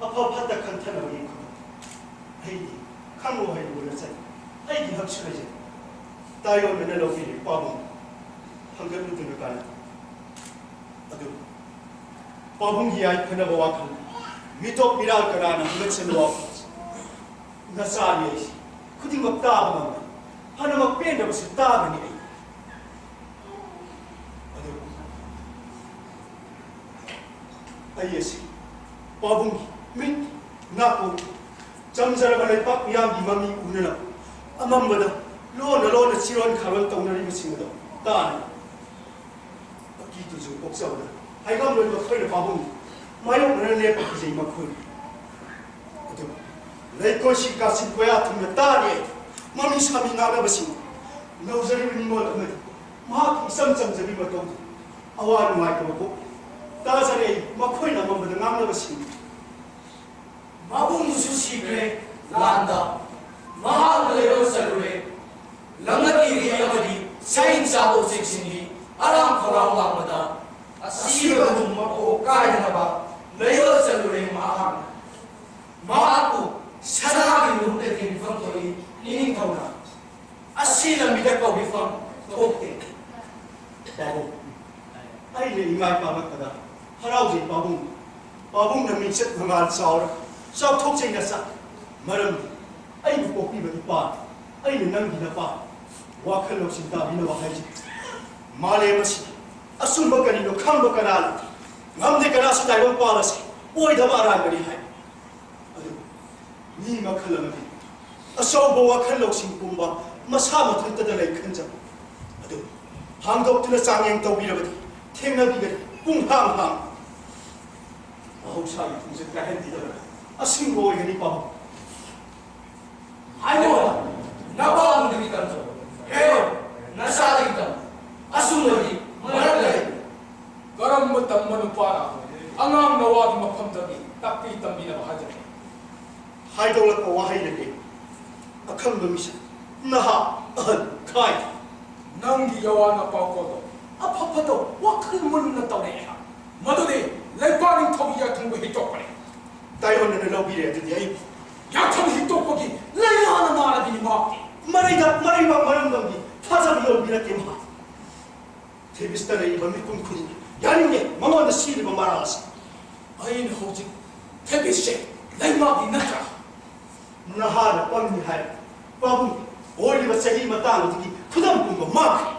ꯑꯐ ꯐꯠꯇ ꯈꯟꯊꯅꯕꯒꯤ ꯈꯨꯗꯣꯜ꯫ ꯑꯩꯗꯤ ꯈꯪꯉꯨ ꯍꯩꯔꯨꯕ ꯅꯠꯆꯗꯦ꯫ ꯑꯩꯒꯤ ꯍꯛꯁꯨ ꯂꯩꯖꯩ꯫ ꯇꯥꯏꯑꯣꯟꯅꯅ ꯂꯧꯕꯤꯔꯦ ꯄꯥꯕꯨꯡ꯫ ꯍꯪꯒꯠꯂꯨꯗꯨꯅ ꯀꯥꯟꯅꯗꯦ꯫ ꯑꯗꯨ ꯄꯥꯕꯨꯡꯒꯤ ꯌꯥꯏꯐꯅꯕ ꯋꯥꯈꯜ ꯃꯤꯇꯣꯞ ꯃꯤꯔꯥꯜ ꯀꯅꯥꯅ ꯍꯪꯒꯠꯆꯅꯨ ꯋꯥꯐꯝꯁꯦ꯫ ꯅꯆꯥꯅꯤ ꯑꯩꯁꯦ꯫ ꯈꯨꯗꯤꯡꯃꯛ ꯇꯥꯕ ꯉꯝꯃꯤ꯫ ꯐꯅꯃꯛ ꯄꯦꯟꯗꯕꯁꯨ ꯇꯥꯒꯅꯤ ꯑꯩ꯫ ꯑꯗꯨꯕꯨ ꯑꯩ ꯑꯁꯤ ꯄꯥꯕꯨꯡꯒꯤ ꯃꯤꯠ ꯅꯥꯀꯣꯡ ꯆꯝꯖꯔꯕ ꯂꯩꯄꯥꯛ ꯃꯤꯌꯥꯝꯒꯤ ꯃꯃꯤ ꯎꯅꯅꯕ ꯑꯃꯝꯕꯗ ꯂꯣꯟꯅ ꯂꯣꯟꯅ ꯆꯤꯔꯣꯟ ꯈꯥꯔꯣꯟ ꯇꯧꯅꯔꯤꯕꯁꯤꯡ ꯑꯗꯣ ꯇꯥꯅ ꯑꯀꯤ ꯇꯨꯖꯨ ꯄꯣꯛꯆꯕꯗ ꯍꯥꯏꯉꯝꯂꯣꯏ ꯃꯈꯣꯏꯅ ꯄꯥꯕꯨꯡ ꯃꯥꯌꯣꯛꯅꯅ ꯂꯦꯞꯄ ꯀꯤꯖꯩ ꯃꯈꯣꯏ꯫ ꯑꯗꯨꯕꯨ ꯂꯩꯀꯣꯏꯁꯤ ꯀꯥꯆꯤꯟ ꯀꯣꯌꯥ ꯊꯨꯡꯅ ꯇꯥꯔꯤ꯫ ꯃꯃꯤ ꯁꯥꯃꯤ ꯉꯥꯡꯅꯕꯁꯤꯡ ꯅꯧꯖꯔꯤꯕ ꯅꯤꯉꯣꯜ ꯑꯃꯗꯤ ꯃꯍꯥꯛꯀꯤ ꯏꯆꯝ ꯆꯝꯖꯕꯤ ꯃꯇꯧꯗꯨ ꯑꯋꯥ ꯅꯨꯡꯉꯥꯏꯇꯕ ꯄꯣꯛ ꯇꯥꯖꯔꯦ꯫ ꯃꯈꯣꯏꯅ ꯑꯃꯝꯕꯗ ꯉꯥꯡꯅꯕꯁꯤꯡ ꯃꯕꯨꯡꯗꯨꯁꯨ ꯁꯤꯈ꯭ꯔꯦ ꯂꯥꯟꯗ꯫ ꯃꯍꯥꯛꯅ ꯂꯩꯔꯣꯜ ꯆꯠꯂꯨꯔꯦ꯫ ꯂꯝꯅ ꯀꯤꯔꯤ ꯑꯃꯗꯤ ꯁꯍꯤꯡ ꯆꯥꯕ ꯎꯆꯦꯛꯁꯤꯡꯒꯤ ꯑꯔꯥꯝ ꯈꯧꯔꯥꯡ ꯂꯥꯡꯕꯗ ꯑꯁꯤꯕꯗꯨ ꯃꯀꯣꯛ ꯀꯥꯏꯗꯅꯕ ꯂꯩꯔꯣꯜ ꯆꯠꯂꯨꯔꯦ ꯃꯍꯥꯛꯅ꯫ ꯃꯍꯥꯛꯄꯨ ꯁꯅꯥꯒꯤ ꯂꯨꯍꯨꯞꯇ ꯊꯤꯟꯐꯝ ꯊꯣꯛꯏ ꯏꯅꯤꯡꯊꯧꯅ꯫ ꯑꯁꯤ ꯂꯝꯕꯤꯗ ꯀꯧꯕꯤꯐꯝ ꯊꯣꯛꯇꯦ꯫ ꯄꯥꯕꯨꯡ, ꯑꯩꯅ ꯏꯃꯥ ꯏꯄꯥ ꯉꯛꯄꯗ ꯍꯔꯥꯎꯖꯩ ꯄꯥꯕꯨꯡ꯫ ꯄꯥꯕꯨꯡꯅ ꯃꯤꯡꯆꯠ ꯃꯉꯥꯜ ꯆꯥꯎꯔ ꯆꯥꯎꯊꯣꯛꯆꯩꯅ ꯆꯥꯛ꯫ ꯃꯔꯝꯗꯤ ꯑꯩꯕꯨ ꯄꯣꯛꯄꯤꯕ ꯏꯄꯥ, ꯑꯩꯅ ꯅꯪꯒꯤ ꯅꯄꯥ꯫ ꯋꯥꯈꯜ ꯂꯧꯁꯤꯡ ꯇꯥꯕꯤꯅꯕ ꯍꯥꯏꯖꯩ꯫ ꯃꯥꯂꯦꯝ ꯑꯁꯤꯗ ꯑꯆꯨꯝꯕ ꯀꯔꯤꯅꯣ ꯈꯪꯕ ꯀꯅꯥꯅꯣ? ꯉꯝꯗꯦ ꯀꯅꯥꯁꯨ ꯇꯥꯏꯕꯪ ꯄꯥꯜ ꯑꯁꯤ ꯑꯣꯏꯗꯕ ꯑꯔꯥꯟꯕꯅꯤ ꯍꯥꯏ꯫ ꯑꯗꯨꯕꯨ ꯃꯤ ꯃꯈꯜ ꯑꯃꯗꯤ ꯑꯆꯧꯕ ꯋꯥꯈꯜ ꯂꯧꯁꯤꯡ ꯄꯨꯝꯕ ꯃꯁꯥ ꯃꯊꯟꯇꯗ ꯂꯩ ꯈꯟꯖꯕ꯫ ꯑꯗꯨꯕꯨ ꯍꯥꯡꯗꯣꯛꯇꯨꯅ ꯆꯥꯡꯌꯦꯡ ꯇꯧꯕꯤꯔꯕꯗꯤ ꯊꯦꯡꯅꯕꯤꯒꯅꯤ ꯄꯨꯡꯍꯥꯡ ꯍꯥꯡ꯫ ꯃꯍꯧꯁꯥꯒꯤ ꯈꯣꯡꯆꯠ ꯀꯥꯏꯍꯟꯕꯤꯗꯕꯅ ꯑꯁꯤꯡꯕ ꯑꯣꯏꯒꯅꯤ ꯄꯥꯕꯨꯡ꯫ ꯍꯥꯏꯕ ꯅꯄꯥꯕꯨꯡꯗꯒꯤ ꯇꯝꯖꯧ꯫ ꯍꯦꯔꯣ, ꯅꯆꯥꯗꯒꯤ ꯇꯝ꯫ ꯑꯆꯨꯝꯕꯗꯤ ꯃꯔꯛ ꯂꯩ꯫ ꯀꯔꯝꯕ ꯇꯝꯕ ꯅꯨꯄꯥꯅ ꯑꯉꯥꯡ ꯅꯋꯥꯒꯤ ꯃꯐꯝꯗꯒꯤ ꯇꯥꯛꯄꯤ ꯇꯝꯕꯤꯅꯕ ꯍꯥꯏꯖꯒꯦ? ꯍꯥꯏꯗꯣꯛꯂꯛꯄ ꯋꯥꯍꯩ ꯂꯩꯇꯦ꯫ ꯑꯈꯪꯕ ꯃꯤꯁꯛ, ꯅꯍꯥ, ꯑꯍꯜ, ꯈꯥꯏ꯫ ꯅꯪꯒꯤ ꯌꯥꯋꯥ ꯅꯄꯥꯎ ꯀꯣꯜꯗꯣ ꯑꯐ ꯐꯠꯇ ꯋꯥꯈꯜ ꯃꯨꯟꯅ ꯇꯧꯔꯛꯑꯦ ꯍꯥ꯫ ꯃꯗꯨꯗꯤ ꯂꯩꯄꯥꯛ ꯅꯤꯡꯊꯧꯒꯤ ꯌꯥꯊꯪꯕ ꯍꯤꯛꯇꯣꯛꯄꯅꯤ꯫ ꯇꯥꯏꯑꯣꯟꯅꯅ ꯂꯧꯕꯤꯔꯦ ꯑꯗꯨꯗꯤ ꯑꯩ꯫ ꯌꯥꯊꯪ ꯍꯤꯛꯇꯣꯛꯄꯒꯤ ꯂꯥꯏꯅꯥꯅ ꯅꯥꯔꯕꯤꯅꯤ ꯃꯍꯥꯛꯇꯤ꯫ ꯃꯔꯩꯗ ꯃꯔꯩꯕꯥꯛ ꯃꯔꯝꯗꯝꯒꯤ ꯊꯥꯖꯕ ꯌꯧꯕꯤꯔꯛꯇꯦ ꯃꯍꯥꯛ꯫ ꯊꯦꯕꯤꯁꯇ ꯂꯩꯔꯤꯕ ꯃꯤꯄꯨꯝ ꯈꯨꯗꯤꯡ ꯌꯥꯅꯤꯡꯗꯦ ꯃꯉꯣꯟꯗ ꯁꯤꯔꯤꯕ ꯃꯔꯥꯜ ꯑꯁꯤ꯫ ꯑꯩꯅ ꯍꯧꯖꯤꯛ ꯊꯦꯕꯤꯁꯁꯦ ꯂꯩꯉꯥꯛꯂꯤ ꯅꯠꯇ꯭ꯔꯥ? ꯅꯍꯥꯅ ꯄꯪꯉꯤ ꯍꯥꯏ꯫ ꯄꯥꯕꯨꯡ ꯑꯣꯏꯔꯤꯕ ꯆꯍꯤ ꯃꯇꯥꯡ ꯑꯗꯨꯒꯤ ꯈꯨꯗꯝ ꯄꯨꯝꯕ ꯃꯥꯡꯈ꯭ꯔꯦ꯫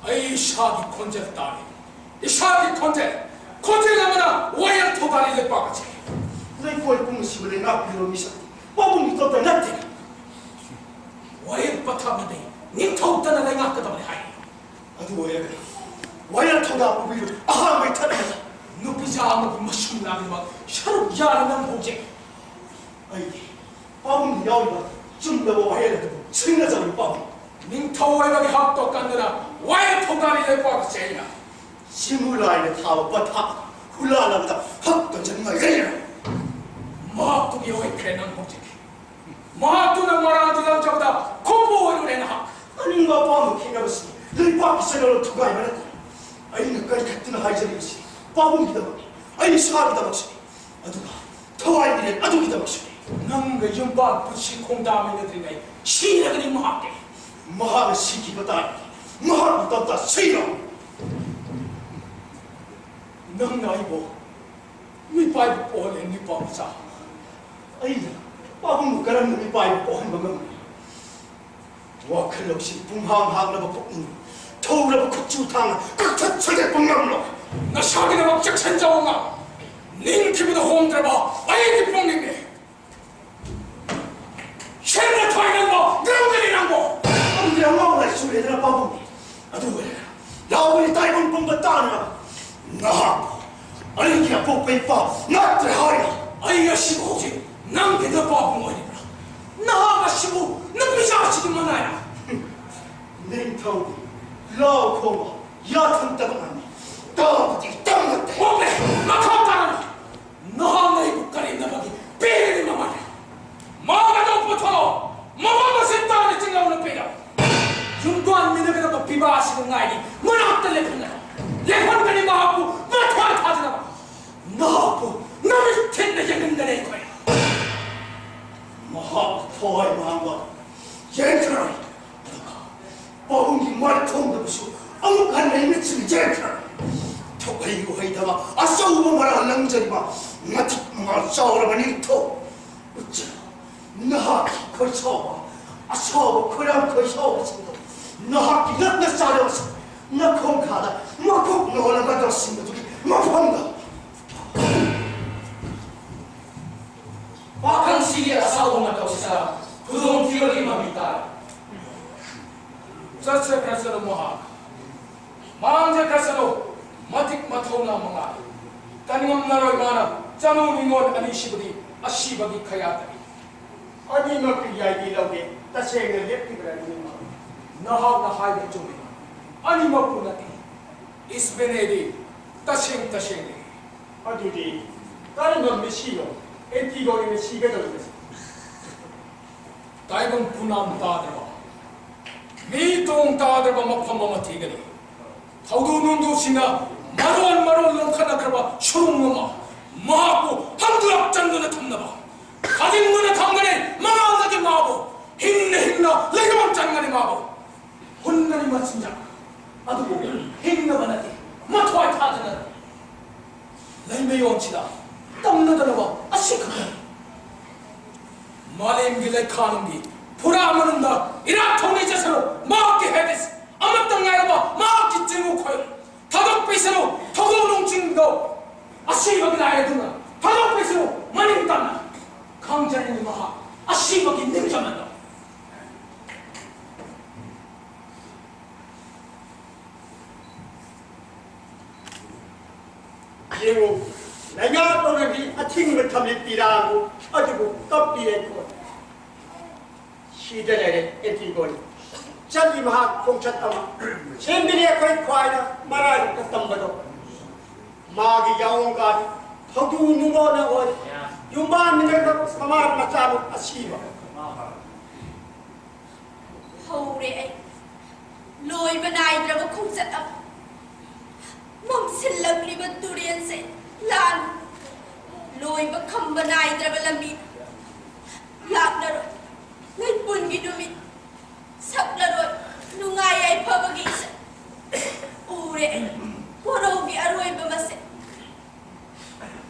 ꯑꯩ ꯏꯁꯥꯒꯤ ꯈꯣꯟꯖꯦꯜ ꯇꯥꯔꯤ꯫ ꯏꯁꯥꯒꯤ ꯈꯣꯟꯖꯦꯜ꯫ ꯈꯣꯟꯖꯦꯜ ꯑꯃꯅ ꯋꯥꯌꯦꯜ ꯊꯧꯗꯥꯔꯤ ꯂꯩꯄꯥꯛ ꯑꯁꯤ꯫ ꯂꯩꯀꯣꯜ ꯄꯨꯝꯕꯁꯤꯕꯨ ꯂꯩꯉꯥꯛꯄꯤꯔꯕ ꯃꯤꯁꯛ ꯄꯥꯕꯨꯡ ꯏꯇꯣꯝꯇ ꯅꯠꯇꯦ꯫ ꯋꯥꯌꯦꯜ ꯄꯊꯥꯞꯅꯗꯤ ꯅꯤꯡꯊꯧꯇꯅ ꯂꯩꯉꯥꯛꯀꯗꯕꯅꯤ ꯍꯥꯏ꯫ ꯑꯗꯨ ꯑꯣꯏꯔꯒ ꯋꯥꯌꯦꯜ ꯊꯧꯗꯥ ꯄꯨꯕꯤꯔꯣ꯫ ꯑꯍꯥꯟꯕ ꯏꯊꯠ ꯑꯃꯗ ꯅꯨꯄꯤꯖꯥ ꯑꯃꯒꯤ ꯃꯁꯨꯝ ꯂꯥꯡꯂꯤꯕ ꯁꯔꯨꯛ ꯌꯥꯅ ꯅꯝꯍꯧꯖꯩ꯫ ꯑꯩꯗꯤ ꯄꯥꯕꯨꯡꯗ ꯌꯥꯎꯔꯤꯕ ꯆꯨꯝꯂꯕ ꯋꯥꯌꯦꯜ ꯑꯗꯨꯕꯨ ꯁꯤꯡꯅꯖꯕꯅꯤ ꯄꯥꯕꯨꯡ꯫ ꯅꯤꯡꯊꯧ ꯑꯣꯏꯕꯒꯤ ꯍꯛꯇꯣ ꯀꯟꯗꯨꯅ ꯋꯥꯌꯦꯜ ꯊꯧꯗꯥꯅꯤ ꯂꯩꯄꯥꯛ ꯑꯁꯤ ꯑꯩꯅ꯫ ꯁꯤꯃꯨ ꯂꯥꯏꯅ ꯊꯥꯕ ꯄꯊꯥꯞ ꯍꯨꯂꯥꯜꯂꯕꯗ ꯍꯛ ꯀꯟꯖꯟ ꯉꯥꯏꯔꯩꯔ꯫ ꯃꯍꯥꯛꯇꯨꯒꯤ ꯑꯣꯏꯈ꯭ꯔꯦ ꯅꯪ ꯍꯧꯖꯤꯛ꯫ ꯃꯍꯥꯛꯇꯨꯅ ꯃꯔꯥꯜꯗꯨ ꯂꯪꯖꯕꯗ ꯈꯨꯄꯨ ꯑꯣꯏꯔꯨꯔꯦ ꯅꯍꯥꯛ꯫ ꯑꯅꯤꯡꯕ ꯑꯄꯥꯝꯕ ꯈꯦꯠꯅꯕꯁꯤ ꯂꯩꯄꯥꯛꯀꯤ ꯆꯠꯅꯕ ꯊꯨꯒꯥꯏꯕ ꯅꯠꯇꯦ꯫ ꯑꯩꯅ ꯀꯟꯈꯠꯇꯨꯅ ꯍꯥꯏꯖꯔꯤꯕꯁꯤ ꯄꯥꯕꯨꯡꯒꯤꯗꯃꯛꯅꯤ, ꯑꯩ ꯏꯁꯥꯒꯤꯗꯃꯛꯁꯨꯅꯤ, ꯑꯗꯨꯒ ꯊꯋꯥꯏ ꯃꯤꯔꯦꯟ ꯑꯗꯨꯒꯤꯗꯃꯛꯁꯨꯅꯤ꯫ ꯅꯪꯒ ꯌꯨꯝꯕꯥꯜ ꯄꯨꯟꯁꯤ ꯈꯣꯡꯗꯥꯃꯤꯟꯅꯗ꯭ꯔꯤꯉꯩ ꯁꯤꯔꯒꯅꯤ ꯃꯍꯥꯛꯇꯤ꯫ ꯃꯍꯥꯛꯅ ꯁꯤꯈꯤꯕ ꯇꯥꯔꯗꯤ ꯃꯍꯥꯛ ꯃꯇꯝꯇ ꯁꯤꯔꯣ꯫ ꯅꯪꯅ ꯑꯩꯕꯨ ꯃꯤꯄꯥꯏꯕ ꯄꯣꯛꯍꯜꯂꯦ, ꯅꯨꯄꯥ ꯃꯆꯥ꯫ ꯑꯩꯅ ꯄꯥꯕꯨꯡꯕꯨ ꯀꯔꯝꯅ ꯃꯤꯄꯥꯏꯕ ꯄꯣꯛꯍꯟꯕ ꯉꯝꯒꯅꯤ? ꯋꯥꯈꯜ ꯂꯧꯁꯤꯡ ꯄꯨꯡꯍꯥꯡ ꯍꯥꯡꯂꯕ ꯄꯨꯛꯅꯤꯡ, ꯊꯧꯔꯕ ꯈꯨꯠꯁꯨ ꯊꯥꯡꯅ ꯀꯛꯊꯠ ꯁꯣꯏꯗꯠꯄ ꯉꯝꯂꯣꯏ꯫ ꯅꯁꯥꯒꯤꯗꯃꯛ ꯆꯦꯛꯁꯤꯟꯖꯧ ꯑꯉꯥꯡ꯫ ꯅꯤꯡꯊꯤꯕꯗ ꯍꯣꯡꯗ꯭ꯔꯕ ꯑꯩꯒꯤ ꯄꯨꯛꯅꯤꯡꯅꯤ꯫ ꯁꯦꯝꯅ ꯊꯣꯏꯅꯕ ꯉꯝꯒꯅꯤ ꯅꯪꯕꯨ꯫ ꯑꯗꯨꯗꯤ ꯑꯉꯥꯎ ꯑꯉꯥꯎ ꯁꯨꯔꯦꯗꯅ ꯄꯥꯕꯨꯡ꯫ ꯑꯗꯨ ꯑꯣꯏꯔꯒ ꯂꯥꯎꯕꯒꯤ ꯇꯥꯏꯕꯪ ꯄꯨꯝꯕ ꯇꯥꯅꯕ ꯅꯍꯥꯛꯄꯨ ꯑꯩꯒꯤ ꯑꯄꯣꯛꯄ ꯏꯄꯥ ꯅꯠꯇ꯭ꯔꯦ ꯍꯥꯏꯅ꯫ ꯑꯩ ꯑꯁꯤꯕꯨ ꯍꯧꯖꯤꯛ ꯅꯪꯒꯤ ꯅꯄꯥꯕꯨꯡ ꯑꯣꯏꯔꯤꯕ꯭ꯔꯥ? ꯅꯍꯥꯛ ꯑꯁꯤꯕꯨ ꯅꯨꯄꯤꯆꯥꯁꯤꯒꯤ ꯃꯅꯥꯏꯔ? ꯅꯤꯡꯊꯧ ꯂꯥꯎ ꯈꯣꯡꯕ ꯌꯥꯊꯪ ꯇꯕ ꯉꯝꯃꯤ꯫ ꯇꯥꯕꯗꯤ ꯇꯝꯂꯛꯇꯦ꯫ ꯑꯣꯛꯂꯦ! ꯃꯈꯥ ꯇꯥꯔꯅꯨ! ꯅꯍꯥꯛꯅ ꯑꯩꯕꯨ ꯀꯔꯦꯝꯅꯕꯒꯤ ꯄꯦꯔꯦꯟ ꯃꯃꯜ꯫ ꯃꯥ ꯑꯗꯨ ꯄꯨꯊꯣꯛꯂꯣ! ꯃꯃꯥ ꯃꯁꯤꯟ ꯇꯥꯅ ꯆꯤꯡꯂꯧꯅ ꯄꯤꯔꯣ! ꯌꯨꯝꯕꯥꯟ ꯃꯤꯟꯅꯒꯗꯕ ꯄꯤꯕꯥ ꯑꯁꯤꯕꯨ ꯉꯥꯏꯔꯤ꯫ ꯃꯅꯥꯛꯇ ꯂꯦꯞꯍꯟꯒꯅꯨ! ꯂꯦꯞꯍꯟꯒꯅꯤ ꯃꯍꯥꯛꯄꯨ ꯃꯊ꯭ꯋꯥꯏ ꯊꯥꯖꯅꯕ! ꯅꯍꯥꯛꯄꯨ ꯅꯃꯤꯠ ꯊꯤꯟꯅ ꯌꯦꯡꯍꯟꯒꯅꯤ ꯑꯩꯈꯣꯏ꯫ ꯃꯍꯥꯛ ꯊꯋꯥꯏ ꯃꯥꯡꯕ ꯌꯦꯡꯈ꯭ꯔꯣꯏ꯫ ꯑꯗꯨꯒ ꯄꯥꯕꯨꯡꯒꯤ ꯃꯥꯏ ꯊꯣꯡꯗꯕꯁꯨ ꯑꯃꯨꯛ ꯍꯟꯅ ꯏꯃꯤꯠꯁꯤꯡ ꯌꯦꯡꯈ꯭ꯔꯣꯏ꯫ ꯊꯧꯍꯩ ꯎꯍꯩꯗꯕ ꯑꯆꯧꯕ ꯃꯔꯥꯜ ꯂꯪꯖꯔꯤꯕ ꯃꯇꯤꯛ ꯃꯉꯥꯜ ꯆꯥꯎꯔꯕ ꯅꯤꯡꯊꯧ ꯎꯠꯆꯔꯣ꯫ ꯅꯍꯥꯛꯀꯤ ꯈꯣꯏꯁꯥꯎꯕ, ꯑꯁꯥꯎꯕ ꯈꯣꯏꯔꯥꯡ ꯈꯣꯏꯁꯥꯎꯕꯁꯤꯡꯗꯣ ꯅꯍꯥꯛꯀꯤ ꯅꯛꯅ ꯆꯥꯔꯕꯁꯤꯡ ꯅꯈꯣꯡꯈꯥꯗ ꯃꯀꯣꯛ ꯅꯣꯜꯂꯒ ꯂꯣꯠꯁꯤꯟꯕꯗꯨꯒꯤ ꯃꯐꯝꯗ ꯁꯤꯒꯤ ꯑꯁꯥꯎꯕ ꯃꯇꯧꯁꯤꯗ ꯈꯨꯗꯣꯡꯊꯤꯕꯒꯤ ꯃꯃꯤ ꯇꯥꯔꯦ꯫ ꯆꯠꯆꯈ꯭ꯔꯁꯅꯨ ꯃꯍꯥꯛ, ꯃꯥꯡꯖꯈ꯭ꯔꯁꯅꯨ꯫ ꯃꯇꯤꯛ ꯃꯊꯧꯅꯥ ꯃꯉꯥꯜ ꯀꯟꯉꯝꯂꯔꯣꯏ꯫ ꯃꯥꯅ ꯆꯅꯨ ꯅꯤꯉꯣꯜ ꯑꯅꯤꯁꯤꯕꯨꯗꯤ ꯑꯁꯤꯕꯒꯤ ꯈꯌꯥꯠꯇꯅꯤ꯫ ꯑꯅꯤꯃꯛꯀꯤ ꯌꯥꯏꯗꯤ ꯂꯧꯒꯦ꯫ ꯇꯁꯦꯡꯅ ꯂꯦꯞꯈꯤꯕ꯭ꯔꯥ ꯏꯕꯨꯡꯉꯣ? ꯅꯍꯥꯛꯅ ꯍꯥꯏꯕ ꯆꯨꯝꯃꯤ꯫ ꯑꯅꯤꯃꯛꯄꯨ ꯅꯠꯇꯦ꯫ ꯏꯁꯕꯦꯅꯦꯗꯤ ꯇꯁꯦꯡ ꯇꯁꯦꯡꯅꯤ꯫ ꯑꯗꯨꯗꯤ ꯀꯔꯝꯕ ꯃꯤꯁꯤꯅꯣ ꯑꯦꯟꯇꯤꯒꯣꯅꯤꯅ ꯁꯤꯒꯗꯧꯔꯤꯕꯁꯦ? ꯇꯥꯏꯕꯪ ꯄꯨꯝꯅꯥꯝ ꯇꯥꯗ꯭ꯔꯕ, ꯃꯤ ꯇꯣꯡ ꯇꯥꯗ꯭ꯔꯕ ꯃꯐꯝ ꯑꯃ ꯊꯤꯒꯅꯤ꯫ ꯊꯧꯗꯨ ꯅꯨꯡꯗꯨꯁꯤꯡꯅ ꯃꯔꯣꯟ ꯃꯔꯣꯟ ꯂꯣꯟꯈꯠꯅꯈ꯭ꯔꯕ ꯁꯨꯔꯨꯡ ꯑꯃ ꯃꯍꯥꯛꯄꯨ ꯍꯪꯗꯨꯅ ꯆꯪꯗꯨꯅ ꯊꯝꯅꯕ ꯈꯥꯖꯤꯟꯗꯨꯅ ꯊꯝꯒꯅꯤ꯫ ꯃꯉꯥꯜꯗꯒꯤ ꯃꯥꯕꯨ ꯍꯤꯡꯅ ꯍꯤꯡꯅ ꯂꯩꯔꯣꯟ ꯆꯟꯒꯅꯤ꯫ ꯃꯥꯕꯨ ꯍꯨꯟꯒꯅꯤ ꯃꯆꯤꯟꯖꯥꯛ꯫ ꯑꯗꯨꯕꯨ ꯍꯤꯡꯅꯕ ꯅꯠꯇꯦ, ꯃꯊ꯭ꯋꯥꯏ ꯊꯥꯗꯅ ꯂꯩꯃꯌꯣꯟꯁꯤꯗ ꯇꯝꯅꯗꯅꯕ ꯑꯁꯤ ꯈꯛꯇꯅꯤ꯫ ꯃꯥꯂꯦꯝꯒꯤ ꯂꯩꯈꯥ ꯅꯨꯡꯒꯤ ꯐꯨꯔꯥ ꯃꯅꯨꯡꯗ ꯏꯔꯥꯠ ꯊꯧꯅꯤ ꯆꯠꯁꯅꯨ꯫ ꯃꯍꯥꯛꯀꯤ ꯍꯦꯗꯤꯁ ꯑꯃꯠꯇ ꯉꯥꯏꯔꯕ ꯃꯍꯥꯛꯀꯤ ꯆꯤꯡꯉꯨ ꯈꯣꯏ ꯊꯥꯗꯣꯛꯄꯤꯁꯅꯨ꯫ ꯊꯧꯗꯣꯛ ꯅꯨꯡꯆꯤꯡꯗꯣ ꯑꯁꯤꯕꯒꯤ ꯂꯥꯏ ꯑꯗꯨꯅ ꯊꯥꯗꯣꯛꯄꯤꯁꯅꯨ꯫ ꯃꯅꯤꯡ ꯇꯝꯅ ꯈꯪꯖꯔꯤꯅꯤ ꯃꯍꯥꯛ ꯑꯁꯤꯕꯒꯤ ꯅꯤꯡꯖꯃꯗꯣ꯫ ꯌꯦꯡꯉꯨ, ꯂꯩꯉꯥꯛꯂꯣꯟꯅꯗꯤ ꯑꯊꯤꯡꯕ ꯊꯝꯂꯤ ꯄꯤꯔꯥꯕꯨ, ꯑꯗꯨꯕꯨ ꯀꯞꯄꯤ ꯑꯩꯈꯣꯏ꯫ ꯁꯤꯗ ꯂꯩꯔꯦ ꯑꯦꯟꯇꯤꯒꯣꯅꯤ꯫ ꯆꯠꯂꯤ ꯃꯍꯥꯛ ꯈꯣꯡꯆꯠ ꯑꯃ꯫ ꯁꯦꯝꯕꯤꯔꯦ ꯑꯩꯈꯣꯏ ꯈ꯭ꯋꯥꯏꯅ ꯃꯔꯥꯏꯕꯛꯇ ꯇꯝꯕꯗꯣ꯫ ꯃꯥꯒꯤ ꯌꯥꯑꯣꯡ ꯀꯥꯔꯤ ꯊꯧꯗꯨ ꯅꯨꯡꯂꯣꯟꯅ ꯑꯣꯏ꯫ ꯌꯨꯝꯕꯥꯟ ꯃꯤꯅꯔꯕ ꯃꯃꯥ ꯃꯆꯥꯕꯨ ꯑꯁꯤꯕ꯫ ꯍꯧꯔꯦ ꯑꯩ ꯂꯣꯏꯕ ꯅꯥꯏꯗ꯭ꯔꯕ ꯈꯣꯡꯆꯠ ꯑꯃ꯫ ꯃꯝꯁꯤꯜꯂꯛꯂꯤꯕ ꯇꯨꯔꯦꯜꯁꯦ ꯂꯥꯟ ꯂꯣꯏꯕ ꯈꯝꯕ ꯅꯥꯏꯗ꯭ꯔꯕ ꯂꯝꯕꯤ꯫ ꯂꯥꯛꯂꯔꯣꯏ ꯂꯩꯄꯨꯟꯒꯤ ꯅꯨꯃꯤꯠ, ꯁꯛꯂꯔꯣꯏ ꯅꯨꯡꯉꯥꯏ ꯌꯥꯏꯐꯕꯒꯤ ꯏꯁꯩ꯫ ꯎꯔꯦ ꯑꯩ ꯄꯣꯔꯧꯒꯤ ꯑꯔꯣꯏꯕ ꯃꯁꯦ꯫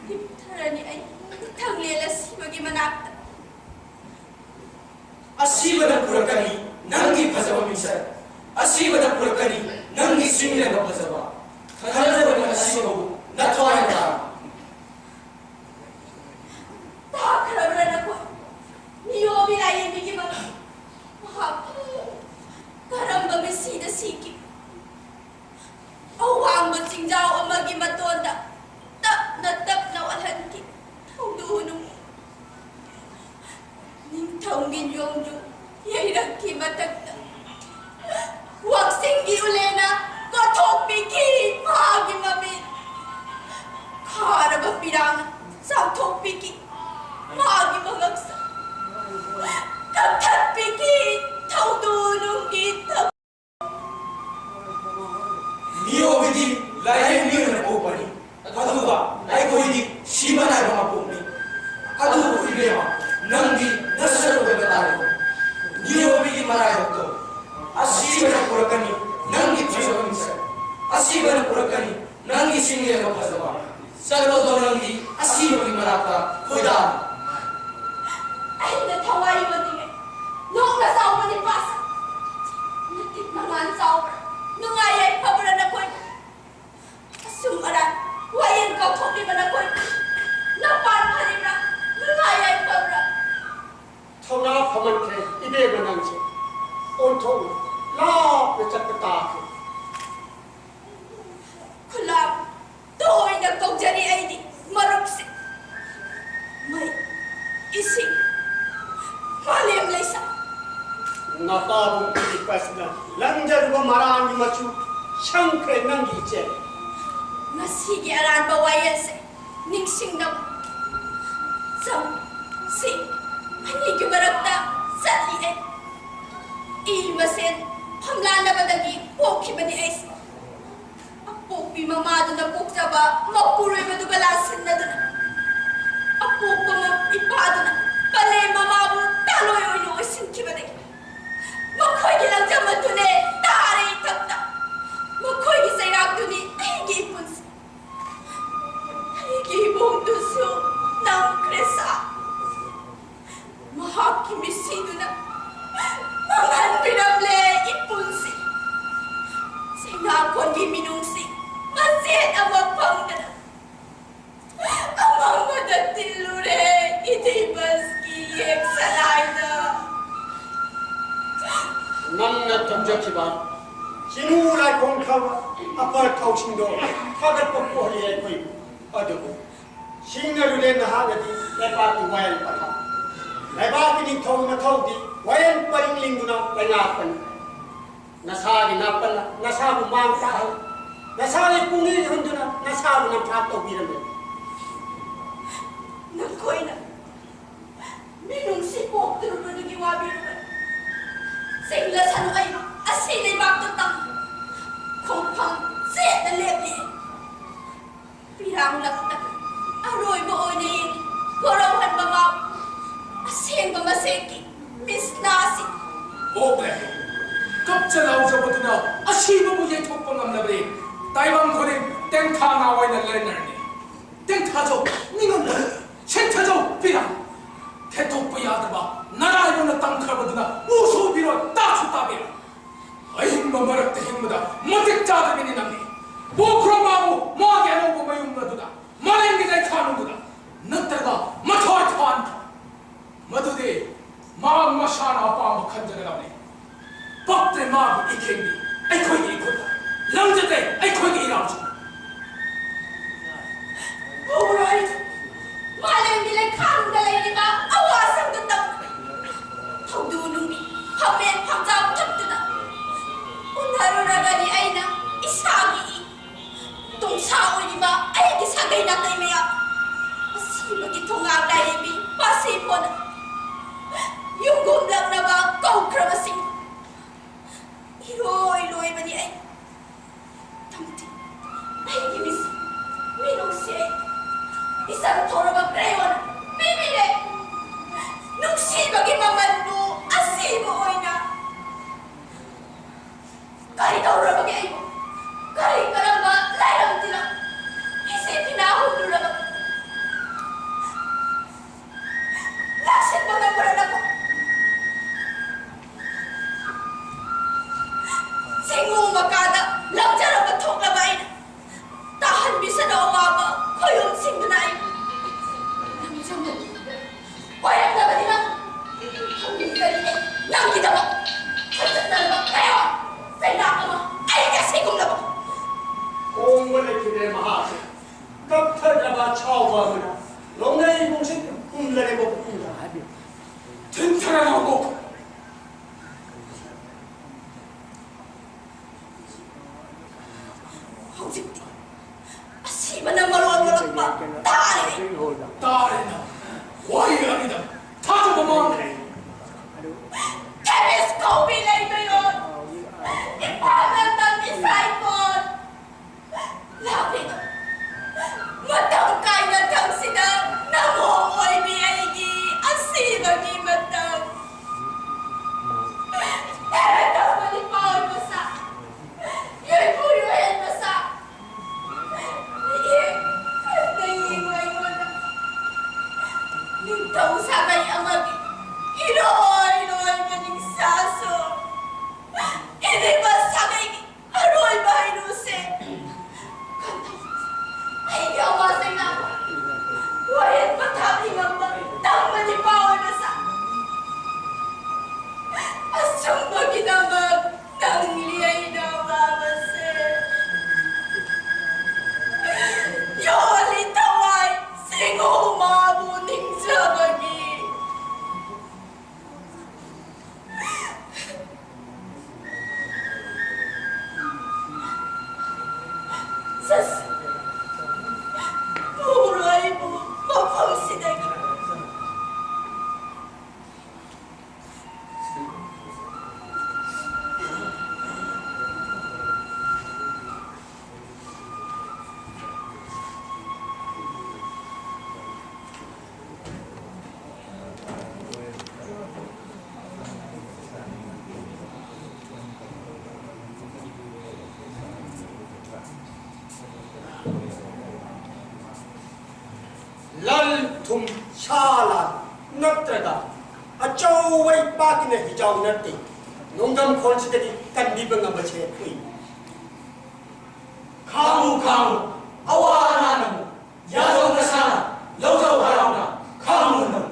ꯍꯤꯞꯊꯔꯅꯤ ꯑꯩ ꯃꯤꯊꯪꯂꯦꯜ ꯑꯁꯤꯕꯒꯤ ꯃꯅꯥꯛꯇ꯫ ꯑꯁꯤꯕꯅ ꯄꯨꯔꯛꯀꯅꯤ ꯅꯪꯒꯤ ꯐꯖꯕ ꯃꯤꯡꯆꯠ, ꯑꯁꯤꯕꯅ ꯄꯨꯔꯛꯀꯅꯤ ꯅꯪꯒꯤ ꯆꯤꯡꯂꯦꯝꯕ ꯐꯖꯕ꯫ ꯈꯟꯅꯔꯕꯅꯤ ꯑꯁꯤꯕꯕꯨ ꯅꯊ꯭ꯋꯥꯏ ꯇꯥꯅ꯫ ꯇꯥꯈ꯭ꯔꯕ꯭ꯔꯥ ꯅꯈꯣꯏ? ꯇꯣꯡꯒꯤꯟ ꯌꯣꯡꯖꯨ ꯌꯩꯔꯛꯀꯤ ꯃꯊꯛꯇ ꯋꯥꯛꯆꯤꯡꯒꯤ ꯎꯂꯦꯅ ꯀꯣꯊꯣꯛꯄꯤꯈꯤ ꯃꯍꯥꯛꯀꯤ ꯃꯃꯤꯠ꯫ ꯈꯥꯔꯕ ꯄꯤꯔꯥꯡꯅ ꯆꯥꯝꯊꯣꯛꯄꯤꯈꯤ ꯃꯍꯥꯛꯀꯤ ꯃꯉꯛꯁꯝ꯫ ꯀꯛꯊꯠꯄꯤꯈꯤ ꯊꯧꯗꯣ ꯅꯨꯡꯒꯤ ꯊꯧ ꯃꯤꯑꯣꯏꯕꯗꯤ ꯂꯥꯏꯔꯦꯝꯕꯤ ꯑꯣꯏꯅ ꯄꯣꯛꯄꯅꯤ, ꯑꯗꯨꯒ ꯑꯩꯈꯣꯏꯗꯤ ꯁꯤꯕ ꯅꯥꯏꯕ ꯃꯄꯣꯛꯅꯤ꯫ ꯑꯗꯨꯕꯨ ꯏꯕꯦꯝꯃ, ꯅꯪꯗꯤ ꯅꯁꯔꯨꯛ ꯑꯣꯏꯕ ꯇꯥꯔꯦ꯫ ꯃꯤꯑꯣꯏꯕꯒꯤ ꯃꯔꯥꯏꯕꯛꯇꯣ ꯑꯁꯤꯕꯅ ꯄꯨꯔꯛꯀꯅꯤ, ꯅꯪꯒꯤ ꯐꯖꯕ ꯃꯤꯁꯛ ꯑꯁꯤꯕꯅ ꯄꯨꯔꯛꯀꯅꯤ꯫ ꯅꯪꯒꯤ ꯁꯤꯡꯂꯦꯟꯗꯣ ꯐꯖꯕ ꯆꯠꯂꯣꯗꯣ ꯅꯪꯒꯤ ꯑꯁꯤꯕꯒꯤ ꯃꯅꯥꯛꯇ ꯈꯣꯏꯗꯥꯅ꯫ ꯑꯩꯅ ꯊꯋꯥꯏ ꯌꯣꯟꯅꯤꯡꯉꯦ꯫ ꯅꯣꯡꯅ ꯆꯥꯎꯕ ꯅꯤꯄꯥꯁ꯫ ꯅꯇꯤꯛ ꯃꯉꯥꯜ ꯆꯥꯎꯕ꯭ꯔꯥ? ꯅꯨꯡꯉꯥꯏ ꯌꯥꯏꯐꯕ꯭ꯔꯥ ꯅꯈꯣꯏ? ꯑꯁꯨꯝ ꯑꯔꯥꯟ ꯋꯥꯌꯦꯜ ꯀꯥꯎꯊꯣꯛꯂꯤꯕ ꯅꯈꯣꯏ꯫ ꯅꯄꯥꯟ ꯐꯔꯤꯕ꯭ꯔꯥ? ꯅꯨꯡꯉꯥꯏ ꯌꯥꯏꯐꯕ꯭ꯔꯥ? ꯊꯧꯅꯥ ꯐꯃꯟꯈ꯭ꯔꯦ ꯏꯕꯦꯝꯃ ꯅꯪꯁꯦ꯫ ꯑꯣꯟꯊꯣꯛꯅ ꯂꯥꯞꯅ ꯆꯠꯄ ꯇꯥꯈ꯭ꯔꯦ꯫ ꯈꯨꯂꯥꯛ ꯇꯣꯏꯅ ꯀꯧꯖꯔꯤ ꯑꯩꯗꯤ ꯃꯔꯨꯞꯁꯦ꯫ ꯃꯩ, ꯏꯁꯤꯡ, ꯃꯥꯂꯦꯝ ꯂꯩꯁꯥ꯫ ꯅꯄꯥꯕꯨꯡ ꯄꯤꯔꯤꯛꯄꯁꯤꯅ ꯂꯪꯖꯔꯨꯕ ꯃꯔꯥꯡꯒꯤ ꯃꯆꯨ ꯁꯪꯈ꯭ꯔꯦ ꯅꯪꯒꯤ ꯏꯆꯦ꯫ ꯉꯁꯤꯒꯤ ꯑꯔꯥꯟꯕ ꯋꯥꯌꯦꯜꯁꯦ ꯅꯤꯡꯁꯤꯡꯅꯕ ꯆꯝ, ꯁꯤ ꯑꯅꯤꯒꯤ ꯃꯔꯛꯇ ꯆꯠꯂꯤ ꯑꯩ꯫ ꯏ ꯃꯁꯦꯟ ꯐꯝꯂꯥꯟꯅꯕꯗꯒꯤ ꯄꯣꯛꯈꯤꯕꯅꯤ ꯑꯩꯁꯦ꯫ ꯑꯄꯣꯛꯄꯤ ꯃꯃꯥꯗꯨꯅ ꯄꯣꯛꯆꯕ ꯃꯄꯨꯔꯣꯏꯕꯗꯨꯒ ꯂꯥꯁꯤꯟꯅꯗꯨꯅ, ꯑꯄꯣꯛꯄ ꯃ-, ꯏꯄꯥꯗꯨꯅ ꯄꯂꯦꯝ ꯃꯃꯥꯕꯨ ꯇꯥꯂꯣꯏ ꯑꯣꯏꯅ ꯑꯣꯏꯁꯤꯟꯈꯤꯕꯗꯒꯤ, ꯃꯈꯣꯏꯒꯤ ꯂꯪꯖꯝ ꯑꯗꯨꯅꯦ ꯇꯥꯔꯦ ꯏꯊꯛꯇ꯫ ꯃꯈꯣꯏꯒꯤ ꯆꯩꯔꯥꯛꯇꯨꯅꯤ ꯑꯩꯒꯤ ꯏꯄꯨꯟꯁꯤ꯫ ꯑꯩꯒꯤ ꯏꯕꯨꯡꯗꯨꯁꯨ ꯅꯪꯈ꯭ꯔꯦ ꯁꯥ꯫ ꯃꯍꯥꯛꯀꯤ ꯃꯤꯠꯁꯤꯗꯨꯅ ꯃꯥꯡꯍꯟꯕꯤꯔꯝꯂꯦ ꯏꯄꯨꯟꯁꯤ꯫ ꯆꯩꯅꯥꯀꯣꯟꯒꯤ ꯃꯤꯅꯨꯡꯁꯤ ꯃꯆꯦꯠ ꯑꯃ ꯐꯪꯗꯅ ꯑꯃꯝꯕꯗ ꯇꯤꯜꯂꯨꯔꯦ ꯏꯗꯤꯕꯁꯀꯤ ꯌꯦꯛ ꯁꯂꯥꯏꯗ꯫ ꯅꯪꯅ ꯊꯝꯖꯈꯤꯕ ꯆꯤꯅꯨ ꯂꯥꯏꯈꯣꯡꯈ꯭ꯔꯕ ꯑꯐ ꯊꯧꯁꯤꯡꯗꯣ ꯊꯥꯒꯠꯄ ꯄꯣꯛꯍꯜꯂꯤ ꯑꯩꯈꯣꯏꯕꯨ꯫ ꯑꯗꯨꯕꯨ ꯁꯤꯡꯅꯔꯨꯔꯦ ꯅꯍꯥꯛꯅꯗꯤ ꯂꯩꯄꯥꯛꯀꯤ ꯋꯥꯌꯦꯜ ꯄꯊꯥꯞ꯫ ꯂꯩꯕꯥꯛꯀꯤ ꯅꯤꯡꯊꯧ ꯃꯊꯧꯗꯤ ꯋꯥꯌꯦꯜ ꯄꯔꯤꯡ ꯂꯤꯡꯗꯨꯅ ꯂꯩꯉꯥꯛꯄꯅꯤ꯫ ꯅꯁꯥꯒꯤ ꯅꯥꯄꯜꯅ ꯅꯁꯥꯕꯨ ꯃꯥꯡ ꯇꯥꯛꯍꯜꯂꯤ꯫ ꯅꯁꯥꯒꯤ ꯄꯨꯛꯅꯤꯡ ꯍꯨꯟꯗꯨꯅ ꯅꯁꯥꯕꯨ ꯅꯝꯊꯥꯛ ꯇꯧꯕꯤꯔꯝꯂꯦ꯫ ꯅꯈꯣꯏꯅ ꯃꯤꯅꯨꯡꯁꯤ ꯄꯣꯛꯇꯨꯔꯨꯕꯗꯨꯒꯤ ꯋꯥꯕꯤꯔꯨꯕ ꯆꯤꯡꯂꯁꯅꯨ ꯑꯩꯕꯨ ꯑꯁꯤ ꯂꯩꯕꯥꯛꯇ ꯇꯝ ꯈꯣꯡꯐꯝ ꯆꯦꯠꯅ ꯂꯦꯞꯂꯤ꯫ ꯄꯤꯔꯥꯡꯂꯛꯇ ꯑꯔꯣꯏꯕ ꯑꯣꯏꯅ ꯌꯦꯡꯂꯤ꯫ ꯀꯣꯔꯧꯍꯟꯕ ꯃꯥ ꯑꯁꯦꯡꯕ ꯃꯁꯦꯛꯀꯤ ꯃꯤꯁꯅꯥꯁꯤ꯫ ꯑꯣꯛꯂꯦ꯫ ꯀꯞꯆ ꯂꯥꯎꯖꯕꯗꯨꯅ ꯑꯁꯤꯕꯕꯨ ꯌꯩꯊꯣꯛꯄ ꯉꯝꯂꯕꯗꯤ ꯇꯥꯏꯕꯪ ꯈꯨꯗꯤꯡ ꯇꯦꯡꯊꯥ ꯅꯥ ꯑꯣꯏꯅ ꯂꯦꯟꯅꯔꯅꯤ꯫ ꯇꯦꯡꯊꯥꯖꯧ ꯅꯤꯡꯉꯝꯗ ꯁꯦꯡꯊꯥꯖꯧ ꯄꯤꯔꯥꯡ꯫ ꯊꯦꯠꯇꯣꯛꯄ ꯌꯥꯗꯕ ꯅꯔꯥꯏꯕꯛꯅ ꯇꯝꯈ꯭ꯔꯕꯗꯨꯅ ꯎꯁꯨ ꯎꯕꯤꯔꯣꯏ, ꯇꯥꯁꯨ ꯇꯥꯕꯤꯔꯣꯏ꯫ ꯑꯍꯤꯡꯕ ꯃꯔꯛꯇ ꯍꯤꯡꯕꯗ ꯃꯇꯤꯛ ꯆꯥꯗꯕꯅꯤ ꯅꯪꯗꯤ꯫ ꯄꯣꯛꯈ꯭ꯔꯣ ꯃꯥꯕꯨ ꯃꯥꯒꯤ ꯑꯅꯧꯕ ꯃꯌꯨꯝ ꯑꯗꯨꯗ, ꯃꯥꯂꯦꯝꯒꯤ ꯂꯩꯈꯥꯝꯗꯨꯗ, ꯅꯠꯇ꯭ꯔꯒ ꯃꯊꯣꯏ ꯊꯥꯟꯈ꯭ꯔꯣ꯫ ꯃꯗꯨꯗꯤ ꯃꯍꯥꯛ ꯃꯁꯥꯅ ꯑꯄꯥꯝꯕ ꯈꯟꯖꯒꯗꯕꯅꯤ꯫ ꯄꯛꯇ꯭ꯔꯦ ꯃꯥꯕꯨ ꯏꯊꯦꯡꯗꯤ ꯑꯩꯈꯣꯏꯒꯤ ꯏꯈꯨꯠꯇ, ꯂꯪꯖꯗꯦ ꯑꯩꯈꯣꯏꯒꯤ ꯏꯔꯥꯜꯁꯤꯡ꯫ ꯎꯔꯣꯏ, ꯃꯥꯂꯦꯝꯒꯤ ꯂꯩꯈꯥꯝꯗ ꯂꯩꯔꯤꯕ ꯑꯋꯥꯁꯪꯗꯨ ꯇꯝꯈ꯭ꯔꯦ꯫ ꯊꯧꯗꯨ ꯅꯨꯡꯒꯤ ꯐꯝꯃꯦꯟ ꯐꯝꯖꯥꯎ ꯊꯛꯇꯨꯅ ꯎꯅꯔꯨꯔꯒꯅꯤ ꯑꯩꯅ ꯏꯁꯥꯒꯤ ꯏ꯫ ꯇꯨꯡꯁꯥ ꯑꯣꯏꯔꯤꯕ ꯑꯩꯒꯤ ꯁꯥꯒꯩ ꯅꯥꯇꯩ ꯃꯌꯥꯝ, ꯑꯁꯤꯕꯒꯤ ꯊꯣꯡꯒꯥꯜ ꯂꯥꯏꯔꯦꯝꯕꯤ ꯄꯥꯁꯤ ꯐꯣꯟꯅ ꯌꯨꯝꯒꯨꯝ ꯂꯛꯅꯕ ꯀꯧꯈ꯭ꯔꯕꯁꯤꯡ꯫ ꯏꯔꯣꯏ ꯂꯣꯏꯕꯅꯤ ꯑꯩ꯫ ꯇꯝꯊꯤ ꯑꯩꯒꯤ ꯃꯤꯁꯤ, ꯃꯤꯅꯨꯡꯁꯤ ꯑꯩ ꯏꯆꯝ ꯊꯧꯔꯕ ꯀ꯭ꯔꯦꯌꯣꯟ ꯄꯤꯕꯤꯔꯦ꯫ ꯅꯨꯡꯁꯤꯕꯒꯤ ꯃꯃꯜꯕꯨ ꯑꯁꯤꯕ ꯑꯣꯏꯅ ꯀꯔꯤ ꯇꯧꯔꯕꯒꯦ ꯑꯩꯕꯨ? ꯀꯔꯤ ꯀꯔꯝꯕ ꯂꯥꯏꯔꯝꯗꯤꯅ ꯐꯤꯁꯦ ꯐꯤꯅꯥ ꯍꯨꯝꯂꯨꯔꯕ? ꯂꯥꯛꯁꯤꯟꯕ ꯉꯝꯕ꯭ꯔꯥ ꯅꯪꯕꯨ? ꯆꯤꯡꯉꯨ ꯃꯀꯥꯗ ꯂꯝꯖꯔꯝꯕ ꯊꯣꯛꯂꯕ ꯑꯩꯅ ꯇꯥꯍꯟꯕꯤꯁꯅꯨ ꯑꯋꯥꯕ ꯈꯣꯏꯔꯨꯝꯁꯤꯡꯗꯨꯅ ꯑꯩ ꯅꯝꯖꯃꯅꯤ꯫ ꯀꯣꯏꯔꯛꯂꯕꯅꯤ ꯅꯪ꯫ ꯍꯧꯅꯤꯡꯗ꯭ꯔꯗꯤ ꯅꯪꯒꯤꯗꯃꯛ ꯍꯟꯖꯟꯅꯕ ꯀꯌꯥ ꯆꯩꯔꯥꯛ ꯑꯃ ꯑꯩꯒꯤ ꯑꯁꯤꯒꯨꯝꯂꯕ ꯀꯣꯡꯕ ꯂꯩꯈꯤꯗ꯭ꯔꯦ ꯃꯍꯥꯛꯁꯦ꯫ ꯀꯞꯊꯗ꯭ꯔꯕ ꯑꯁꯥꯎꯕ ꯑꯃꯅ ꯂꯧꯅꯩ ꯏꯃꯨꯡꯁꯤꯡ ꯄꯨꯝꯂꯔꯦ ꯃꯄꯨꯝꯗ ꯍꯥꯏꯕꯤ꯫ ꯍꯧꯖꯤꯛꯇꯤ ꯑꯁꯤꯕꯅ ꯃꯔꯣꯜ ꯂꯣꯜꯂꯛꯄ ꯇꯥꯔꯦ꯫ ꯇꯥꯔꯦꯅ ꯋꯥꯍꯩ ꯑꯅꯤꯗ ꯊꯥꯖꯕ ꯃꯥꯡꯈ꯭ꯔꯦ꯫ ꯀꯦꯃꯤꯁ ꯀꯧꯕꯤ ꯂꯩꯃꯌꯣꯟ, ꯏꯝꯐꯥꯜ ꯂꯝꯗꯝ ꯏꯁꯥꯏꯀꯣꯟ꯫ ꯂꯥꯛꯂꯤꯕ ꯃꯇꯝ ꯀꯥꯏꯅꯊꯪꯁꯤꯗ ꯅꯃꯣꯝ ꯑꯣꯏꯕꯤ ꯑꯩꯒꯤ ꯑꯁꯤꯕꯒꯤ ꯃꯇꯝ꯫ ꯇꯦꯔꯦ ꯇꯧꯕ ꯅꯤꯄꯥ ꯑꯣꯏꯕ ꯁꯥ, ꯌꯣꯏꯄꯨ ꯌꯣꯏꯍꯟꯕ ꯁꯥ, ꯃꯤꯠꯌꯦꯡ ꯈꯟꯅ ꯌꯦꯡꯕ ꯑꯩꯉꯣꯟꯗ ꯅꯤꯡꯊꯧ ꯁꯥꯒꯩ ꯑꯃꯒꯤ ꯏꯔꯣꯏ ꯂꯣꯏꯕ ꯅꯤꯡꯁꯥꯁꯨ ꯏꯔꯤꯕ ꯁꯥꯒꯩꯒꯤ ꯑꯔꯣꯏꯕ ꯍꯩꯔꯨꯁꯦ꯫ ꯑꯩꯒꯤ ꯑꯋꯥ ꯆꯩꯅꯥꯕ ꯋꯥꯌꯦꯜ ꯄꯊꯥꯞ ꯍꯤꯡꯉꯝꯕ ꯇꯝꯕ ꯅꯤꯄꯥ ꯑꯣꯏꯕ ꯁꯥ꯫ ꯑꯆꯨꯝꯕꯒꯤꯗꯃꯛ ꯅꯪꯂꯤ ꯑꯩꯅ ꯋꯥꯕꯁꯦ꯫ ꯌꯣꯜꯂꯤ ꯊꯋꯥꯏ ꯆꯤꯡꯉꯨ ꯃꯥꯕꯨ ꯅꯤꯡꯖꯕꯒꯤ꯫ ꯁꯁ! ꯄꯨꯔꯣꯏꯕꯨ ꯃꯐꯝꯁꯤꯗꯒꯤ꯫ ꯂꯟ ꯊꯨꯝ ꯁꯥ ꯂꯥꯟ ꯅꯠꯇ꯭ꯔꯒ ꯑꯆꯧꯕ ꯏꯄꯥꯛꯀꯤꯅ ꯍꯤꯖꯥꯎ ꯅꯠꯇꯦ꯫ ꯅꯣꯡꯗꯝ ꯈꯣꯟꯁꯤꯗꯒꯤ ꯀꯟꯕꯤꯕ ꯉꯝꯕꯁꯦ ꯑꯩꯈꯣꯏꯅꯤ꯫ ꯈꯥꯡꯉꯨ, ꯈꯥꯡꯉꯨ, ꯑꯋꯥ ꯑꯅꯥꯅꯕꯨ ꯌꯥꯖꯧ ꯅꯁꯥꯅ ꯂꯧꯖꯧ ꯍꯔꯥꯎꯅ ꯈꯥꯡꯉꯨ ꯍꯟꯗꯛ꯫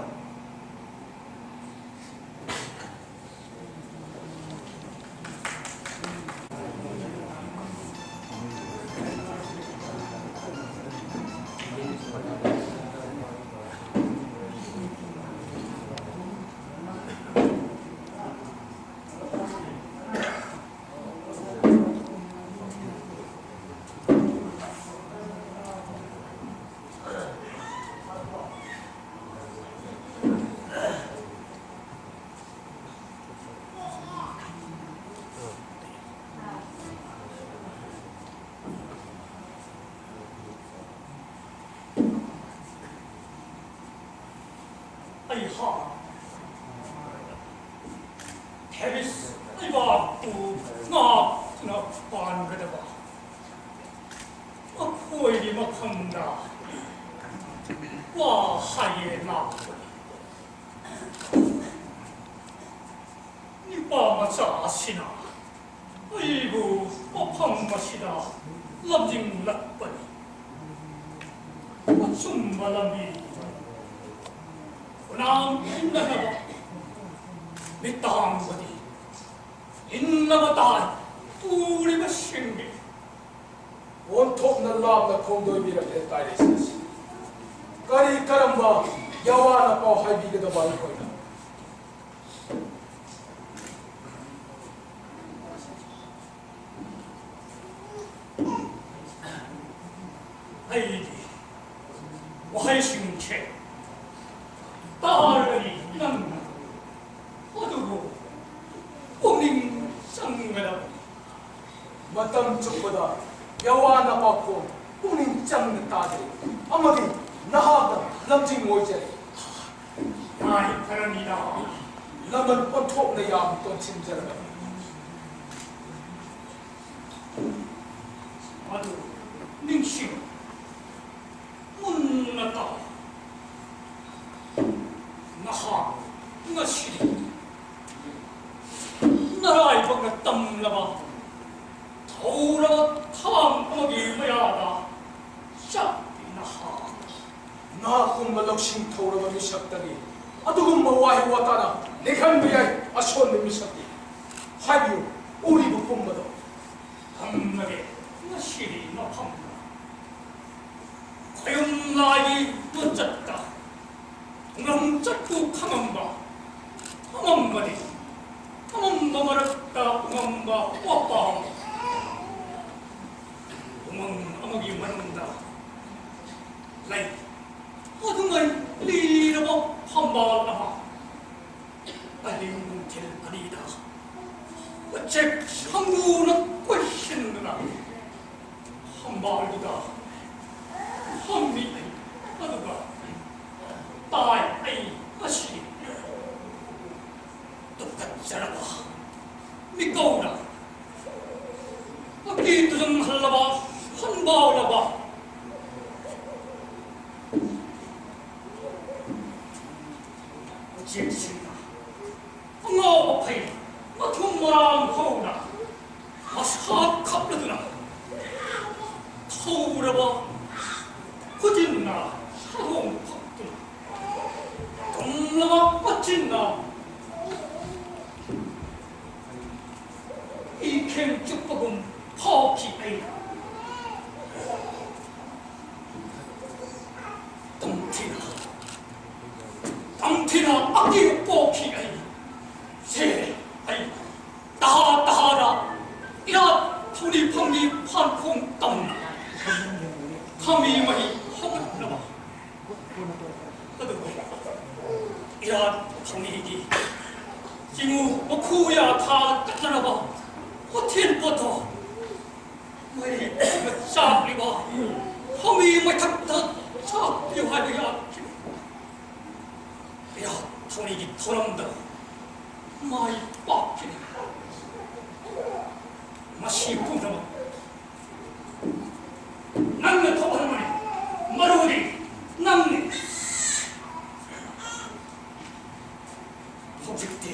ꯑꯩꯍꯥꯛ ꯊꯦꯕꯤꯁ ꯂꯩꯕꯥꯛꯄꯨ ꯉꯥꯛꯇꯨꯅ ꯄꯥꯟꯒꯗꯕ ꯑꯩꯈꯣꯏꯒꯤ ꯃꯐꯝꯗ ꯋꯥ ꯍꯥꯏꯒꯦ ꯂꯥꯛꯄꯅꯤ꯫ ꯅꯨꯄꯥ ꯃꯆꯥ ꯑꯁꯤꯅ ꯑꯩꯕꯨ ꯃꯐꯝ ꯑꯁꯤꯗ ꯂꯝꯖꯤꯡꯂꯛꯄꯅꯤ꯫ ꯑꯆꯨꯝꯕ ꯂꯝꯕꯤ ꯈꯨꯅꯥꯡ ꯏꯟꯅꯅꯕ ꯃꯤꯇꯥꯡꯕꯗꯤ ꯏꯟꯅꯕ ꯇꯥꯏ꯫ ꯎꯔꯤꯕꯁꯤꯡꯗꯤ ꯑꯣꯟꯊꯣꯛꯅ ꯂꯥꯞꯅ ꯈꯣꯡꯗꯣꯏꯕꯤꯔꯛꯂꯦ ꯇꯥꯏꯔꯤꯁ ꯑꯁꯤ꯫ ꯀꯔꯤ ꯀꯔꯝꯕ ꯌꯥꯋꯥꯅ ꯄꯥꯎ ꯍꯥꯏꯕꯤꯒꯗꯕ ꯑꯩꯈꯣꯏꯅ? ꯑꯩꯗꯤ ꯋꯥꯍꯩꯁꯤꯡꯁꯦ ꯇꯥꯔꯒꯗꯤ ꯅꯪꯅ ꯑꯗꯨꯕꯨ ꯄꯨꯛꯅꯤꯡ ꯆꯪꯒꯗꯕꯅꯤ꯫ ꯃꯇꯝ ꯆꯨꯞꯄꯗ ꯌꯥꯋꯥꯅ ꯄꯥꯎꯈꯣꯡ ꯄꯨꯛꯅꯤꯡ ꯆꯪꯅ ꯇꯥꯖꯩ ꯑꯃꯗꯤ ꯅꯍꯥꯛꯅ ꯂꯝꯖꯤꯡ ꯑꯣꯏꯖꯔꯦ꯫ ꯌꯥꯏꯐꯔꯅꯤꯗ꯫ ꯂꯃꯟ ꯑꯣꯟꯊꯣꯛꯅ ꯌꯥꯝ ꯇꯣꯟꯁꯤꯟꯖꯔꯕꯅꯤ꯫ ꯃꯗꯨ ꯅꯤꯡꯁꯤꯡ ꯃꯨꯟꯅ ꯇꯥꯎ꯫ ꯅꯍꯥꯛ ꯉꯁꯤ ꯅꯔꯥꯏꯕꯛꯅ ꯇꯝꯂꯕ ꯊꯧꯔꯕ ꯊꯥꯡ ꯑꯃꯒꯤ ꯃꯌꯥꯗ ꯆꯠꯂꯤ ꯅꯍꯥꯛ꯫ ꯅꯍꯥꯛꯀꯨꯝꯕ ꯂꯧꯁꯤꯡ ꯊꯧꯔꯕ ꯃꯤꯁꯛꯇꯒꯤ ꯑꯗꯨꯒꯨꯝꯕ ꯋꯥꯍꯩ ꯋꯥꯇꯥꯅ ꯂꯦꯡꯍꯟꯕ ꯌꯥꯏ ꯑꯁꯣꯟꯕ ꯃꯤꯁꯛꯇꯤ꯫ ꯍꯥꯏꯕꯤꯌꯨ, ꯎꯔꯤꯕ ꯄꯨꯝꯕꯗꯣ꯫ ꯊꯝꯂꯒꯦ ꯉꯁꯤꯗꯤ ꯃꯐꯝꯗ꯫ ꯈꯌꯨꯝ ꯂꯥꯏꯒꯤ ꯃꯆꯠꯇ ꯉꯝꯆꯠꯄꯨ ꯈꯪꯉꯝꯕ, ꯈꯪꯉꯝꯕꯅꯤ꯫ ꯈꯪꯉꯝꯕ ꯃꯔꯛꯇ ꯎꯉꯝꯕ ꯋꯥꯄꯥꯎ꯫ ꯎꯃꯪ ꯑꯃꯒꯤ ꯃꯅꯨꯡꯗ ꯂꯩ꯫ ꯑꯗꯨꯃꯥꯏ ꯂꯤꯔꯕ ꯐꯝꯕꯥꯜ ꯑꯃ꯫ ꯑꯍꯤꯡ ꯅꯨꯡꯊꯤꯜ ꯑꯅꯤꯗ ꯎꯆꯦꯛ ꯁꯪꯒꯨꯅ ꯀꯣꯏꯁꯤꯟꯗꯨꯅ ꯐꯝꯕꯥꯜꯗꯨꯗ ꯐꯝꯃꯤ ꯑꯩ꯫ ꯑꯗꯨꯒ ꯇꯥꯏ ꯑꯩ꯫ ꯑꯁꯤ ꯇꯨꯀꯠꯆꯔꯕ ꯃꯤꯀꯧꯅ ꯑꯀꯤ ꯇꯨꯖꯨꯡꯍꯜꯂꯕ ꯍꯟꯕꯥꯎꯂꯕ ꯎꯆꯦꯛꯁꯤꯡꯅ ꯑꯉꯥꯎꯕ ꯐꯩ ꯃꯊꯨꯝ ꯃꯔꯥꯡ ꯍꯧꯅ ꯃꯁꯥ ꯈꯞꯂꯗꯨꯅ ꯊꯧꯔꯕ ꯈꯨꯖꯤꯟꯅ ꯁꯥꯗꯣꯡ ꯐꯛꯇꯨꯅ ꯇꯨꯝꯂꯕ ꯃꯆꯤꯟꯅ ꯏꯈꯦꯡ ꯆꯨꯞꯄꯒꯨꯝ ꯐꯥꯎꯈꯤ ꯑꯩ꯫ ꯇꯝꯊꯤꯅ, ꯇꯝꯊꯤꯅ ꯑꯀꯤꯕ ꯄꯣꯛꯈꯤ ꯑꯩ꯫ ꯁꯦ, ꯑꯩ ꯇꯍꯥ ꯇꯍꯥꯗ ꯏꯔꯥꯠ ꯊꯧꯅꯤꯐꯝꯒꯤ ꯐꯥꯟꯈꯣꯡ ꯇꯝꯅ ꯈꯥꯃꯤ ꯃꯍꯤ ꯍꯧꯒꯠꯅꯕ꯫ ꯑꯗꯨꯕꯨ ꯏꯔꯥꯠ ꯊꯧꯅꯤꯒꯤ ꯆꯤꯡꯉꯨ ꯃꯈꯨ ꯌꯥ ꯊꯥ ꯀꯠꯅꯅꯕ ꯍꯣꯊꯦꯜ ꯄꯣꯠꯇꯣ ꯃꯩ ꯆꯥꯛꯂꯤꯕ ꯊꯧꯔꯤ ꯃꯊꯛꯇ ꯆꯥꯛꯄꯤꯌꯨ ꯍꯥꯏꯕ ꯌꯥꯈꯤꯕ ꯏꯔꯥꯠ ꯊꯧꯔꯤꯒꯤ ꯊꯧꯔꯝꯗ ꯃꯥꯏ ꯄꯥꯛꯈꯤꯅꯤ꯫ ꯃꯁꯤ ꯄꯨꯝꯅꯃꯛ ꯅꯪꯅ ꯊꯣꯛꯍꯟꯕꯅꯤ꯫ ꯃꯔꯨꯗꯤ ꯅꯪꯅꯤ꯫ ꯍꯧꯖꯤꯛꯇꯤ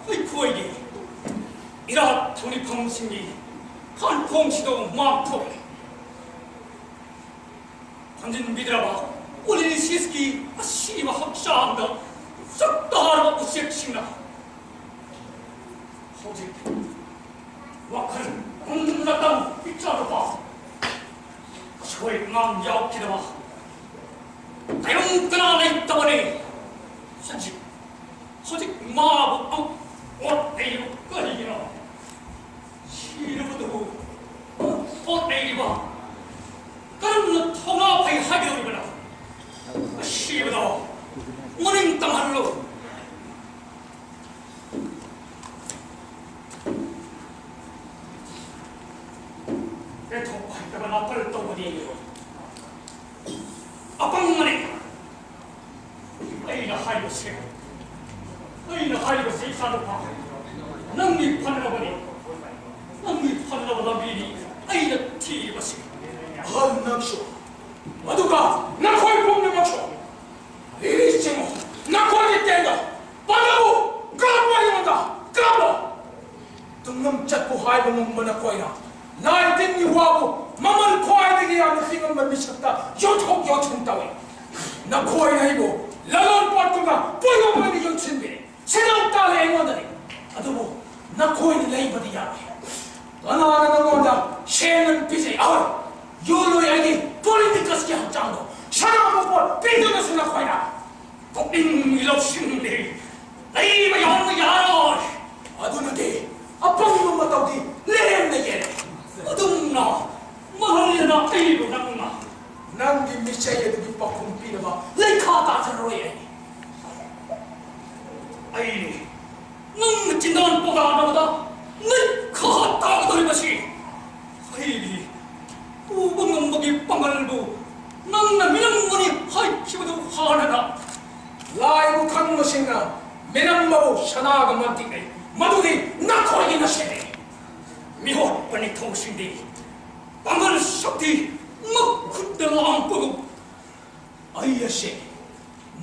ꯑꯩꯈꯣꯏꯒꯤ ꯏꯔꯥꯠ ꯊꯧꯅꯤꯐꯝꯁꯤꯡꯒꯤ ꯈꯥꯟꯈꯣꯡꯁꯤꯗ ꯃꯥꯡ ꯊꯣꯛꯂꯦ꯫ ꯊꯝꯖꯤꯟꯕꯤꯗ꯭ꯔꯕ ꯎꯂꯤꯁꯤꯁꯀꯤ ꯑꯁꯤꯕ ꯍꯛꯆꯥꯡꯗ ꯆꯥꯛꯇꯥꯔꯕ ꯎꯆꯦꯛꯁꯤꯡꯅ ꯍꯧꯖꯤꯛ ꯋꯥꯈꯜ ꯄꯨꯝꯅꯃꯛꯇ ꯄꯤꯛꯆꯔꯕ ꯑꯁꯣꯏ ꯑꯉꯥꯝ ꯌꯥꯎꯈꯤꯗꯕ ꯇꯥꯏꯕꯪ ꯀꯅꯥ ꯂꯩꯇꯕꯅꯤ꯫ ꯍꯧꯖꯤꯛ ꯍꯧꯖꯤꯛ ꯃꯥꯕꯨ ꯑꯃꯨꯛ ꯑꯣꯠ ꯅꯩꯔꯤꯕ ꯀꯔꯤꯒꯤꯅꯣ? ꯁꯤꯔꯕꯗꯨꯕꯨ ꯑꯃꯨꯛ ꯑꯣꯠ ꯅꯩꯔꯤꯕ ꯀꯔꯝꯅ ꯊꯧꯅꯥ ꯐꯩ ꯍꯥꯏꯒꯗꯧꯔꯤꯕꯅꯣ? ꯑꯁꯤꯕꯗꯣ ꯃꯅꯤꯡ ꯇꯝꯍꯜꯂꯨ꯫ ꯄꯦꯟꯊꯣꯛꯄ ꯍꯩꯇꯕ ꯅꯥꯄꯜ ꯇꯧꯕꯅꯤ꯫ ꯑꯄꯪꯕꯅꯤ꯫ ꯑꯩꯅ ꯍꯥꯏꯕꯁꯦ, ꯑꯩꯅ ꯍꯥꯏꯕꯁꯦ, ꯏꯆꯥꯅꯨꯄꯥ, ꯅꯪꯒꯤ ꯐꯅꯕꯅꯤ, ꯅꯪꯒꯤ ꯐꯅꯕ ꯂꯝꯕꯤꯅꯤ ꯑꯩꯅ ꯊꯤꯔꯤꯕꯁꯤ꯫ ꯑꯍꯜ ꯅꯪꯁꯨ, ꯑꯗꯨꯒ ꯅꯈꯣꯏ ꯄꯨꯝꯅꯃꯛꯁꯨ, ꯂꯤꯔꯤ ꯆꯤꯡꯉꯨ, ꯅꯈꯣꯏꯒꯤ ꯇꯦꯡꯒ ꯄꯥꯟꯗꯕꯨ ꯀꯥꯞꯄ ꯑꯩꯉꯣꯟꯗ ꯀꯥꯞꯄꯣ꯫ ꯇꯨꯡꯂꯝ ꯆꯠꯄꯨ ꯍꯥꯏꯕ ꯉꯝꯕ ꯅꯈꯣꯏꯅ ꯂꯥꯏ ꯇꯤꯟꯒꯤ ꯋꯥꯕꯨ ꯃꯃꯜ ꯈ꯭ꯋꯥꯏꯗꯒꯤ ꯌꯥꯝꯅ ꯄꯤꯉꯝꯕ ꯃꯤꯁꯛꯇ ꯌꯣꯟꯊꯣꯛ ꯌꯣꯟꯁꯤꯟ ꯇꯧꯏ꯫ ꯅꯈꯣꯏꯅ ꯑꯩꯕꯨ ꯂꯂꯣꯟ ꯄꯣꯠꯀꯨꯝꯅ ꯄꯣꯠꯌꯣꯝ ꯑꯣꯏꯅ ꯌꯣꯟꯁꯤꯟꯕꯤꯔꯦ꯫ ꯁꯦꯟꯗꯣꯡ ꯇꯥꯜꯂꯦ ꯑꯩꯉꯣꯟꯗꯅꯤ꯫ ꯑꯗꯨꯕꯨ ꯅꯈꯣꯏꯅ ꯂꯩꯕꯗꯤ ꯌꯥꯔꯣꯏ꯫ ꯀꯅꯥꯅ ꯅꯉꯣꯟꯗ ꯁꯦꯟ ꯄꯤꯖꯩ? ꯑꯍꯣꯏ, ꯌꯣꯜꯂꯣꯏ ꯑꯩꯒꯤ ꯄꯣꯂꯤꯇꯤꯀꯁꯀꯤ ꯍꯛꯆꯥꯡꯗꯣ ꯁꯅꯥ ꯃꯄꯣꯠ ꯄꯤꯗꯨꯅꯁꯨ ꯅꯈꯣꯏꯅ ꯄꯨꯛꯅꯤꯡ ꯂꯧꯁꯤꯡꯗꯤ ꯂꯩꯕ ꯌꯥꯎꯕ ꯌꯥꯔꯣꯏ꯫ ꯑꯗꯨꯅꯗꯤ ꯑꯄꯪꯕ ꯃꯇꯧꯗꯤ ꯂꯦꯝꯅ ꯌꯦꯜꯂꯦ꯫ ꯑꯗꯨꯝꯅ ꯃꯔꯜꯅ ꯑꯩꯕꯨ ꯅꯪꯅ ꯅꯪꯒꯤ ꯃꯤꯆꯩ ꯑꯗꯨꯒꯤ ꯄꯥꯎꯈꯨꯝ ꯄꯤꯅꯕ ꯂꯩꯈꯥ ꯇꯥꯖꯔꯣꯏ ꯑꯩ꯫ ꯑꯩꯅꯤ ꯅꯪꯅ ꯆꯤꯟꯗꯥꯟ ꯄꯣꯒꯥꯅꯕꯗ ꯂꯩꯈꯥ ꯇꯥꯒꯗꯧꯔꯤꯕꯁꯤ꯫ ꯑꯩꯒꯤ ꯎꯕ ꯉꯝꯕꯒꯤ ꯄꯥꯡꯒꯜꯕꯨ ꯅꯪꯅ ꯃꯤꯅꯝꯒꯅꯤ ꯍꯥꯏꯈꯤꯕꯗꯨ ꯍꯥꯟꯅꯅ ꯂꯥꯏꯕꯨ ꯈꯪꯕꯁꯤꯡꯅ ꯃꯤꯅꯝꯕꯕꯨ ꯁꯅꯥꯒ ꯃꯟꯇꯤꯛꯅꯩ꯫ ꯃꯗꯨꯗꯤ ꯅꯈꯣꯏꯒꯤ ꯅꯁꯦꯅꯤ꯫ ꯃꯤꯍꯣꯠꯄ ꯅꯤꯡꯊꯧꯁꯤꯡꯗꯤ ꯄꯥꯡꯒꯜ ꯁꯛꯇꯤ ꯃꯈꯨꯠꯇ ꯂꯥꯡꯄꯒꯨꯝ ꯑꯩ ꯑꯁꯦ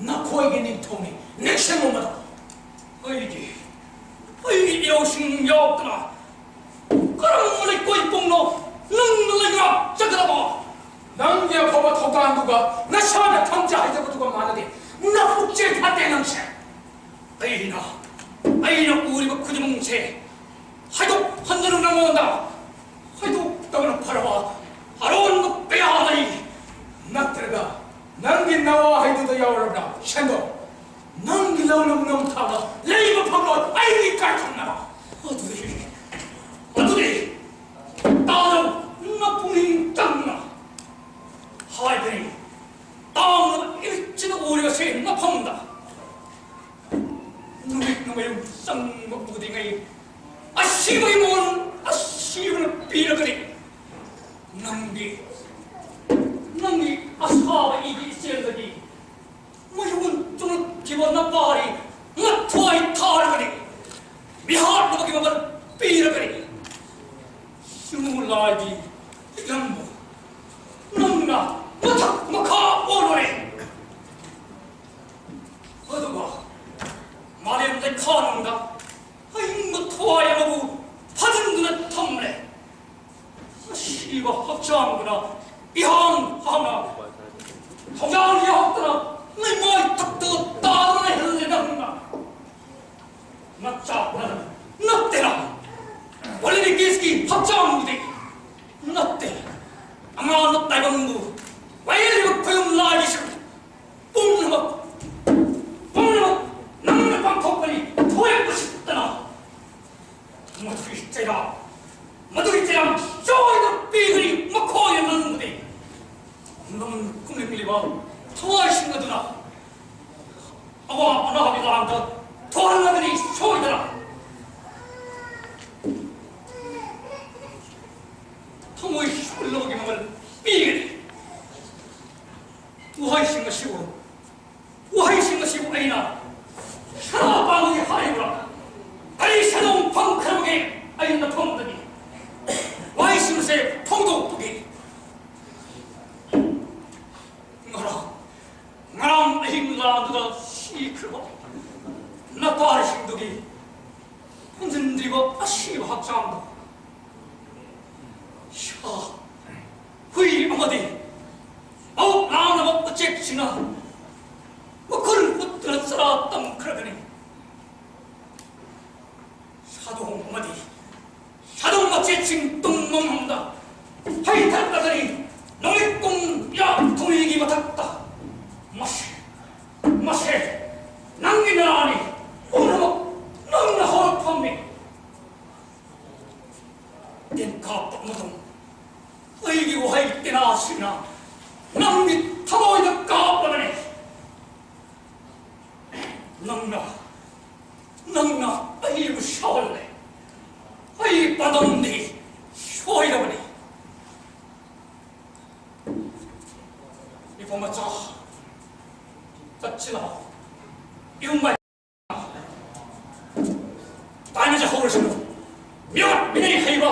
ꯅꯈꯣꯏꯒꯤ ꯅꯤꯡꯊꯧꯅꯤ, ꯅꯤꯡꯁꯤꯡꯕ ꯃꯇꯝ꯫ ꯑꯩꯒꯤ, ꯑꯩꯒꯤ ꯏꯔꯧꯁꯤꯡ ꯌꯥꯎꯗꯅ ꯀꯔꯝꯕ ꯂꯩꯀꯣꯏ ꯄꯨꯡꯅꯣ ꯅꯪꯅ ꯂꯩꯉꯥꯛꯆꯒꯗꯕ? ꯅꯪꯒꯤ ꯑꯐꯕ ꯊꯧꯗꯥꯡꯗꯨꯒ ꯅꯁꯥꯅ ꯊꯝꯖ ꯍꯥꯏꯖꯕꯗꯨꯒ ꯃꯥꯟꯅꯗꯦ꯫ ꯅꯄꯨꯛꯆꯦꯜ ꯐꯠꯇꯦ ꯅꯪꯁꯦ꯫ ꯑꯩꯅ, ꯑꯩꯅ ꯎꯔꯤꯕ ꯈꯨꯗꯤꯡꯃꯛꯁꯦ ꯍꯥꯏꯗꯣꯛꯍꯟꯗꯅ ꯅꯉꯣꯟꯗ ꯍꯥꯏꯗꯣꯛꯇꯕꯅ ꯐꯔꯕ ꯑꯔꯣꯟꯕ ꯀꯌꯥ ꯂꯩ꯫ ꯅꯠꯇ꯭ꯔꯒ ꯅꯪꯒꯤ ꯅꯋꯥ ꯍꯩꯗꯨꯗ ꯌꯥꯎꯔꯕ꯭ꯔꯥ? ꯁꯦꯟꯗꯣ, ꯅꯪꯒꯤ ꯂꯧꯅꯝ ꯅꯝꯊꯥꯛꯅ ꯂꯩꯕ ꯐꯪꯂꯣꯏ ꯑꯩꯒꯤ ꯀꯥꯏꯊꯪꯅꯕ꯫ ꯑꯗꯨꯗꯤ, ꯑꯗꯨꯗꯤ ꯇꯥꯔꯣ, ꯅꯄꯨꯛꯅꯤꯡ ꯇꯪꯅ ꯍꯥꯏꯕꯅꯤ꯫ ꯇꯥꯡꯂꯕ ꯏꯃꯤꯠꯁꯤꯅ ꯎꯔꯤꯕꯁꯦ ꯅꯐꯝꯗ ꯅꯨꯃꯤꯠꯅ ꯃꯌꯨꯝ ꯆꯪꯕ ꯎꯗ꯭ꯔꯤꯉꯩ ꯑꯁꯤꯕꯒꯤ ꯃꯣꯟ ꯑꯁꯤꯕꯅ ꯄꯤꯔꯒꯅꯤ꯫ ꯅꯪꯗꯤ, ꯅꯪꯒꯤ ꯑꯁꯥꯕ ꯏꯒꯤ ꯏꯆꯦꯜꯗꯒꯤ ꯃꯌꯣꯟ ꯆꯨꯝꯅ ꯄꯥꯔꯤ ꯃꯊ꯭ꯋꯥꯏ ꯊꯥꯔꯒꯅꯤ꯫ ꯃꯤꯍꯥꯠꯅꯕꯒꯤ ꯃꯃꯜ ꯄꯤꯔꯒꯅꯤ꯫ ꯌꯨꯝꯂꯥꯏꯒꯤ ꯂꯝꯕꯨ ꯅꯪꯅ ꯃꯊꯛ ꯃꯈꯥ ꯑꯣꯜꯂꯨꯔꯦ꯫ ꯑꯗꯨꯒ ꯃꯥꯂꯦꯝ ꯂꯩꯈꯥ ꯅꯪꯗ ꯑꯏꯪꯕ ꯊꯋꯥꯏ ꯑꯃꯕꯨ ꯐꯥꯖꯤꯟꯗꯨꯅ ꯊꯝꯂꯦ꯫ ꯑꯁꯤꯕ ꯍꯛꯆꯥꯡꯗꯨꯅ ꯏꯍꯥꯡ ꯍꯥꯡꯅ ꯊꯧꯖꯥꯜ ꯌꯥꯎꯗꯅ ꯂꯩꯃꯥꯏ ꯊꯛꯇ ꯇꯥꯗꯨꯅ ꯂꯩꯍꯜꯂꯦ ꯅꯪꯅ꯫ ꯅꯆꯥꯛꯅ ꯅꯠꯇꯦꯅ꯫ ꯄꯣꯂꯤꯅꯤꯀꯤꯁꯀꯤ ꯍꯛꯆꯥꯡꯗꯨꯗꯤ ꯅꯠꯇꯦ꯫ ꯑꯉꯥꯡꯅ ꯇꯥꯏꯕꯪꯕꯨ ꯋꯥꯌꯦꯜꯂꯤꯕ ꯈꯨꯌꯨꯝ ꯂꯥꯏꯒꯤꯁꯨ ꯄꯨꯝꯅꯃꯛ, ꯄꯨꯝꯅꯃꯛ ꯅꯪꯅ ꯄꯥꯡꯊꯣꯛꯄꯅꯤ꯫ ꯊꯣꯏ ꯎꯁꯤꯠꯇꯅ ꯃꯗꯨꯒꯤ ꯆꯩꯔꯥꯛ, ꯃꯗꯨꯒꯤ ꯆꯩꯔꯥꯛ ꯁꯣꯏꯗꯅ ꯄꯤꯒꯅꯤ꯫ ꯃꯈꯣꯏꯅ ꯅꯪꯕꯨꯗꯤ ꯅꯪ ꯀꯨꯝꯂꯤꯕ ꯊꯋꯥꯏꯁꯤꯡ ꯑꯗꯨꯅ ꯑꯋꯥ ꯑꯅꯥꯒꯤ ꯂꯥꯡꯗ ꯊꯣꯛꯍꯜꯂꯒꯅꯤ ꯁꯣꯏꯗꯅ꯫ ꯊꯃꯣꯏ ꯁꯣꯛꯍꯜꯂꯕꯒꯤ ꯃꯃꯜ ꯄꯤꯒꯅꯤ꯫ ꯋꯥꯍꯩꯁꯤꯡ ꯑꯁꯤꯕꯨ, ꯋꯥꯍꯩꯁꯤꯡ ꯑꯁꯤꯕꯨ ꯑꯩꯅ ꯁꯅꯥ ꯄꯥꯝꯕꯒꯤ ꯍꯥꯏꯔꯤꯕ꯭ꯔꯥ? ꯀꯔꯤ ꯁꯦꯟꯗꯣꯡ ꯐꯪꯈ꯭ꯔꯕꯒꯦ ꯑꯩꯅ ꯅꯐꯝꯗꯒꯤ ꯋꯥꯍꯩꯁꯤꯡ ꯑꯁꯦ ꯐꯣꯡꯗꯣꯛꯄꯒꯦ? ꯉꯔꯥꯡ, ꯉꯔꯥꯡ ꯑꯍꯤꯡ ꯂꯥꯟꯗꯨꯗ ꯁꯤꯈ꯭ꯔꯕ ꯅꯄꯥꯔꯤꯁꯤꯡꯗꯨꯒꯤ ꯍꯟꯖꯤꯟꯗ꯭ꯔꯤꯕ ꯑꯁꯤꯕ ꯍꯛꯆꯥꯡꯗꯣ ꯁꯥ, ꯍꯨꯏ ꯑꯃꯗꯤ ꯃꯕꯨꯛ ꯅꯥꯅꯕ ꯎꯆꯦꯛꯁꯤꯡꯅ ꯃꯈꯨꯟ ꯍꯨꯠꯇꯨꯅ ꯆꯔꯥ ꯇꯝꯈ꯭ꯔꯒꯅꯤ꯫ ꯁꯥꯗꯣꯡ ꯑꯃꯗꯤ ꯁꯥꯗꯣꯡ ꯃꯆꯦꯠꯁꯤꯡ ꯇꯨꯝꯕ ꯃꯐꯝꯗ ꯍꯩꯊꯔꯛꯂꯒꯅꯤ꯫ ꯅꯨꯃꯤꯠ ꯄꯨꯡ ꯌꯥꯝ ꯊꯨꯏꯒꯤ ꯃꯊꯛꯇ ꯃꯁꯦ, ꯃꯁꯦ ꯅꯪꯒꯤ ꯅꯔꯥꯅꯤ꯫ ꯄꯨꯝꯅꯃꯛ ꯅꯪꯅ ꯍꯧꯔꯛꯐꯝꯅꯤ꯫ ꯇꯦꯟ ꯀꯥꯞꯄ ꯃꯇꯝ ꯑꯩꯒꯤ ꯋꯥꯍꯩ ꯇꯦꯅꯥꯁꯤꯡꯅ ꯅꯪꯒꯤ ꯊꯃꯣꯏꯗ ꯀꯥꯞꯂꯒꯅꯤ꯫ ꯅꯪꯅ, ꯅꯪꯅ ꯑꯩꯕꯨ ꯁꯥꯎꯍꯜꯂꯦ꯫ ꯑꯩ ꯄꯥꯟꯗꯝꯗꯤ ꯁꯣꯏꯔꯕꯅꯤ꯫ ꯏꯄꯥ ꯃꯆꯥ, ꯆꯠꯁꯤ ꯂꯥꯛꯑꯣ꯫ ꯏꯕꯨꯡꯉꯣ, ꯇꯥꯟꯅꯖꯍꯧꯔꯁꯅꯨ꯫ ꯃꯤꯑꯣꯠ ꯃꯤꯅꯩ ꯍꯩꯕ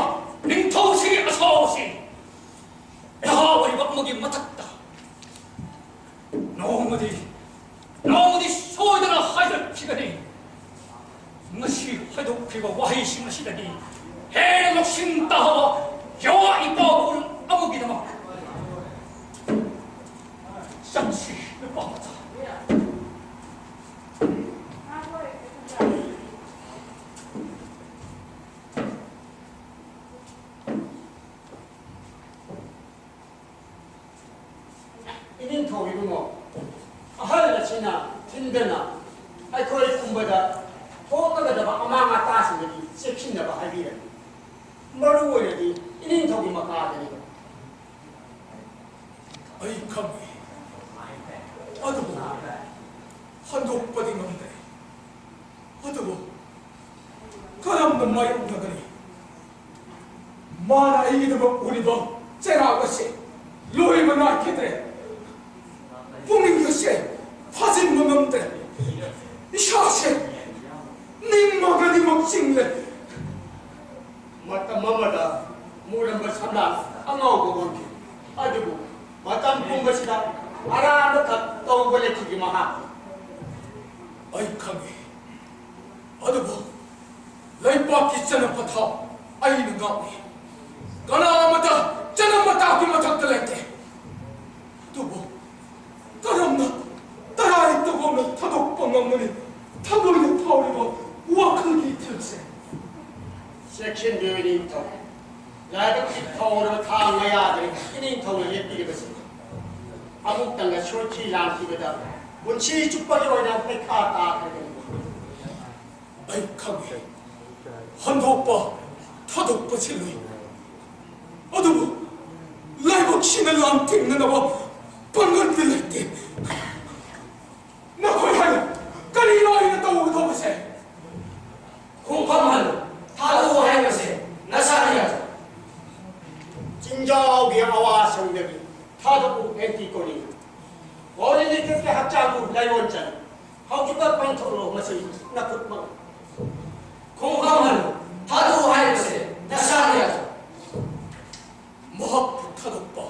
ꯅꯤꯡꯊꯧꯁꯤꯒꯤ ꯑꯁꯥꯎꯁꯤ ꯅꯍꯥ ꯑꯣꯏꯔꯤꯕ ꯑꯃꯒꯤ ꯃꯊꯛꯇ ꯅꯣꯡꯃꯗꯤ, ꯅꯣꯡꯃꯗꯤ ꯁꯣꯏꯗꯅ ꯍꯥꯏꯗꯣꯛꯈꯤꯒꯅꯤ꯫ ꯉꯁꯤ ꯍꯥꯏꯗꯣꯛꯈ꯭ꯔꯤꯕ ꯋꯥꯍꯩꯁꯤꯡ ꯑꯁꯤꯗꯒꯤ ꯍꯦꯟꯅ ꯂꯧꯁꯤꯡ ꯇꯥꯕ ꯌꯥꯋꯥ ꯏꯄꯥ ꯈꯨꯜ ꯑꯃꯒꯤꯗꯃꯛ ꯆꯠꯁꯤ, ꯅꯨꯄꯥ ꯃꯆꯥ꯫ ꯏꯅꯤꯡꯊꯧ ꯏꯕꯨꯡꯉꯣ, ꯑꯍꯜ ꯑꯁꯤꯅ ꯊꯤꯟꯗꯅ ꯑꯩꯈꯣꯏ ꯄꯨꯝꯕꯗ ꯊꯣꯛꯀꯗꯕ ꯑꯃꯥꯡ ꯑꯇꯥꯁꯤꯡꯗꯒꯤ ꯆꯦꯛꯁꯤꯟꯅꯕ ꯍꯥꯏꯕꯤꯔꯝꯃꯤ꯫ ꯃꯔꯨ ꯑꯣꯏꯅꯗꯤ ꯏꯅꯤꯡꯊꯧꯒꯤ ꯃꯈꯥꯗꯅꯤ꯫ ꯑꯩ ꯈꯪꯏ, ꯑꯗꯨꯕꯨ ꯍꯟꯗꯣꯛꯄꯗꯤ ꯉꯝꯗ꯭ꯔꯦ꯫ ꯑꯗꯨꯕꯨ ꯀꯔꯝꯅ ꯃꯥꯌꯣꯛꯅꯒꯅꯤ? ꯃꯥꯅ ꯑꯩꯒꯤꯗꯃꯛ ꯎꯔꯤꯕ ꯆꯩꯔꯥꯛ ꯑꯁꯤ ꯂꯣꯏꯕ ꯅꯥꯏꯈꯤꯗ꯭ꯔꯦ꯫ ꯄꯨꯛꯅꯤꯡ ꯑꯁꯦ ꯐꯥꯖꯤꯟꯕ ꯉꯝꯗ꯭ꯔꯦ꯫ ꯏꯁꯥꯁꯦ ꯅꯤꯡꯃꯒ ꯅꯤꯃꯛ ꯆꯤꯡꯂꯦ꯫ ꯃꯇꯝ ꯑꯃꯗ ꯃꯨꯔꯝꯕ ꯁꯝꯂꯥꯡ ꯑꯉꯧꯕ ꯑꯣꯟꯈꯤ꯫ ꯑꯗꯨꯕꯨ ꯃꯇꯝ ꯄꯨꯝꯕꯁꯤꯗ ꯑꯔꯥꯟꯕꯈꯛ ꯇꯧꯕ ꯂꯩꯈꯤꯗꯦ ꯃꯍꯥꯛ꯫ ꯑꯩ ꯈꯪꯏ꯫ ꯑꯗꯨꯕꯨ ꯂꯩꯕꯥꯛꯀꯤ ꯆꯠꯅ ꯄꯊꯥꯞ ꯑꯩꯅ ꯉꯥꯛꯂꯤ꯫ ꯀꯅꯥ ꯑꯃꯇ ꯆꯠꯅ ꯄꯊꯥꯞꯀꯤ ꯃꯊꯛꯇ ꯂꯩꯇꯦ꯫ ꯑꯗꯨꯕꯨ ꯀꯔꯝꯅ ꯇꯔꯥꯏ ꯇꯒꯣꯝꯅ ꯊꯥꯗꯣꯛꯄ ꯉꯝꯒꯅꯤ ꯊꯃꯣꯏꯗ ꯐꯥꯎꯔꯤꯕ ꯋꯥꯈꯜꯒꯤ ꯏꯊꯤꯜꯁꯦ? ꯆꯦꯛꯁꯤꯟꯕꯤꯌꯨ ꯏꯅꯤꯡꯊꯧ꯫ ꯂꯥꯏꯕꯛꯀꯤ ꯐꯥꯎꯔꯕ ꯊꯥꯡ ꯃꯌꯥꯗꯅꯤ ꯏꯅꯤꯡꯊꯧꯅ ꯂꯦꯞꯄꯤꯔꯤꯕꯁꯤ꯫ ꯑꯃꯨꯛꯇꯪꯒ ꯁꯣꯏꯈꯤ ꯂꯥꯟꯈꯤꯕꯗ ꯄꯨꯟꯁꯤ ꯆꯨꯞꯄꯒꯤ ꯑꯣꯏꯅ ꯄꯩꯈꯥ ꯇꯥꯈ꯭ꯔꯒꯅꯤ꯫ ꯑꯩ ꯈꯪꯏ꯫ ꯍꯟꯗꯣꯛꯄ, ꯊꯥꯗꯣꯛꯄꯁꯤ ꯂꯨꯏ꯫ ꯑꯗꯨꯕꯨ ꯂꯥꯏꯕꯛꯁꯤꯅ ꯂꯥꯟꯊꯦꯡꯅꯅꯕ ꯄꯥꯡꯒꯜꯗꯤ ꯂꯩꯇꯦ꯫ ꯅꯈꯣꯏ ꯍꯥꯏꯌꯨ, ꯀꯔꯤꯅꯣ ꯑꯩꯅ ꯇꯧꯒꯗꯧꯕꯁꯦ? ꯈꯣꯡꯐꯝ ꯍꯜꯂꯨ, ꯊꯥꯗꯣꯛꯎ ꯍꯥꯏꯕꯁꯦ ꯅꯁꯥꯅ ꯌꯥꯖꯧ꯫ ꯆꯤꯡꯖꯥꯎꯒꯤ ꯑꯋꯥꯁꯪꯗꯒꯤ ꯊꯥꯗꯣꯛꯎ ꯑꯦꯟꯇꯤꯀꯣꯅꯤ꯫ ꯀꯣꯔꯤꯅꯤꯀꯁꯀꯤ ꯍꯛꯆꯥꯡꯕꯨ ꯂꯥꯏꯑꯣꯟ ꯆꯜꯂꯨ꯫ ꯍꯧꯈꯤꯕ ꯊꯣꯛꯂꯣ, ꯃꯁꯤ ꯅꯈꯨꯠꯃꯛ꯫ ꯈꯣꯡꯐꯝ ꯍꯜꯂꯨ꯫ ꯊꯥꯗꯣꯛꯎ ꯍꯥꯏꯔꯤꯕꯁꯦ ꯅꯁꯥꯅ ꯌꯥꯗ꯭ꯔꯣ? ꯃꯍꯥꯛꯄꯨ ꯊꯥꯗꯣꯛꯄ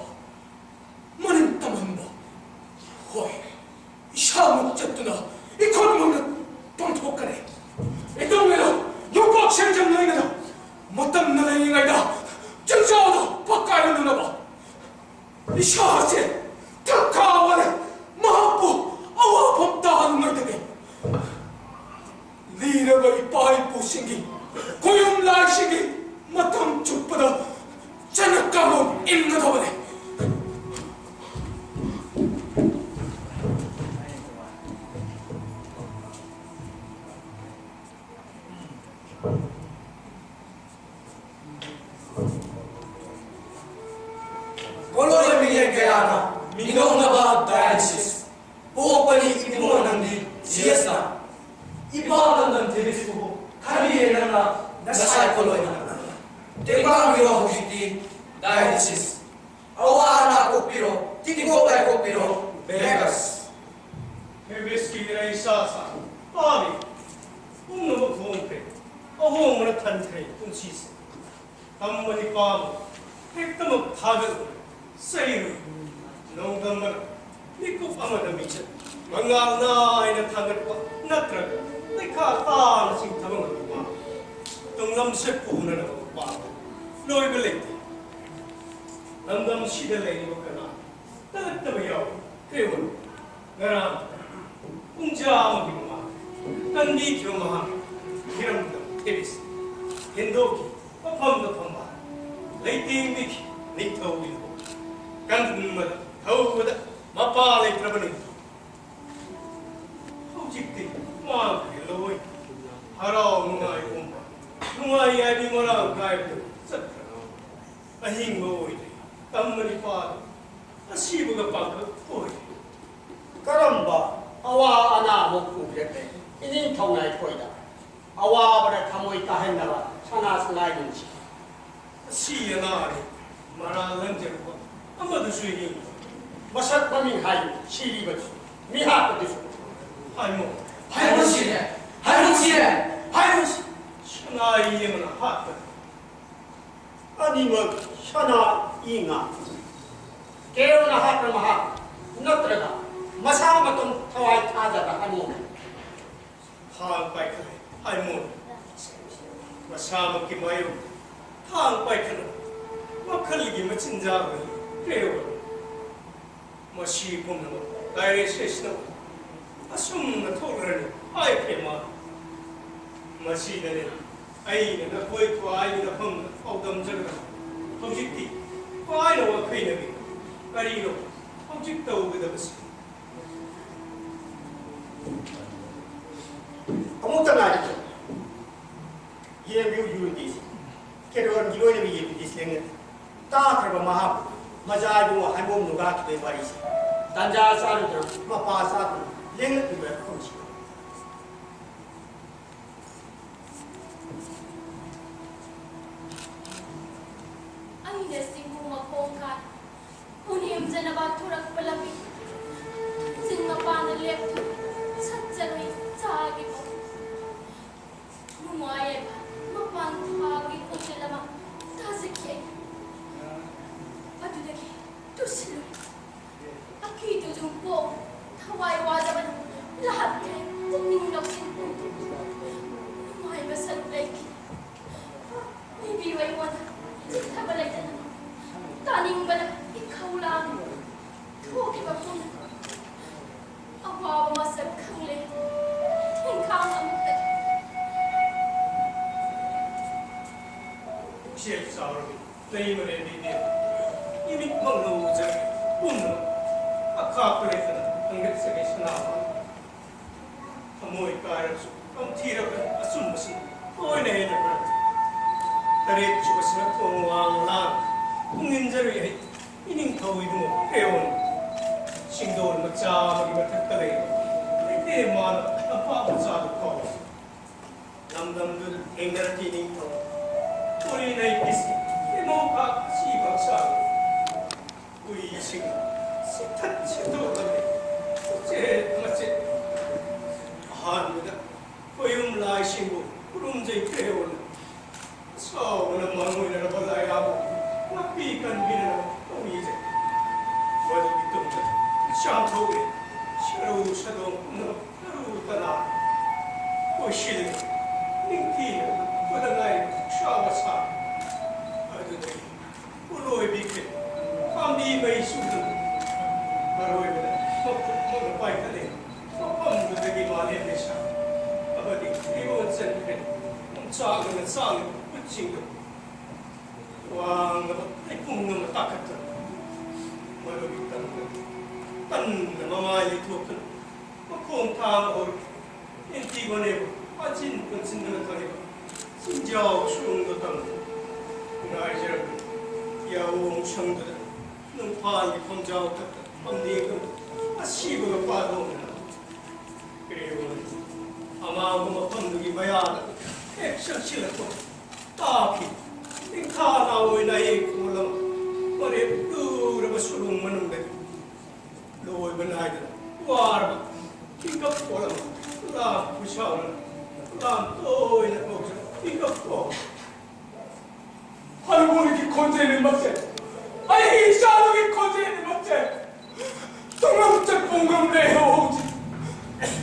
ꯃꯅꯤꯡ ꯇꯝꯍꯟꯕ꯫ ꯍꯣꯏ, ꯏꯁꯥꯃꯛ ꯆꯠꯇꯨꯅ ꯏꯈꯨꯠꯃꯛꯅ ꯄꯥꯡꯊꯣꯛꯀꯅꯤ꯫ ꯏꯇꯨꯡ ꯏꯜꯂꯨ, ꯌꯣꯝꯄꯥꯛ ꯁꯦꯟꯖꯦꯡ ꯂꯩꯅꯅ ꯃꯇꯝꯅ ꯂꯩꯔꯤꯉꯩꯗ ꯆꯤꯡꯖꯥꯎꯗ ꯄꯛꯀꯥꯏꯔꯨꯅꯅꯕ꯫ ꯏꯁꯥꯁꯦ ꯊꯛꯈꯥ ꯋꯥꯔꯦ, ꯃꯍꯥꯛꯄꯨ ꯑꯋꯥꯐꯝ ꯇꯥꯍꯟꯉꯩꯗꯒꯤ꯫ ꯂꯤꯔꯕ ꯏꯄꯥ ꯏꯄꯨꯁꯤꯡꯒꯤ ꯈꯣꯌꯨꯝ ꯂꯥꯏꯁꯤꯡꯒꯤ ꯃꯇꯝ ꯆꯨꯞꯄꯗ ꯆꯠꯅ ꯀꯥꯡꯂꯣꯟ ꯏꯟꯒꯗꯕꯅꯤ꯫ ꯄꯣꯠꯂꯣꯏ ꯃꯤꯔꯦꯟ ꯀꯌꯥꯅ ꯃꯤꯅꯣꯛꯅꯕ dialysis꯫ ꯄꯣꯛꯄꯅꯤ ꯏꯕꯨꯡꯉꯣ ꯅꯪꯗꯤ ꯖꯤꯌꯦꯁꯅ꯫ ꯏꯄꯥ ꯂꯝꯗꯝ ꯊꯤꯕꯤꯁꯤꯕꯨ ꯈꯟꯕꯤꯔꯦ ꯅꯪꯅ ꯅꯁꯥꯏ ꯄꯣꯠꯂꯣꯏꯅ꯫ ꯇꯦꯡꯕꯥꯡꯕꯤꯔꯣ ꯍꯧꯖꯤꯛꯇꯤ dialysis꯫ ꯑꯋꯥ ꯑꯅꯥ ꯀꯣꯛꯄꯤꯔꯣ, ꯇꯤꯡꯀꯣꯛ ꯂꯥꯏꯀꯣꯛꯄꯤꯔꯣ, beggars꯫ ꯍꯦꯕꯤꯁꯀꯤ ꯏꯔꯩ ꯁꯥ ꯁꯥ ꯄꯥꯝꯃꯤ꯫ ꯄꯨꯝꯅꯃꯛ ꯍꯣꯡꯈ꯭ꯔꯦ꯫ ꯑꯍꯣꯡꯕꯅ ꯊꯟꯈ꯭ꯔꯦ ꯄꯨꯟꯁꯤꯁꯦ꯫ ꯇꯝꯕꯅꯤ ꯄꯥꯝꯃꯤ꯫ ꯍꯦꯛꯇꯃꯛ ꯊꯥꯒꯠꯂꯨ꯫ ꯆꯩꯔꯨ꯫ ꯅꯣꯡꯗꯝꯕꯅ ꯃꯤꯀꯨꯞ ꯑꯃꯗ ꯃꯤꯆꯠ ꯃꯉꯥꯜ ꯅꯥꯏꯅ ꯊꯥꯡꯒꯠꯄ ꯅꯠꯇ꯭ꯔꯒ ꯂꯩꯈꯥ ꯇꯥꯅ ꯆꯤꯡꯊꯕ ꯉꯝꯕ ꯄꯥꯝꯃꯤ꯫ ꯇꯨꯡꯂꯝ ꯁꯦꯞꯄꯨ ꯍꯣꯠꯅꯅꯕ ꯄꯥꯝꯃꯤ꯫ ꯂꯣꯏꯕ ꯂꯩꯇꯦ꯫ ꯂꯝꯗꯝꯁꯤꯗ ꯂꯩꯔꯤꯕ ꯀꯅꯥ ꯇꯂꯛꯇꯕ ꯌꯥꯎꯏ꯫ ꯀꯩꯒꯨꯝ ꯉꯔꯥꯡ ꯄꯨꯡꯖꯥ ꯑꯃꯒꯤ ꯃꯃꯥꯡ ꯀꯟꯕꯤꯈꯤꯕ ꯃꯍꯥꯛ ꯍꯤꯔꯝꯗ ꯊꯦꯕꯤꯁ ꯍꯦꯟꯗꯣꯛꯈꯤ꯫ ꯃꯐꯝꯗ ꯐꯝꯕ ꯂꯩꯇꯦꯡꯕꯤꯈꯤ꯫ ꯅꯤꯡꯊꯧꯒꯤ ꯂꯨꯍꯣꯡ ꯀꯟꯕꯗ ꯊꯧꯕꯗ ꯃꯄꯥ ꯂꯩꯇ꯭ꯔꯕ ꯅꯤꯡꯊꯧ꯫ ꯍꯧꯖꯤꯛꯇꯤ ꯃꯥꯡꯈ꯭ꯔꯦ ꯂꯣꯏ꯫ ꯍꯔꯥꯎ ꯅꯨꯡꯉꯥꯏ ꯄꯨꯝꯕ ꯅꯨꯡꯉꯥꯏ ꯌꯥꯏꯕꯤ ꯃꯔꯥꯡ ꯀꯥꯏꯕꯗꯨ ꯆꯠꯈ꯭ꯔꯦ꯫ ꯑꯍꯤꯡꯕ ꯑꯣꯏꯗ꯭ꯔꯦ꯫ ꯇꯝꯕꯅꯤ ꯄꯥꯗ ꯑꯁꯤꯕꯒ ꯄꯥꯡꯈꯛ ꯑꯣꯏꯔꯦ꯫ ꯀꯔꯝꯕ ꯑꯋꯥ ꯑꯅꯥ ꯑꯃ ꯄꯨꯕꯤꯔꯛꯂꯦ ꯏꯅꯤꯡꯊꯧ ꯅꯥꯏꯈꯣꯏꯗ? ꯑꯋꯥꯕꯗ ꯊꯃꯣꯏ ꯀꯥꯍꯟꯅꯕ ꯁꯅꯥ ꯁꯉꯥꯏ ꯅꯨꯡꯁꯤ꯫ ꯑꯁꯤ ꯑꯅꯥꯅꯤ ꯃꯔꯥꯜ ꯂꯪꯖꯔꯨꯕ ꯑꯃꯗꯨꯁꯨ ꯍꯤꯡꯕ꯫ ꯃꯁꯛ ꯃꯃꯤꯡ ꯍꯥꯏꯌꯨ ꯁꯤꯔꯤꯕꯗꯨ, ꯃꯤꯍꯥꯠꯄꯗꯨꯁꯨ꯫ ꯍꯥꯏꯃꯣ꯫ ꯍꯥꯏꯃꯣ ꯍꯥꯏꯔꯨꯁꯤꯔꯦ, ꯍꯥꯏꯔꯨꯁꯤ꯫ ꯁꯅꯥ ꯌꯦꯡꯕꯅ ꯍꯥꯠꯄꯅꯤ꯫ ꯑꯅꯤꯃꯛ ꯁꯅꯥ ꯏ ꯉꯥꯛꯇꯅꯤ꯫ ꯀꯦꯔꯣꯅ ꯍꯥꯠꯄ ꯃꯍꯥꯛ ꯅꯠꯇ꯭ꯔꯒ ꯃꯁꯥ ꯃꯇꯣꯝ ꯊꯋꯥꯏ ꯊꯥꯖꯕ ꯑꯅꯤꯅ? ꯊꯥꯡ ꯄꯥꯏꯈꯠꯂꯦ ꯍꯥꯏꯃꯣꯟ꯫ ꯃꯁꯥꯃꯛꯀꯤ ꯃꯥꯌꯣꯛ ꯊꯥꯡ ꯄꯥꯏꯈꯠꯂꯨ꯫ ꯋꯥꯈꯜꯒꯤ ꯃꯆꯤꯟꯖꯥꯛꯅꯤ ꯀꯦꯔꯣ꯫ ꯃꯁꯤ ꯄꯨꯝꯅꯃꯛ ꯂꯥꯏꯔꯦꯁꯦꯁꯅ ꯑꯁꯨꯝꯅ ꯊꯣꯛꯂꯔꯅꯤ ꯍꯥꯏꯈ꯭ꯔꯦ ꯃꯥ꯫ ꯃꯁꯤꯗꯅꯦ ꯑꯩꯅ ꯅꯈꯣꯏ ꯈ꯭ꯋꯥꯏꯒꯤ ꯅꯐꯝꯗ ꯄꯥꯎꯗꯝꯖꯒꯗꯕ꯫ ꯍꯧꯖꯤꯛꯇꯤ ꯈ꯭ꯋꯥꯏꯅ ꯋꯥꯈꯩꯅꯕꯤ ꯀꯔꯤꯅꯣ ꯍꯧꯖꯤꯛ ꯇꯧꯒꯗꯕꯁꯤ? ꯑꯃꯨꯛꯇ ꯉꯥꯏꯔꯤ꯫ ꯌꯦꯡꯕꯤꯌꯨ, ꯌꯨꯔꯤꯗꯤꯁ꯫ ꯀꯦꯔꯣꯟꯒꯤ ꯂꯣꯏꯅꯕꯤ ꯌꯨꯔꯤꯗꯤꯁ ꯂꯦꯡꯉꯛꯏ꯫ ꯇꯥꯈ꯭ꯔꯕ ꯃꯍꯥꯛ ꯃꯖꯥ ꯏꯕꯨꯡꯉꯣ ꯍꯥꯏꯕꯣꯝ ꯅꯨꯡꯒꯥꯈꯤꯕꯒꯤ ꯋꯥꯔꯤꯁꯤ ꯇꯥꯟꯖꯥ ꯆꯥꯔꯨꯗ꯭ꯔꯕ ꯃꯄꯥ ꯆꯥꯗꯨꯅ ꯂꯦꯡꯂꯛꯂꯤꯕ ꯈꯨꯝꯁꯤ꯫ ꯑꯩꯅ ꯆꯤꯡꯕꯨ ꯃꯈꯣꯡ ꯀꯥꯏ, ꯎꯅꯦꯝꯖꯅꯕ ꯊꯣꯔꯛꯄ ꯂꯝꯕꯤ, ꯆꯤꯡ ꯃꯄꯥꯟꯗ ꯂꯦꯞꯇꯨꯅ ꯁꯠ ꯆꯠꯂꯨꯏ ꯆꯥꯒꯤ ꯃꯍꯨꯠ꯫ ꯅꯨꯡꯉꯥꯏꯌꯦꯕ ꯃꯄꯥꯟ ꯊꯥꯒꯤ ꯈꯣꯟꯖꯦꯜ ꯑꯃ ꯇꯥꯖꯈꯤ ꯑꯩ꯫ ꯑꯗꯨꯗꯒꯤ ꯇꯨꯁꯤꯜꯂꯨꯏ꯫ ꯑꯀꯤꯗꯨ ꯑꯗꯨꯝ ꯄꯣꯛ ꯊꯋꯥꯏ ꯋꯥꯗꯕꯅ ꯂꯥꯛꯈ꯭ꯔꯦ ꯄꯨꯛꯅꯤꯡ ꯂꯧꯁꯤꯡ ꯄꯨꯝ꯫ ꯅꯨꯡꯉꯥꯏꯕ ꯁꯔꯨꯛ ꯂꯩꯈꯤ꯫ ꯃꯤꯕꯤꯌꯨ ꯑꯩꯉꯣꯟꯗ ꯆꯤꯠꯊꯕ ꯂꯩꯇꯅ ꯇꯥꯅꯤꯡꯕꯅ ꯏꯈꯧ ꯂꯥꯡ ꯊꯣꯛꯈꯤꯕ ꯄꯨꯝꯅꯃꯛ꯫ ꯑꯋꯥꯕ ꯃꯁꯛ ꯈꯪꯂꯦ ꯊꯦꯡꯈꯥꯡ ꯑꯃꯨꯛꯇ꯫ ꯄꯨꯛꯆꯦꯜ ꯆꯥꯎꯔꯕꯤ ꯂꯩꯃꯔꯦꯟꯕꯤꯅꯦ ꯏꯃꯤꯠꯃꯛꯅ ꯎꯖꯔꯦ ꯄꯨꯝꯅꯃꯛ꯫ ꯑꯈꯥꯛꯄ ꯂꯩꯇꯅ ꯊꯥꯡꯒꯠꯆꯒꯦ ꯁꯅꯥꯃꯍꯤ꯫ ꯊꯃꯣꯏ ꯀꯥꯏꯔꯕꯁꯨ ꯇꯝꯊꯤꯔꯕ ꯑꯆꯨꯝꯕꯁꯤꯡ ꯂꯣꯏꯅ ꯍꯦꯟꯅ ꯐꯔꯕ꯫ ꯇꯔꯦꯠ ꯁꯨꯕ ꯁꯅꯥꯊꯣꯡ ꯋꯥꯡꯅ ꯂꯥꯡ ꯈꯣꯡꯅꯤꯟꯖꯔꯨꯏ ꯑꯩ ꯏꯅꯤꯡꯊꯧ ꯏꯕꯨꯡꯉꯣ ꯀ꯭ꯔꯦꯌꯣꯟ꯫ ꯁꯤꯡꯗꯣꯟ ꯃꯆꯥ ꯑꯃꯒꯤ ꯃꯊꯛꯇ ꯂꯩꯕ ꯃꯩꯇꯩ ꯃꯥꯅ ꯇꯝꯄꯥꯛ ꯃꯆꯥꯗꯨ ꯐꯥꯎꯕ꯫ ꯂꯝꯗꯝꯗꯨꯗ ꯊꯦꯡꯅꯔꯛꯈꯤ ꯅꯤꯡꯊꯧ ꯀꯣꯔꯤꯅ ꯏꯕꯤꯁꯤ ꯏꯃꯧ ꯈꯥꯛ ꯑꯁꯤꯕ ꯍꯛꯆꯥꯡ꯫ ꯍꯨꯏꯁꯤꯡ ꯁꯤꯊꯠ ꯁꯤꯊꯣꯛꯂꯝꯃꯤ꯫ ꯎꯆꯦꯛ ꯃꯆꯦꯠ꯫ ꯑꯍꯥꯟꯕꯗ ꯈꯣꯌꯨꯝ ꯂꯥꯏꯁꯤꯡꯕꯨ ꯈꯨꯔꯨꯝꯖꯩ ꯀ꯭ꯔꯦꯌꯣꯜꯅ꯫ ꯑꯁꯥꯎꯕꯅ ꯃꯔꯝ ꯑꯣꯏꯅꯔꯕ ꯂꯥꯏꯔꯥꯕꯨ ꯉꯥꯛꯄꯤ ꯀꯟꯕꯤꯅꯅꯕ ꯇꯧꯕꯤꯖꯩ꯫ ꯃꯗꯨꯒꯤ ꯇꯨꯡꯗ ꯆꯥꯝꯊꯣꯛꯂꯦ ꯁꯔꯨ ꯁꯗꯣꯡ ꯄꯨꯝꯅꯃꯛ ꯇꯔꯨ ꯇꯅꯥꯟ ꯀꯣꯏꯁꯤꯜꯂꯤ꯫ ꯅꯤꯡꯊꯤꯅ ꯈꯨꯗꯉꯥꯏ ꯁꯥꯕ ꯁꯥ ꯑꯗꯨꯗꯒꯤ ꯎꯂꯣꯏꯕꯤꯈ꯭ꯔꯦ꯫ ꯄꯥꯝꯕꯤ ꯃꯩ ꯆꯨꯗꯨꯅ ꯑꯔꯣꯏꯕꯗ ꯃꯈꯨꯠ ꯃꯉꯥ ꯄꯥꯏꯈꯠꯂꯦ꯫ ꯃꯐꯝꯗꯨꯗꯒꯤ ꯃꯥꯂꯦꯝ ꯂꯩꯁꯥ ꯑꯃꯗꯤ ꯏꯔꯣꯟ ꯆꯟꯈ꯭ꯔꯦ꯫ ꯆꯥꯡꯅ ꯆꯥꯡꯅ ꯈꯨꯠꯁꯤꯡꯗꯨ ꯋꯥꯡꯂꯕ ꯂꯩꯄꯨꯡ ꯑꯃ ꯇꯥꯈꯠꯇꯨꯅ ꯃꯗꯨꯒꯤ ꯇꯝꯗ ꯇꯟꯅ ꯃꯃꯥꯏ ꯂꯩꯊꯣꯛꯇꯨꯅ ꯃꯈꯣꯡ ꯊꯥꯡ ꯍꯧꯔꯛꯈꯤ꯫ ꯑꯦꯟꯇꯤꯒꯣꯅꯦꯕꯨ ꯄꯥꯟꯁꯤꯟ ꯄꯨꯟꯁꯤꯟꯗꯨꯅ ꯊꯝꯂꯤꯕ ꯆꯤꯡꯖꯥꯎ ꯁꯨꯔꯨꯡꯗꯨ ꯇꯝꯗꯨꯅ ꯉꯥꯏꯖꯔꯝꯃꯤ꯫ ꯌꯥꯑꯣꯡ ꯁꯪꯗꯨꯗ ꯅꯨꯡꯐꯥꯜꯒꯤ ꯐꯝꯖꯥꯎ ꯊꯛꯇ ꯐꯝꯂꯦꯡꯗꯨꯅ ꯑꯁꯤꯕꯒ ꯄꯥꯗꯣꯡꯗꯅ ꯀ꯭ꯔꯦꯌꯣꯜ ꯑꯃꯥꯡꯕ ꯃꯐꯝꯗꯨꯒꯤ ꯃꯌꯥꯗ ꯍꯦꯛ ꯆꯪꯁꯤꯜꯂꯛꯄ ꯇꯥꯈꯤ꯫ ꯅꯤꯡꯊꯥ ꯅꯥꯑꯣꯏꯅ ꯑꯌꯦꯛ ꯀꯣꯜꯂꯕ ꯃꯔꯦꯞ ꯂꯨꯔꯕ ꯁꯨꯔꯨꯡ ꯃꯅꯨꯡꯗꯒꯤ ꯂꯣꯏꯕ ꯅꯥꯏꯗꯅ ꯋꯥꯔꯕ ꯄꯤꯀꯞ ꯀꯣꯜ ꯑꯃ ꯂꯥꯝ ꯈꯨꯁꯥꯎꯅ ꯂꯥꯝ ꯇꯣꯏꯅ ꯀꯧꯖ ꯄꯤꯀꯞ ꯀꯣꯜ꯫ ꯍꯔꯃꯣꯅꯤꯒꯤ ꯈꯣꯟꯖꯦꯜꯅꯤ ꯃꯁꯦ꯫ ꯑꯩꯒꯤ ꯏꯆꯥꯗꯨꯒꯤ ꯈꯣꯟꯖꯦꯜꯅꯤ ꯃꯁꯦ꯫ ꯇꯨꯡꯂꯝ ꯆꯠꯄ ꯉꯝꯂꯦ ꯍꯧꯖꯤꯛ꯫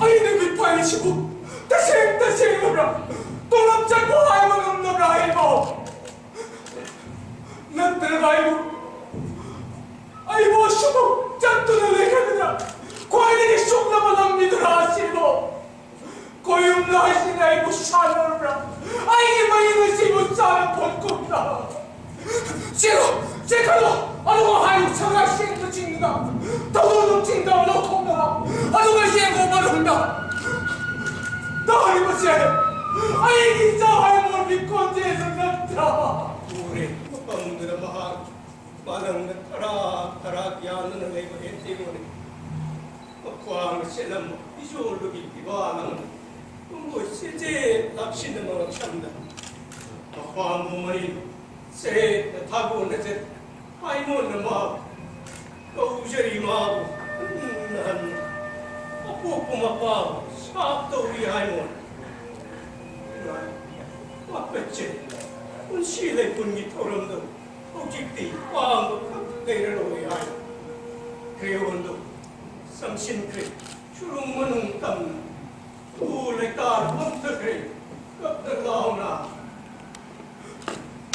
ꯑꯩꯅ ꯃꯤꯠ ꯄꯥꯏꯔꯤꯁꯤꯕꯨ ꯇꯁꯦꯡ ꯇꯁꯦꯡꯂꯕ꯭ꯔꯥ? ꯇꯨꯡꯂꯝ ꯆꯠꯄ ꯍꯥꯏꯕ ꯉꯝꯗꯕ꯭ꯔꯥ ꯑꯩꯕꯣ? ꯅꯠꯇ꯭ꯔꯒ ꯑꯩꯕꯨ, ꯑꯩꯕꯨ ꯑꯁꯨꯝ ꯆꯠꯇꯨꯅ ꯂꯩꯒꯗ꯭ꯔꯥ? ꯈ꯭ꯋꯥꯏꯗꯒꯤ ꯁꯨꯛꯂꯕ ꯂꯝꯕꯤꯗꯨꯔꯥ ꯑꯁꯤꯕꯣ? ꯀꯣꯌꯨꯝ ꯂꯥꯏꯁꯤꯅ ꯑꯩꯕꯨ ꯁꯥꯟꯅꯔꯕ꯭ꯔꯥ? ꯑꯩꯒꯤ ꯃꯌꯨꯝ ꯑꯁꯤꯕꯨ ꯆꯥꯅ ꯐꯣꯠꯀꯨꯝꯗ꯫ ꯆꯦꯜꯂꯣ, ꯆꯦꯟꯈꯠꯂꯣ, ꯑꯗꯨꯒ ꯍꯥꯏꯌꯨ, ꯁꯉꯥꯏ ꯁꯦꯡꯕ ꯆꯤꯡꯗ, ꯇꯧꯗꯣ ꯆꯤꯡꯗ ꯂꯧꯊꯣꯛꯅꯕ, ꯑꯗꯨꯒ ꯌꯦꯡꯉꯣ ꯃꯅꯨꯡꯗ꯫ ꯇꯥꯔꯤꯕꯁꯦ ꯑꯩꯒꯤ ꯏꯆꯥ ꯍꯥꯏꯕ ꯃꯈꯣꯟꯁꯦ ꯅꯠꯇ꯭ꯔꯥ? ꯎꯔꯦ, ꯃꯐꯝꯗꯨꯗ ꯃꯍꯥꯛ ꯃꯥꯂꯪꯗ ꯊꯔꯥꯛ ꯊꯔꯥꯛ ꯌꯥꯟꯗꯨꯅ ꯂꯩꯕ ꯍꯦꯟꯇꯦꯡꯉꯨꯅꯤ꯫ ꯃꯈ꯭ꯋꯥꯡꯅ ꯁꯦꯠꯂꯝꯕ ꯐꯤꯖꯣꯜꯗꯨꯒꯤ ꯐꯤꯕꯥꯜ ꯑꯃꯅ ꯄꯨꯡꯂꯣꯏ ꯆꯦꯆꯦꯠ ꯂꯥꯛꯁꯤꯟꯅꯕ ꯉꯛꯁꯝꯗ ꯃꯈ꯭ꯋꯥꯡꯕꯨ ꯃꯔꯤꯟ ꯆꯦꯠꯅ ꯊꯥꯒꯣꯟꯅꯖꯔꯤ꯫ ꯍꯥꯏꯉꯣꯟꯅ ꯃꯥꯕꯨ ꯀꯧꯖꯔꯤ, ꯃꯥꯕꯨ ꯍꯟꯅ ꯍꯟꯅ ꯑꯄꯣꯛꯄ ꯃꯄꯥꯕꯨ ꯄꯥꯞ ꯇꯧꯔꯤ ꯍꯥꯏꯅ ꯋꯥꯄꯠꯆꯩ꯫ ꯄꯨꯟꯁꯤ ꯂꯩꯄꯨꯟꯒꯤ ꯊꯧꯔꯝꯗꯨ ꯍꯧꯖꯤꯛꯇꯤ ꯄꯥꯡꯕ ꯈꯛ ꯂꯩꯔꯔꯣꯏ ꯍꯥꯏꯅ ꯀ꯭ꯔꯦꯌꯣꯟꯗꯨ ꯆꯪꯁꯤꯟꯈ꯭ꯔꯦ꯫ ꯁꯨꯔꯨꯡ ꯃꯅꯨꯡ ꯇꯝꯅ ꯎ ꯂꯩꯇꯥꯔ ꯄꯣꯝꯊꯈ꯭ꯔꯦ꯫ ꯀꯞꯅ ꯂꯥꯎꯅ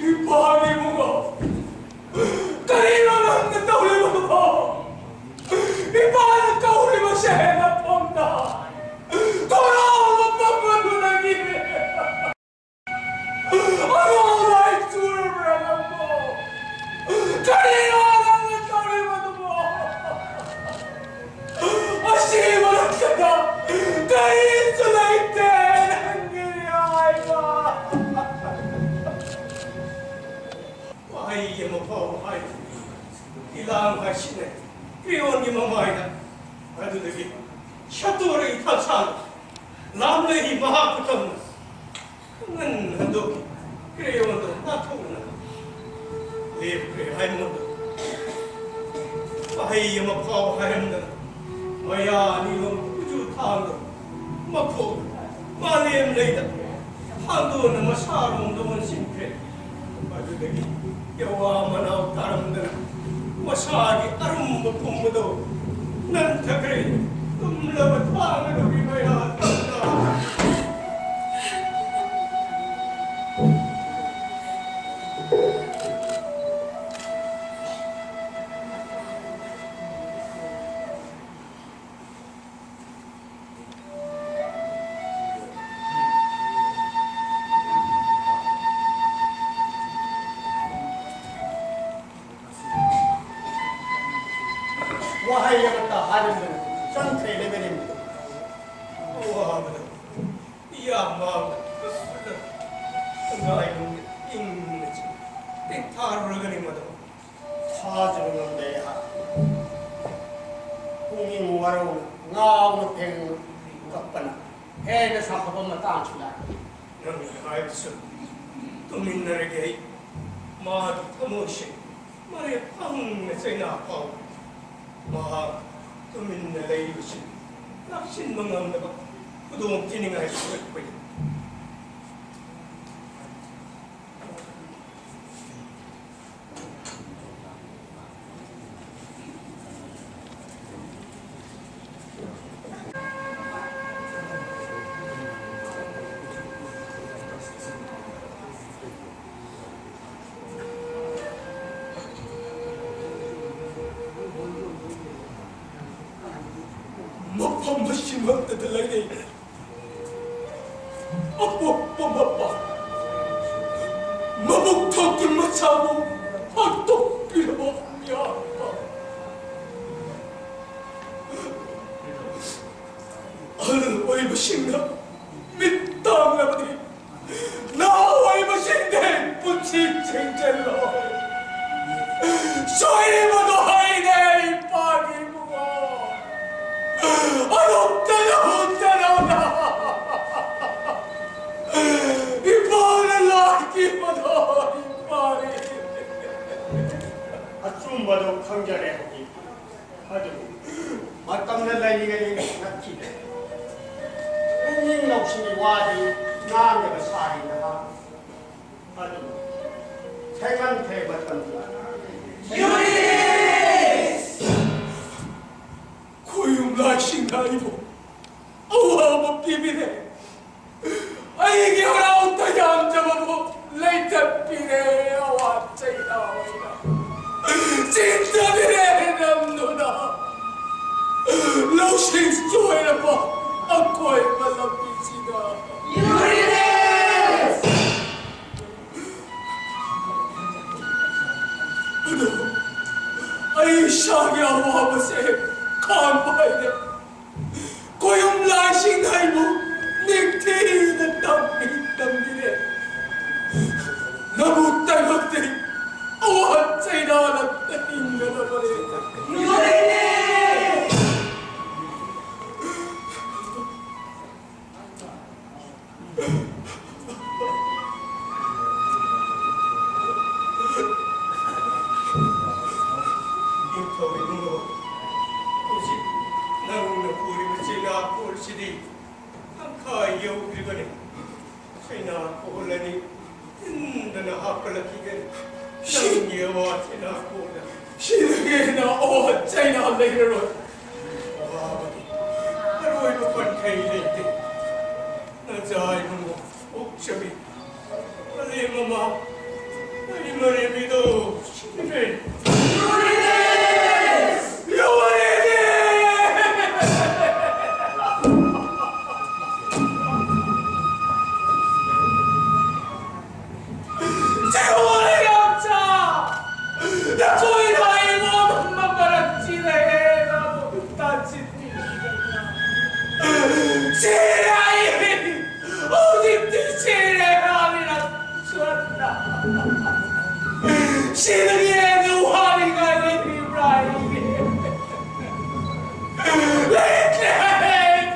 ꯏꯄꯥꯒꯤ ꯏꯕꯨꯡꯉꯣ, ꯀꯔꯤꯅꯣ ꯅꯪꯅ ꯇꯧꯔꯤꯕꯗꯨꯕꯣ? ꯏꯄꯥꯅ ꯀꯧꯔꯤꯕꯁꯦ ꯅꯐꯝꯗ ꯊꯣꯔꯥꯎꯕ ꯄꯝꯕꯗꯨꯗꯒꯤ ꯑꯉꯥꯎꯕ ꯑꯩ ꯆꯨꯔꯕ꯭ꯔꯥ ꯅꯪꯕꯣ? ꯀꯔꯤꯅꯣ ꯅꯪꯅ ꯇꯧꯔꯤꯕꯗꯨꯕꯣ? ꯑꯁꯤ ꯃꯔꯛꯇꯗ ꯀꯔꯤꯁꯨ ꯂꯩꯇꯦ ꯅꯪꯒꯤ ꯍꯥꯏꯕ꯫ ꯋꯥꯍꯩ ꯑꯃ ꯐꯥꯎꯕ ꯍꯥꯏꯗꯦ꯫ ꯏꯂꯥꯡ ꯍꯥꯏꯁꯤꯅ ꯀ꯭ꯔꯤꯌꯣꯟꯒꯤ ꯃꯃꯥꯏꯗ ꯑꯗꯨꯗꯒꯤ ꯁꯠꯇꯣꯔꯛꯏ ꯊꯥꯡꯁꯥꯡ ꯂꯥꯝꯂꯛꯏ ꯃꯍꯥꯛ ꯈꯨꯇꯝꯅ꯫ ꯉꯟ ꯍꯟꯗꯣꯛꯈꯤ꯫ ꯀ꯭ꯔꯦꯌꯣꯟꯗꯣ ꯅꯥꯊꯣꯛꯅ ꯂꯦꯞꯈ꯭ꯔꯦ ꯍꯥꯏꯃꯣꯟꯗꯣ꯫ ꯋꯥꯍꯩ ꯑꯃ ꯐꯥꯎ ꯍꯥꯏꯔꯝꯗꯅ ꯃꯌꯥ ꯑꯅꯤꯔꯣꯝ ꯎꯖꯨ ꯊꯥꯡꯗꯣ ꯃꯈꯣꯡ ꯃꯥꯂꯦꯝ ꯂꯩꯗ ꯊꯥꯡꯗꯣꯟꯅ ꯃꯁꯥꯔꯣꯝꯗ ꯑꯣꯟꯁꯤꯟꯈ꯭ꯔꯦ꯫ ꯑꯗꯨꯗꯒꯤ ꯌꯋꯥ ꯃꯅꯥꯎ ꯇꯥꯔꯝꯗꯅ ꯃꯁꯥꯒꯤ ꯑꯔꯨꯝꯕ ꯄꯨꯝꯕꯗꯣ ꯅꯟꯊꯈ꯭ꯔꯦ꯫ ꯇꯨꯝꯂꯕ ꯊꯥꯡ ꯑꯗꯨꯒꯤ ꯃꯌꯥ ꯇꯝꯅ ꯋꯥꯍꯩ ꯑꯃꯠꯇ ꯍꯥꯏꯔꯝꯗꯅ ꯆꯪꯈ꯭ꯔꯦ ꯂꯩꯃꯔꯦꯟꯕꯗ꯫ ꯑꯋꯥꯕꯗ ꯏꯌꯥꯝꯕ ꯊꯉꯥꯏꯕꯨꯡꯒꯤ ꯏꯪꯅ ꯆꯤꯛ ꯇꯦꯛꯊꯥꯔꯨꯔꯒꯅꯤ ꯃꯗꯨ꯫ ꯊꯥꯖꯕ ꯉꯝꯗꯦ ꯑꯩꯍꯥꯛ꯫ ꯄꯨꯛꯅꯤꯡ ꯋꯥꯔꯧꯅ ꯉꯥꯎꯅ ꯐꯦꯡꯅ ꯀꯞꯄꯅ ꯍꯦꯟꯅ ꯁꯥꯐꯕ ꯃꯇꯥꯡꯁꯨ ꯂꯥꯛꯏ꯫ ꯅꯪꯅ ꯍꯥꯏꯕꯁꯨ ꯇꯨꯃꯤꯟꯅꯔꯒꯦ ꯑꯩ꯫ ꯃꯥꯒꯤ ꯊꯃꯣꯏꯁꯦ ꯃꯔꯦꯞ ꯐꯪꯅ ꯆꯩꯅꯥ ꯐꯥꯎ꯫ ꯃꯍꯥꯛ ꯇꯨꯃꯤꯟꯅ ꯂꯩꯕꯁꯤ ꯂꯥꯛꯁꯤꯟꯕ ꯉꯝꯗꯕ ꯈꯨꯗꯣꯡ ꯊꯤꯅꯤꯡꯉꯥꯏ ꯁꯣꯛꯂꯛꯄꯅꯤ꯫ ꯃꯐꯝ ꯑꯁꯤꯃꯛꯇꯗ ꯂꯩꯔꯦ꯫ ꯑꯄꯣꯛꯄ ꯃꯄꯥ, ꯃꯕꯨꯛ ꯊꯣꯛꯇꯨꯅ ꯃꯆꯥꯕꯨ ꯍꯥꯠꯇꯣꯛꯄꯤꯔꯕ ꯃꯤꯌꯥꯝꯕ꯫ ꯑꯍꯜ ꯑꯣꯏꯕꯁꯤꯡꯅ ꯃꯤꯠ ꯇꯥꯡꯂꯕꯗꯤ, ꯅꯍꯥ ꯑꯣꯏꯕꯁꯤꯡꯗꯤ ꯄꯨꯟꯁꯤ ꯆꯤꯡꯁꯤꯜꯂꯣꯏ꯫ ꯁꯣꯏꯔꯤꯕꯗꯣ ꯍꯩꯔꯦ, ꯏꯄꯥꯒꯤ ꯏꯕꯨꯡꯉꯣ꯫ ꯑꯗꯨꯝꯇ ꯂꯧꯍꯧꯗꯅ ꯏꯄꯥꯅ ꯂꯥꯛꯈꯤꯕꯗꯣ ꯏꯄꯥꯅꯤ꯫ ꯑꯆꯨꯝꯕꯗꯣ ꯈꯪꯖꯔꯦ ꯍꯧꯖꯤꯛ꯫ ꯑꯗꯨꯕꯨ ꯃꯇꯝꯅ ꯂꯩꯔꯤꯉꯩ ꯅꯠꯇꯦ꯫ ꯄꯨꯛꯅꯤꯡ ꯂꯧꯁꯤꯡꯒꯤ ꯋꯥꯗꯤ ꯉꯥꯡꯗꯕ ꯁꯥꯔꯤ ꯅꯍꯥꯛ꯫ ꯑꯗꯨꯕꯨ ꯊꯦꯡꯃꯟꯈ꯭ꯔꯦ ꯃꯇꯝꯗꯤ꯫ ꯈꯣꯌꯨꯝ ꯂꯥꯏꯁꯤꯡꯅ ꯑꯩꯕꯨ ꯑꯋꯥꯕ ꯄꯤꯕꯤꯔꯦ꯫ ꯑꯩꯒꯤ ꯍꯔꯥꯎ ꯇꯌꯥꯝꯖꯕꯕꯨ ꯂꯩꯇꯠꯄꯤꯔꯦ꯫ ꯑꯋꯥ ꯆꯩꯅꯥ ꯑꯣꯏꯅ ꯆꯤꯡꯊꯕꯤꯔꯦ ꯅꯝꯗꯨꯅ꯫ ꯂꯧꯁꯤꯡ ꯆꯣꯏꯔꯕ ꯑꯀꯣꯏꯕ ꯂꯝꯕꯤꯁꯤꯗ꯫ ꯑꯗꯣ ꯑꯩ ꯏꯁꯥꯒꯤ ꯑꯋꯥꯕꯁꯦ ꯈꯥꯡꯕ ꯍꯩꯔꯦ꯫ ꯈꯣꯌꯨꯝ ꯂꯥꯏꯁꯤꯡ ꯑꯩꯕꯨ ꯅꯤꯡꯊꯤꯅ ꯇꯝꯕꯤ ꯇꯝꯕꯤꯔꯦ꯫ ꯅꯕꯨ ꯇꯥꯏꯕꯛꯇꯤ ꯑꯋꯥ ꯆꯩꯅꯥꯅ ꯍꯤꯡꯒꯗꯕꯅꯦ꯫ ꯅꯤꯡꯊꯧ ꯏꯕꯨꯡꯉꯣ, ꯍꯧꯖꯤꯛ ꯅꯪꯅ ꯄꯨꯔꯤꯕ ꯆꯩꯅꯥ ꯀꯣꯜꯁꯤꯗꯤ ꯌꯧꯗ꯭ꯔꯤꯕꯅꯤ꯫ ꯆꯩꯅꯥ ꯀꯣꯜꯂꯅꯤ꯫ ꯏꯟꯗꯅ ꯍꯥꯞꯀꯠꯂꯛꯈꯤꯒꯅꯤ꯫ ꯅꯪꯒꯤ ꯑꯋꯥ ꯆꯩꯅꯥ ꯀꯣꯜꯂꯅꯤ꯫ ꯁꯤꯗꯒꯤ ꯍꯦꯟꯅ ꯑꯋꯥ ꯆꯩꯅꯥ ꯂꯩꯔꯔꯣꯏ꯫ ꯑꯋꯥꯕꯒꯤ ꯑꯔꯣꯏꯕ ꯄꯟꯊꯩ ꯂꯩꯇꯦ꯫ ꯅꯆꯥ ꯏꯕꯨꯡꯉꯣ ꯑꯣꯛꯆꯕꯤ꯫ ꯑꯂꯦꯝ ꯑꯃ, ꯑꯩ ꯃꯔꯦꯝꯕꯤꯗꯣ ꯁꯤꯈ꯭ꯔꯦ꯫ ꯂꯣꯏꯔꯦꯅꯦ! ꯂꯣꯏꯔꯦꯅꯦ! ꯆꯦꯍꯣꯏ ꯌꯥꯝꯆꯥ! ꯅꯈꯣꯏꯅ ꯑꯩꯉꯣꯟꯗ ꯃꯔꯛ ꯆꯤꯜꯂꯛꯑꯦꯅ ꯇꯥꯁꯤꯟꯕꯤꯗꯅ꯫ ꯆꯦ ꯑꯩ ꯍꯧꯖꯤꯛꯇꯤ ꯆꯦꯔꯦ ꯍꯥꯏꯔꯤꯔ? ꯁꯤꯗꯒꯤ ꯍꯦꯟꯅ ꯋꯥꯅꯤꯡꯉꯥꯏ ꯂꯩꯔꯤꯕ꯭ꯔꯥ ꯑꯩꯒꯤ? ꯂꯩꯇ꯭ꯔꯦ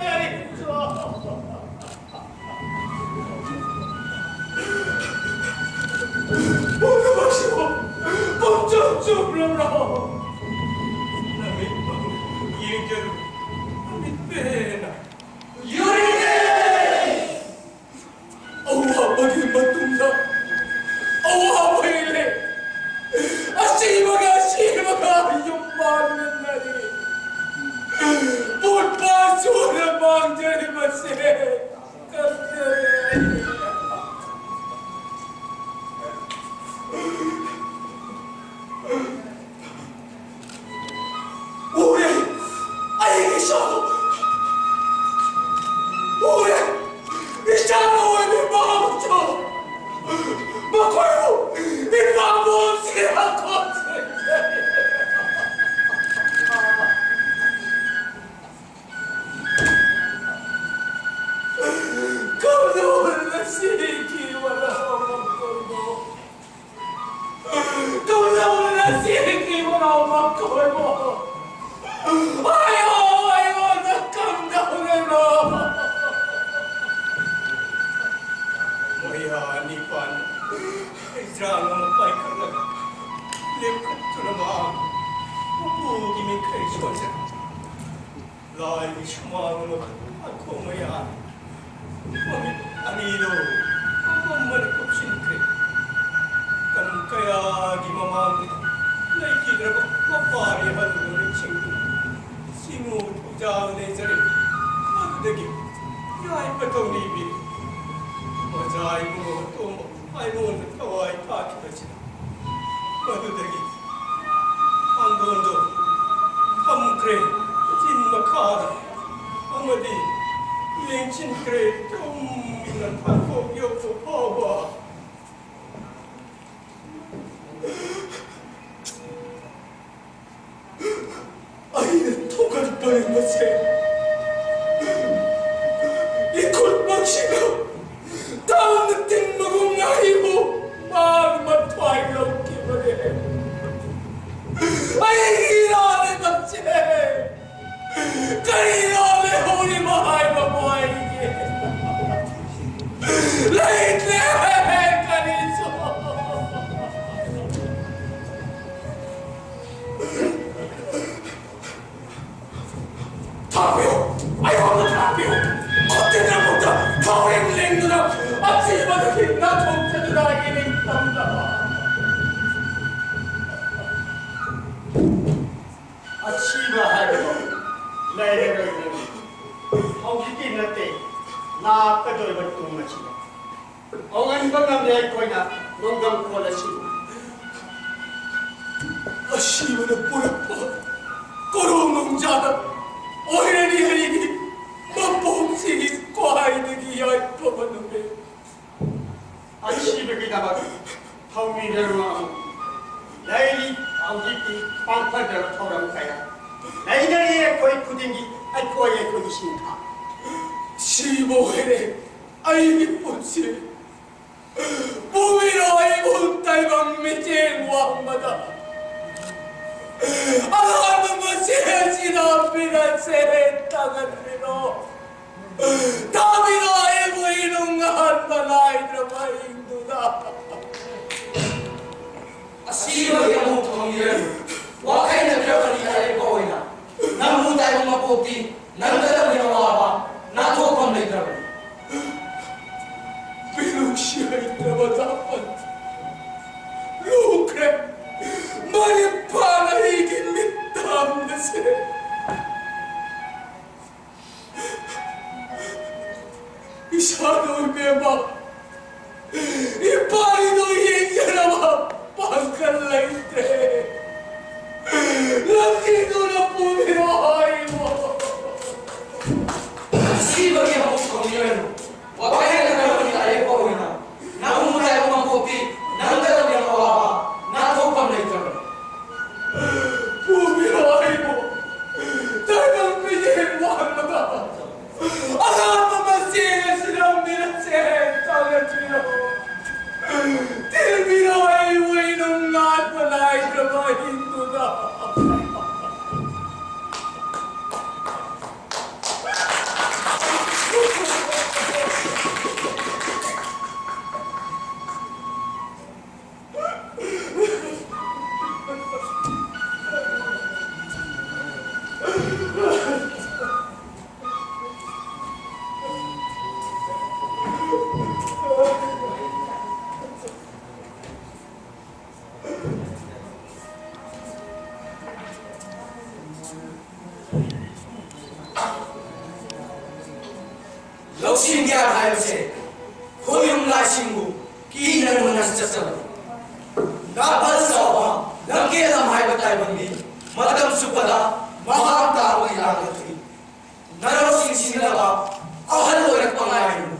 ꯀꯔꯤꯁꯨ꯫ ꯄꯨꯝꯅꯃꯛꯁꯤꯕꯨ ꯄꯨꯝꯆꯨꯝ ꯆꯨꯝꯂꯕ꯭ꯔꯣ? ꯅꯃꯤꯠ ꯌꯦꯡꯖꯔꯨ, ꯅꯃꯤꯠ ꯄꯦꯟꯅ꯫ ꯌꯨꯔꯤꯅꯦ! ꯑꯋꯥꯕꯒꯤ ꯃꯇꯨꯡꯗ ꯑꯋꯥꯕ ꯍꯦꯜꯂꯦ꯫ ꯑꯁꯤꯕꯒ ꯑꯁꯤꯕꯒ ꯌꯨꯝ ꯄꯥꯟꯃꯤꯟꯅꯔꯤ꯫ ꯄꯣꯠꯄꯥ ꯆꯨꯅ ꯃꯥꯡꯖꯔꯤꯕꯁꯦ ꯀꯞꯆꯔꯦ꯫ ꯎꯔꯦ! ꯑꯩ ꯏꯁꯥꯕꯨ ꯎꯔꯦ! ꯏꯁꯥꯅ ꯑꯣꯏꯕ ꯃꯍꯥꯎꯁꯨ ꯃꯈꯣꯏꯕꯨ ꯏꯄꯥꯕꯨ ꯁꯤꯔ ꯈꯣꯠꯆꯤꯟꯖꯔꯤ꯫ ꯀꯝꯗꯧꯅ ꯁꯤꯈꯤꯕꯅꯣ ꯃꯈꯣꯏꯕꯨ? ꯀꯝꯗꯧꯅ ꯁꯤꯈꯤꯕꯅꯣ ꯃꯈꯣꯏꯕꯨ? ꯍꯥꯏꯌꯣ, ꯑꯩꯉꯣꯟꯗ ꯀꯝꯗꯧꯅꯅꯣ? ꯃꯣꯏꯔꯥ ꯅꯤꯄꯥꯟ ꯍꯩꯗ꯭ꯔꯥꯡ ꯑꯃ ꯄꯥꯏꯈꯠꯂꯒ ꯂꯦꯞꯈꯠꯇꯨꯅ ꯃꯍꯥꯛ ꯎꯄꯨꯒꯤ ꯃꯤꯈꯩ ꯁꯣꯟꯖꯔꯦ꯫ ꯂꯥꯏꯒꯤ ꯁꯨꯃꯥꯡ ꯑꯃꯈꯛ ꯑꯈꯣꯡ ꯃꯌꯥ ꯃꯥꯒꯤ ꯍꯜꯂꯨꯕ ꯅꯤꯡꯁꯤꯡꯗꯨꯅ ꯁꯤꯡꯎ ꯊꯧꯖꯥꯜ ꯂꯩꯖꯔꯦ꯫ ꯑꯗꯨꯗꯒꯤ ꯌꯥꯏꯐ ꯊꯧꯅꯤꯕꯤ ꯃꯆꯥ ꯏꯕꯨꯡꯉꯣ ꯑꯇꯣꯝꯕ ꯑꯩꯉꯣꯟꯗ ꯊꯋꯥꯏ ꯊꯥꯈꯤꯕꯁꯤꯗ, ꯃꯗꯨꯗꯒꯤ ꯈꯥꯡꯗꯣꯟꯗꯨ ꯊꯝꯈ꯭ꯔꯦ ꯆꯤꯟ ꯃꯈꯥꯗ, ꯑꯃꯗꯤ ꯂꯦꯡꯁꯤꯟꯈ꯭ꯔꯦ ꯇꯨꯝꯅ ꯊꯥꯡꯀꯣꯛ ꯌꯧꯕ ꯐꯥꯎꯕ꯫ ꯑꯩꯅ ꯊꯣꯛꯍꯟꯕ ꯃꯁꯦ ꯏꯈꯨꯠꯃꯛꯁꯤꯅ ꯇꯥꯡꯅ ꯇꯤꯟꯕꯒꯨꯝꯅ ꯑꯩꯕꯨ ꯃꯥꯅ ꯃꯊ꯭ꯋꯥꯏ ꯂꯧꯈꯤꯕꯅꯦ꯫ ꯑꯩꯒꯤ ꯏꯔꯥꯜꯅꯦ ꯃꯁꯦ꯫ ꯀꯔꯤꯅꯣ ꯂꯩꯍꯧꯔꯤꯕ ꯍꯥꯏꯕꯕꯨ ꯑꯩꯒꯤ? ꯂꯩꯇ꯭ꯔꯦ ꯀꯔꯤꯁꯨ꯫ ꯊꯥꯕꯤꯌꯨ! ꯑꯩꯉꯣꯟꯗ ꯊꯥꯕꯤꯌꯨ! ꯈꯨꯠꯇꯤꯟꯅ ꯃꯨꯛꯇ ꯊꯧꯔꯦꯡ ꯂꯦꯡꯗꯨꯅ ꯑꯁꯤꯕꯗꯒꯤ ꯅꯥꯟꯊꯣꯛꯆꯗꯨꯅ ꯑꯩꯒꯤ ꯅꯤꯡꯇꯝꯅꯕ꯫ ꯑꯁꯤꯕ ꯍꯥꯏꯕꯗꯣ ꯂꯩꯔꯔꯣꯏꯗꯅ ꯍꯧꯖꯤꯛꯀꯤ ꯅꯠꯇꯦ, ꯂꯥꯛꯀꯗꯧꯔꯤꯕ ꯇꯨꯡ ꯑꯁꯤꯗ꯫ ꯑꯉꯟꯕ ꯉꯝꯂꯦ ꯑꯩꯈꯣꯏꯅ ꯅꯣꯡꯗꯝ ꯈꯣꯜ ꯑꯁꯤ꯫ ꯑꯁꯤꯕꯅ ꯄꯨꯔꯛꯄ ꯀꯣꯔꯧ ꯅꯣꯡꯖꯥꯗ ꯑꯣꯏꯔꯅꯤ ꯑꯩꯒꯤ ꯃꯄꯣꯛꯁꯤꯒꯤ ꯈ꯭ꯋꯥꯏꯗꯒꯤ ꯌꯥꯏꯐꯕ ꯅꯨꯃꯤꯠ꯫ ꯑꯁꯤꯕꯒꯤꯗꯃꯛ ꯊꯧꯃꯤꯔꯣꯜ ꯑꯃ ꯂꯩꯔꯤ꯫ ꯍꯧꯖꯤꯛꯇꯤ ꯄꯥꯡꯊꯗ꯭ꯔꯕ ꯊꯧꯔꯝ ꯀꯌꯥ ꯂꯩꯅꯔꯤ꯫ ꯑꯩꯈꯣꯏ ꯈꯨꯗꯤꯡꯒꯤ ꯑꯩꯈꯣꯏ ꯑꯩꯈꯣꯏꯒꯤ ꯁꯤꯟꯊꯥ꯫ ꯁꯤꯕ ꯑꯣꯏꯔꯦ ꯑꯩꯒꯤ ꯄꯨꯟꯁꯤ꯫ ꯄꯨꯕꯤꯔꯣ ꯑꯩꯕꯨ ꯇꯥꯏꯕꯪ ꯃꯤꯠꯌꯦꯡ ꯋꯥꯡꯃꯗ꯫ ꯑꯉꯥꯡꯕ ꯃꯆꯦ ꯑꯁꯤꯅ ꯄꯤꯔꯛꯁꯦ ꯊꯥꯒꯠꯄꯤꯔꯣ꯫ ꯇꯥꯕꯤꯔꯣ ꯑꯩꯕꯨ ꯏꯅꯨꯡ ꯑꯍꯟꯕ ꯅꯥꯏꯗ꯭ꯔꯕ ꯏꯪꯗꯨꯗ꯫ ꯑꯁꯤꯕꯒꯤ ꯑꯃꯨꯛ ꯊꯣꯡꯕꯤꯔꯅꯨ꯫ ꯋꯥꯈꯩꯅꯗ꯭ꯔꯕꯅꯤ ꯑꯔꯦꯞꯄ ꯑꯣꯏꯅ꯫ ꯅꯪꯕꯨ ꯇꯥꯏꯕꯪ ꯃꯄꯣꯛꯇꯤ ꯅꯪꯒꯗꯕꯅꯤ ꯑꯋꯥꯕ ꯅꯥꯊꯣꯛꯐꯝ ꯂꯩꯇ꯭ꯔꯕꯅꯤ꯫ ꯃꯤꯅꯨꯡꯁꯤ ꯍꯩꯇ꯭ꯔꯕ ꯗꯥꯄꯟ ꯂꯨꯈ꯭ꯔꯦ꯫ ꯃꯔꯤꯛ ꯐꯥꯅ ꯑꯩꯒꯤ ꯏꯁꯥꯗꯣ ꯏꯕꯦꯝꯃ, ꯏꯄꯥꯒꯤꯗꯣ ꯌꯦꯡꯖꯅꯕ ꯄꯥꯡꯒꯜ ꯂꯩꯇ꯭ꯔꯦ꯫ ꯂꯝꯖꯤꯡꯗꯨꯅ ꯄꯨꯕꯤꯔꯣ ꯍꯥꯏꯔꯤꯕꯣ꯫ ꯑꯁꯤꯕꯒꯤ ꯑꯃꯨꯛ ꯊꯧꯅꯤꯡꯂꯅꯨ꯫ ꯋꯥꯈꯜ ꯅꯪꯒꯤ ꯑꯌꯦꯛꯄ ꯑꯣꯏꯅ ꯅꯪꯕꯨ ꯇꯥꯏꯕ ꯃꯄꯣꯛꯇꯤ ꯅꯪꯗꯕꯅꯤ ꯑꯋꯥꯕ ꯅꯥꯊꯣꯛꯐꯝ ꯂꯩꯇ꯭ꯔꯕꯅꯤ꯫ ꯄꯨꯕꯤꯔꯣ ꯑꯩꯕꯨ ꯇꯥꯏꯕꯪ ꯃꯤꯠꯌꯦꯡ ꯋꯥꯡꯃꯗ꯫ ꯑꯉꯥꯡꯕ ꯃꯆꯦ ꯑꯁꯤꯅ ꯃꯤꯔꯛꯁꯦ ꯇꯥꯛꯂꯛꯄꯤꯔꯣ꯫ ꯊꯤꯟꯕꯤꯔꯣ ꯑꯩꯕꯨ ꯏꯅꯨꯡ ꯉꯥꯠꯄ ꯅꯥꯏꯗ꯭ꯔꯕ ꯑꯍꯤꯡꯗꯨꯗ꯫ ꯂꯧꯁꯤꯡ ꯒ꯭ꯌꯥꯟ ꯍꯥꯏꯕꯁꯦ ꯈꯣꯌꯨꯝ ꯂꯥꯏꯁꯤꯡꯕꯨ ꯀꯤꯅ ꯅꯨꯡꯅ ꯆꯠꯆꯕꯅꯤ꯫ ꯅꯥꯄꯜ ꯆꯥꯎꯕ ꯂꯝꯀꯦꯠꯂꯝ ꯍꯥꯏꯕ ꯇꯥꯏꯕꯪꯗꯤ ꯃꯇꯝ ꯆꯨꯞꯄꯗ ꯃꯍꯥꯛ ꯇꯥꯕꯒꯤ ꯂꯥꯡꯕ ꯊꯨꯏ꯫ ꯅꯔꯧꯁꯤꯡ ꯁꯤꯡꯅꯕ ꯑꯍꯜ ꯑꯣꯏꯔꯛꯄ ꯉꯥꯏꯔꯤ꯫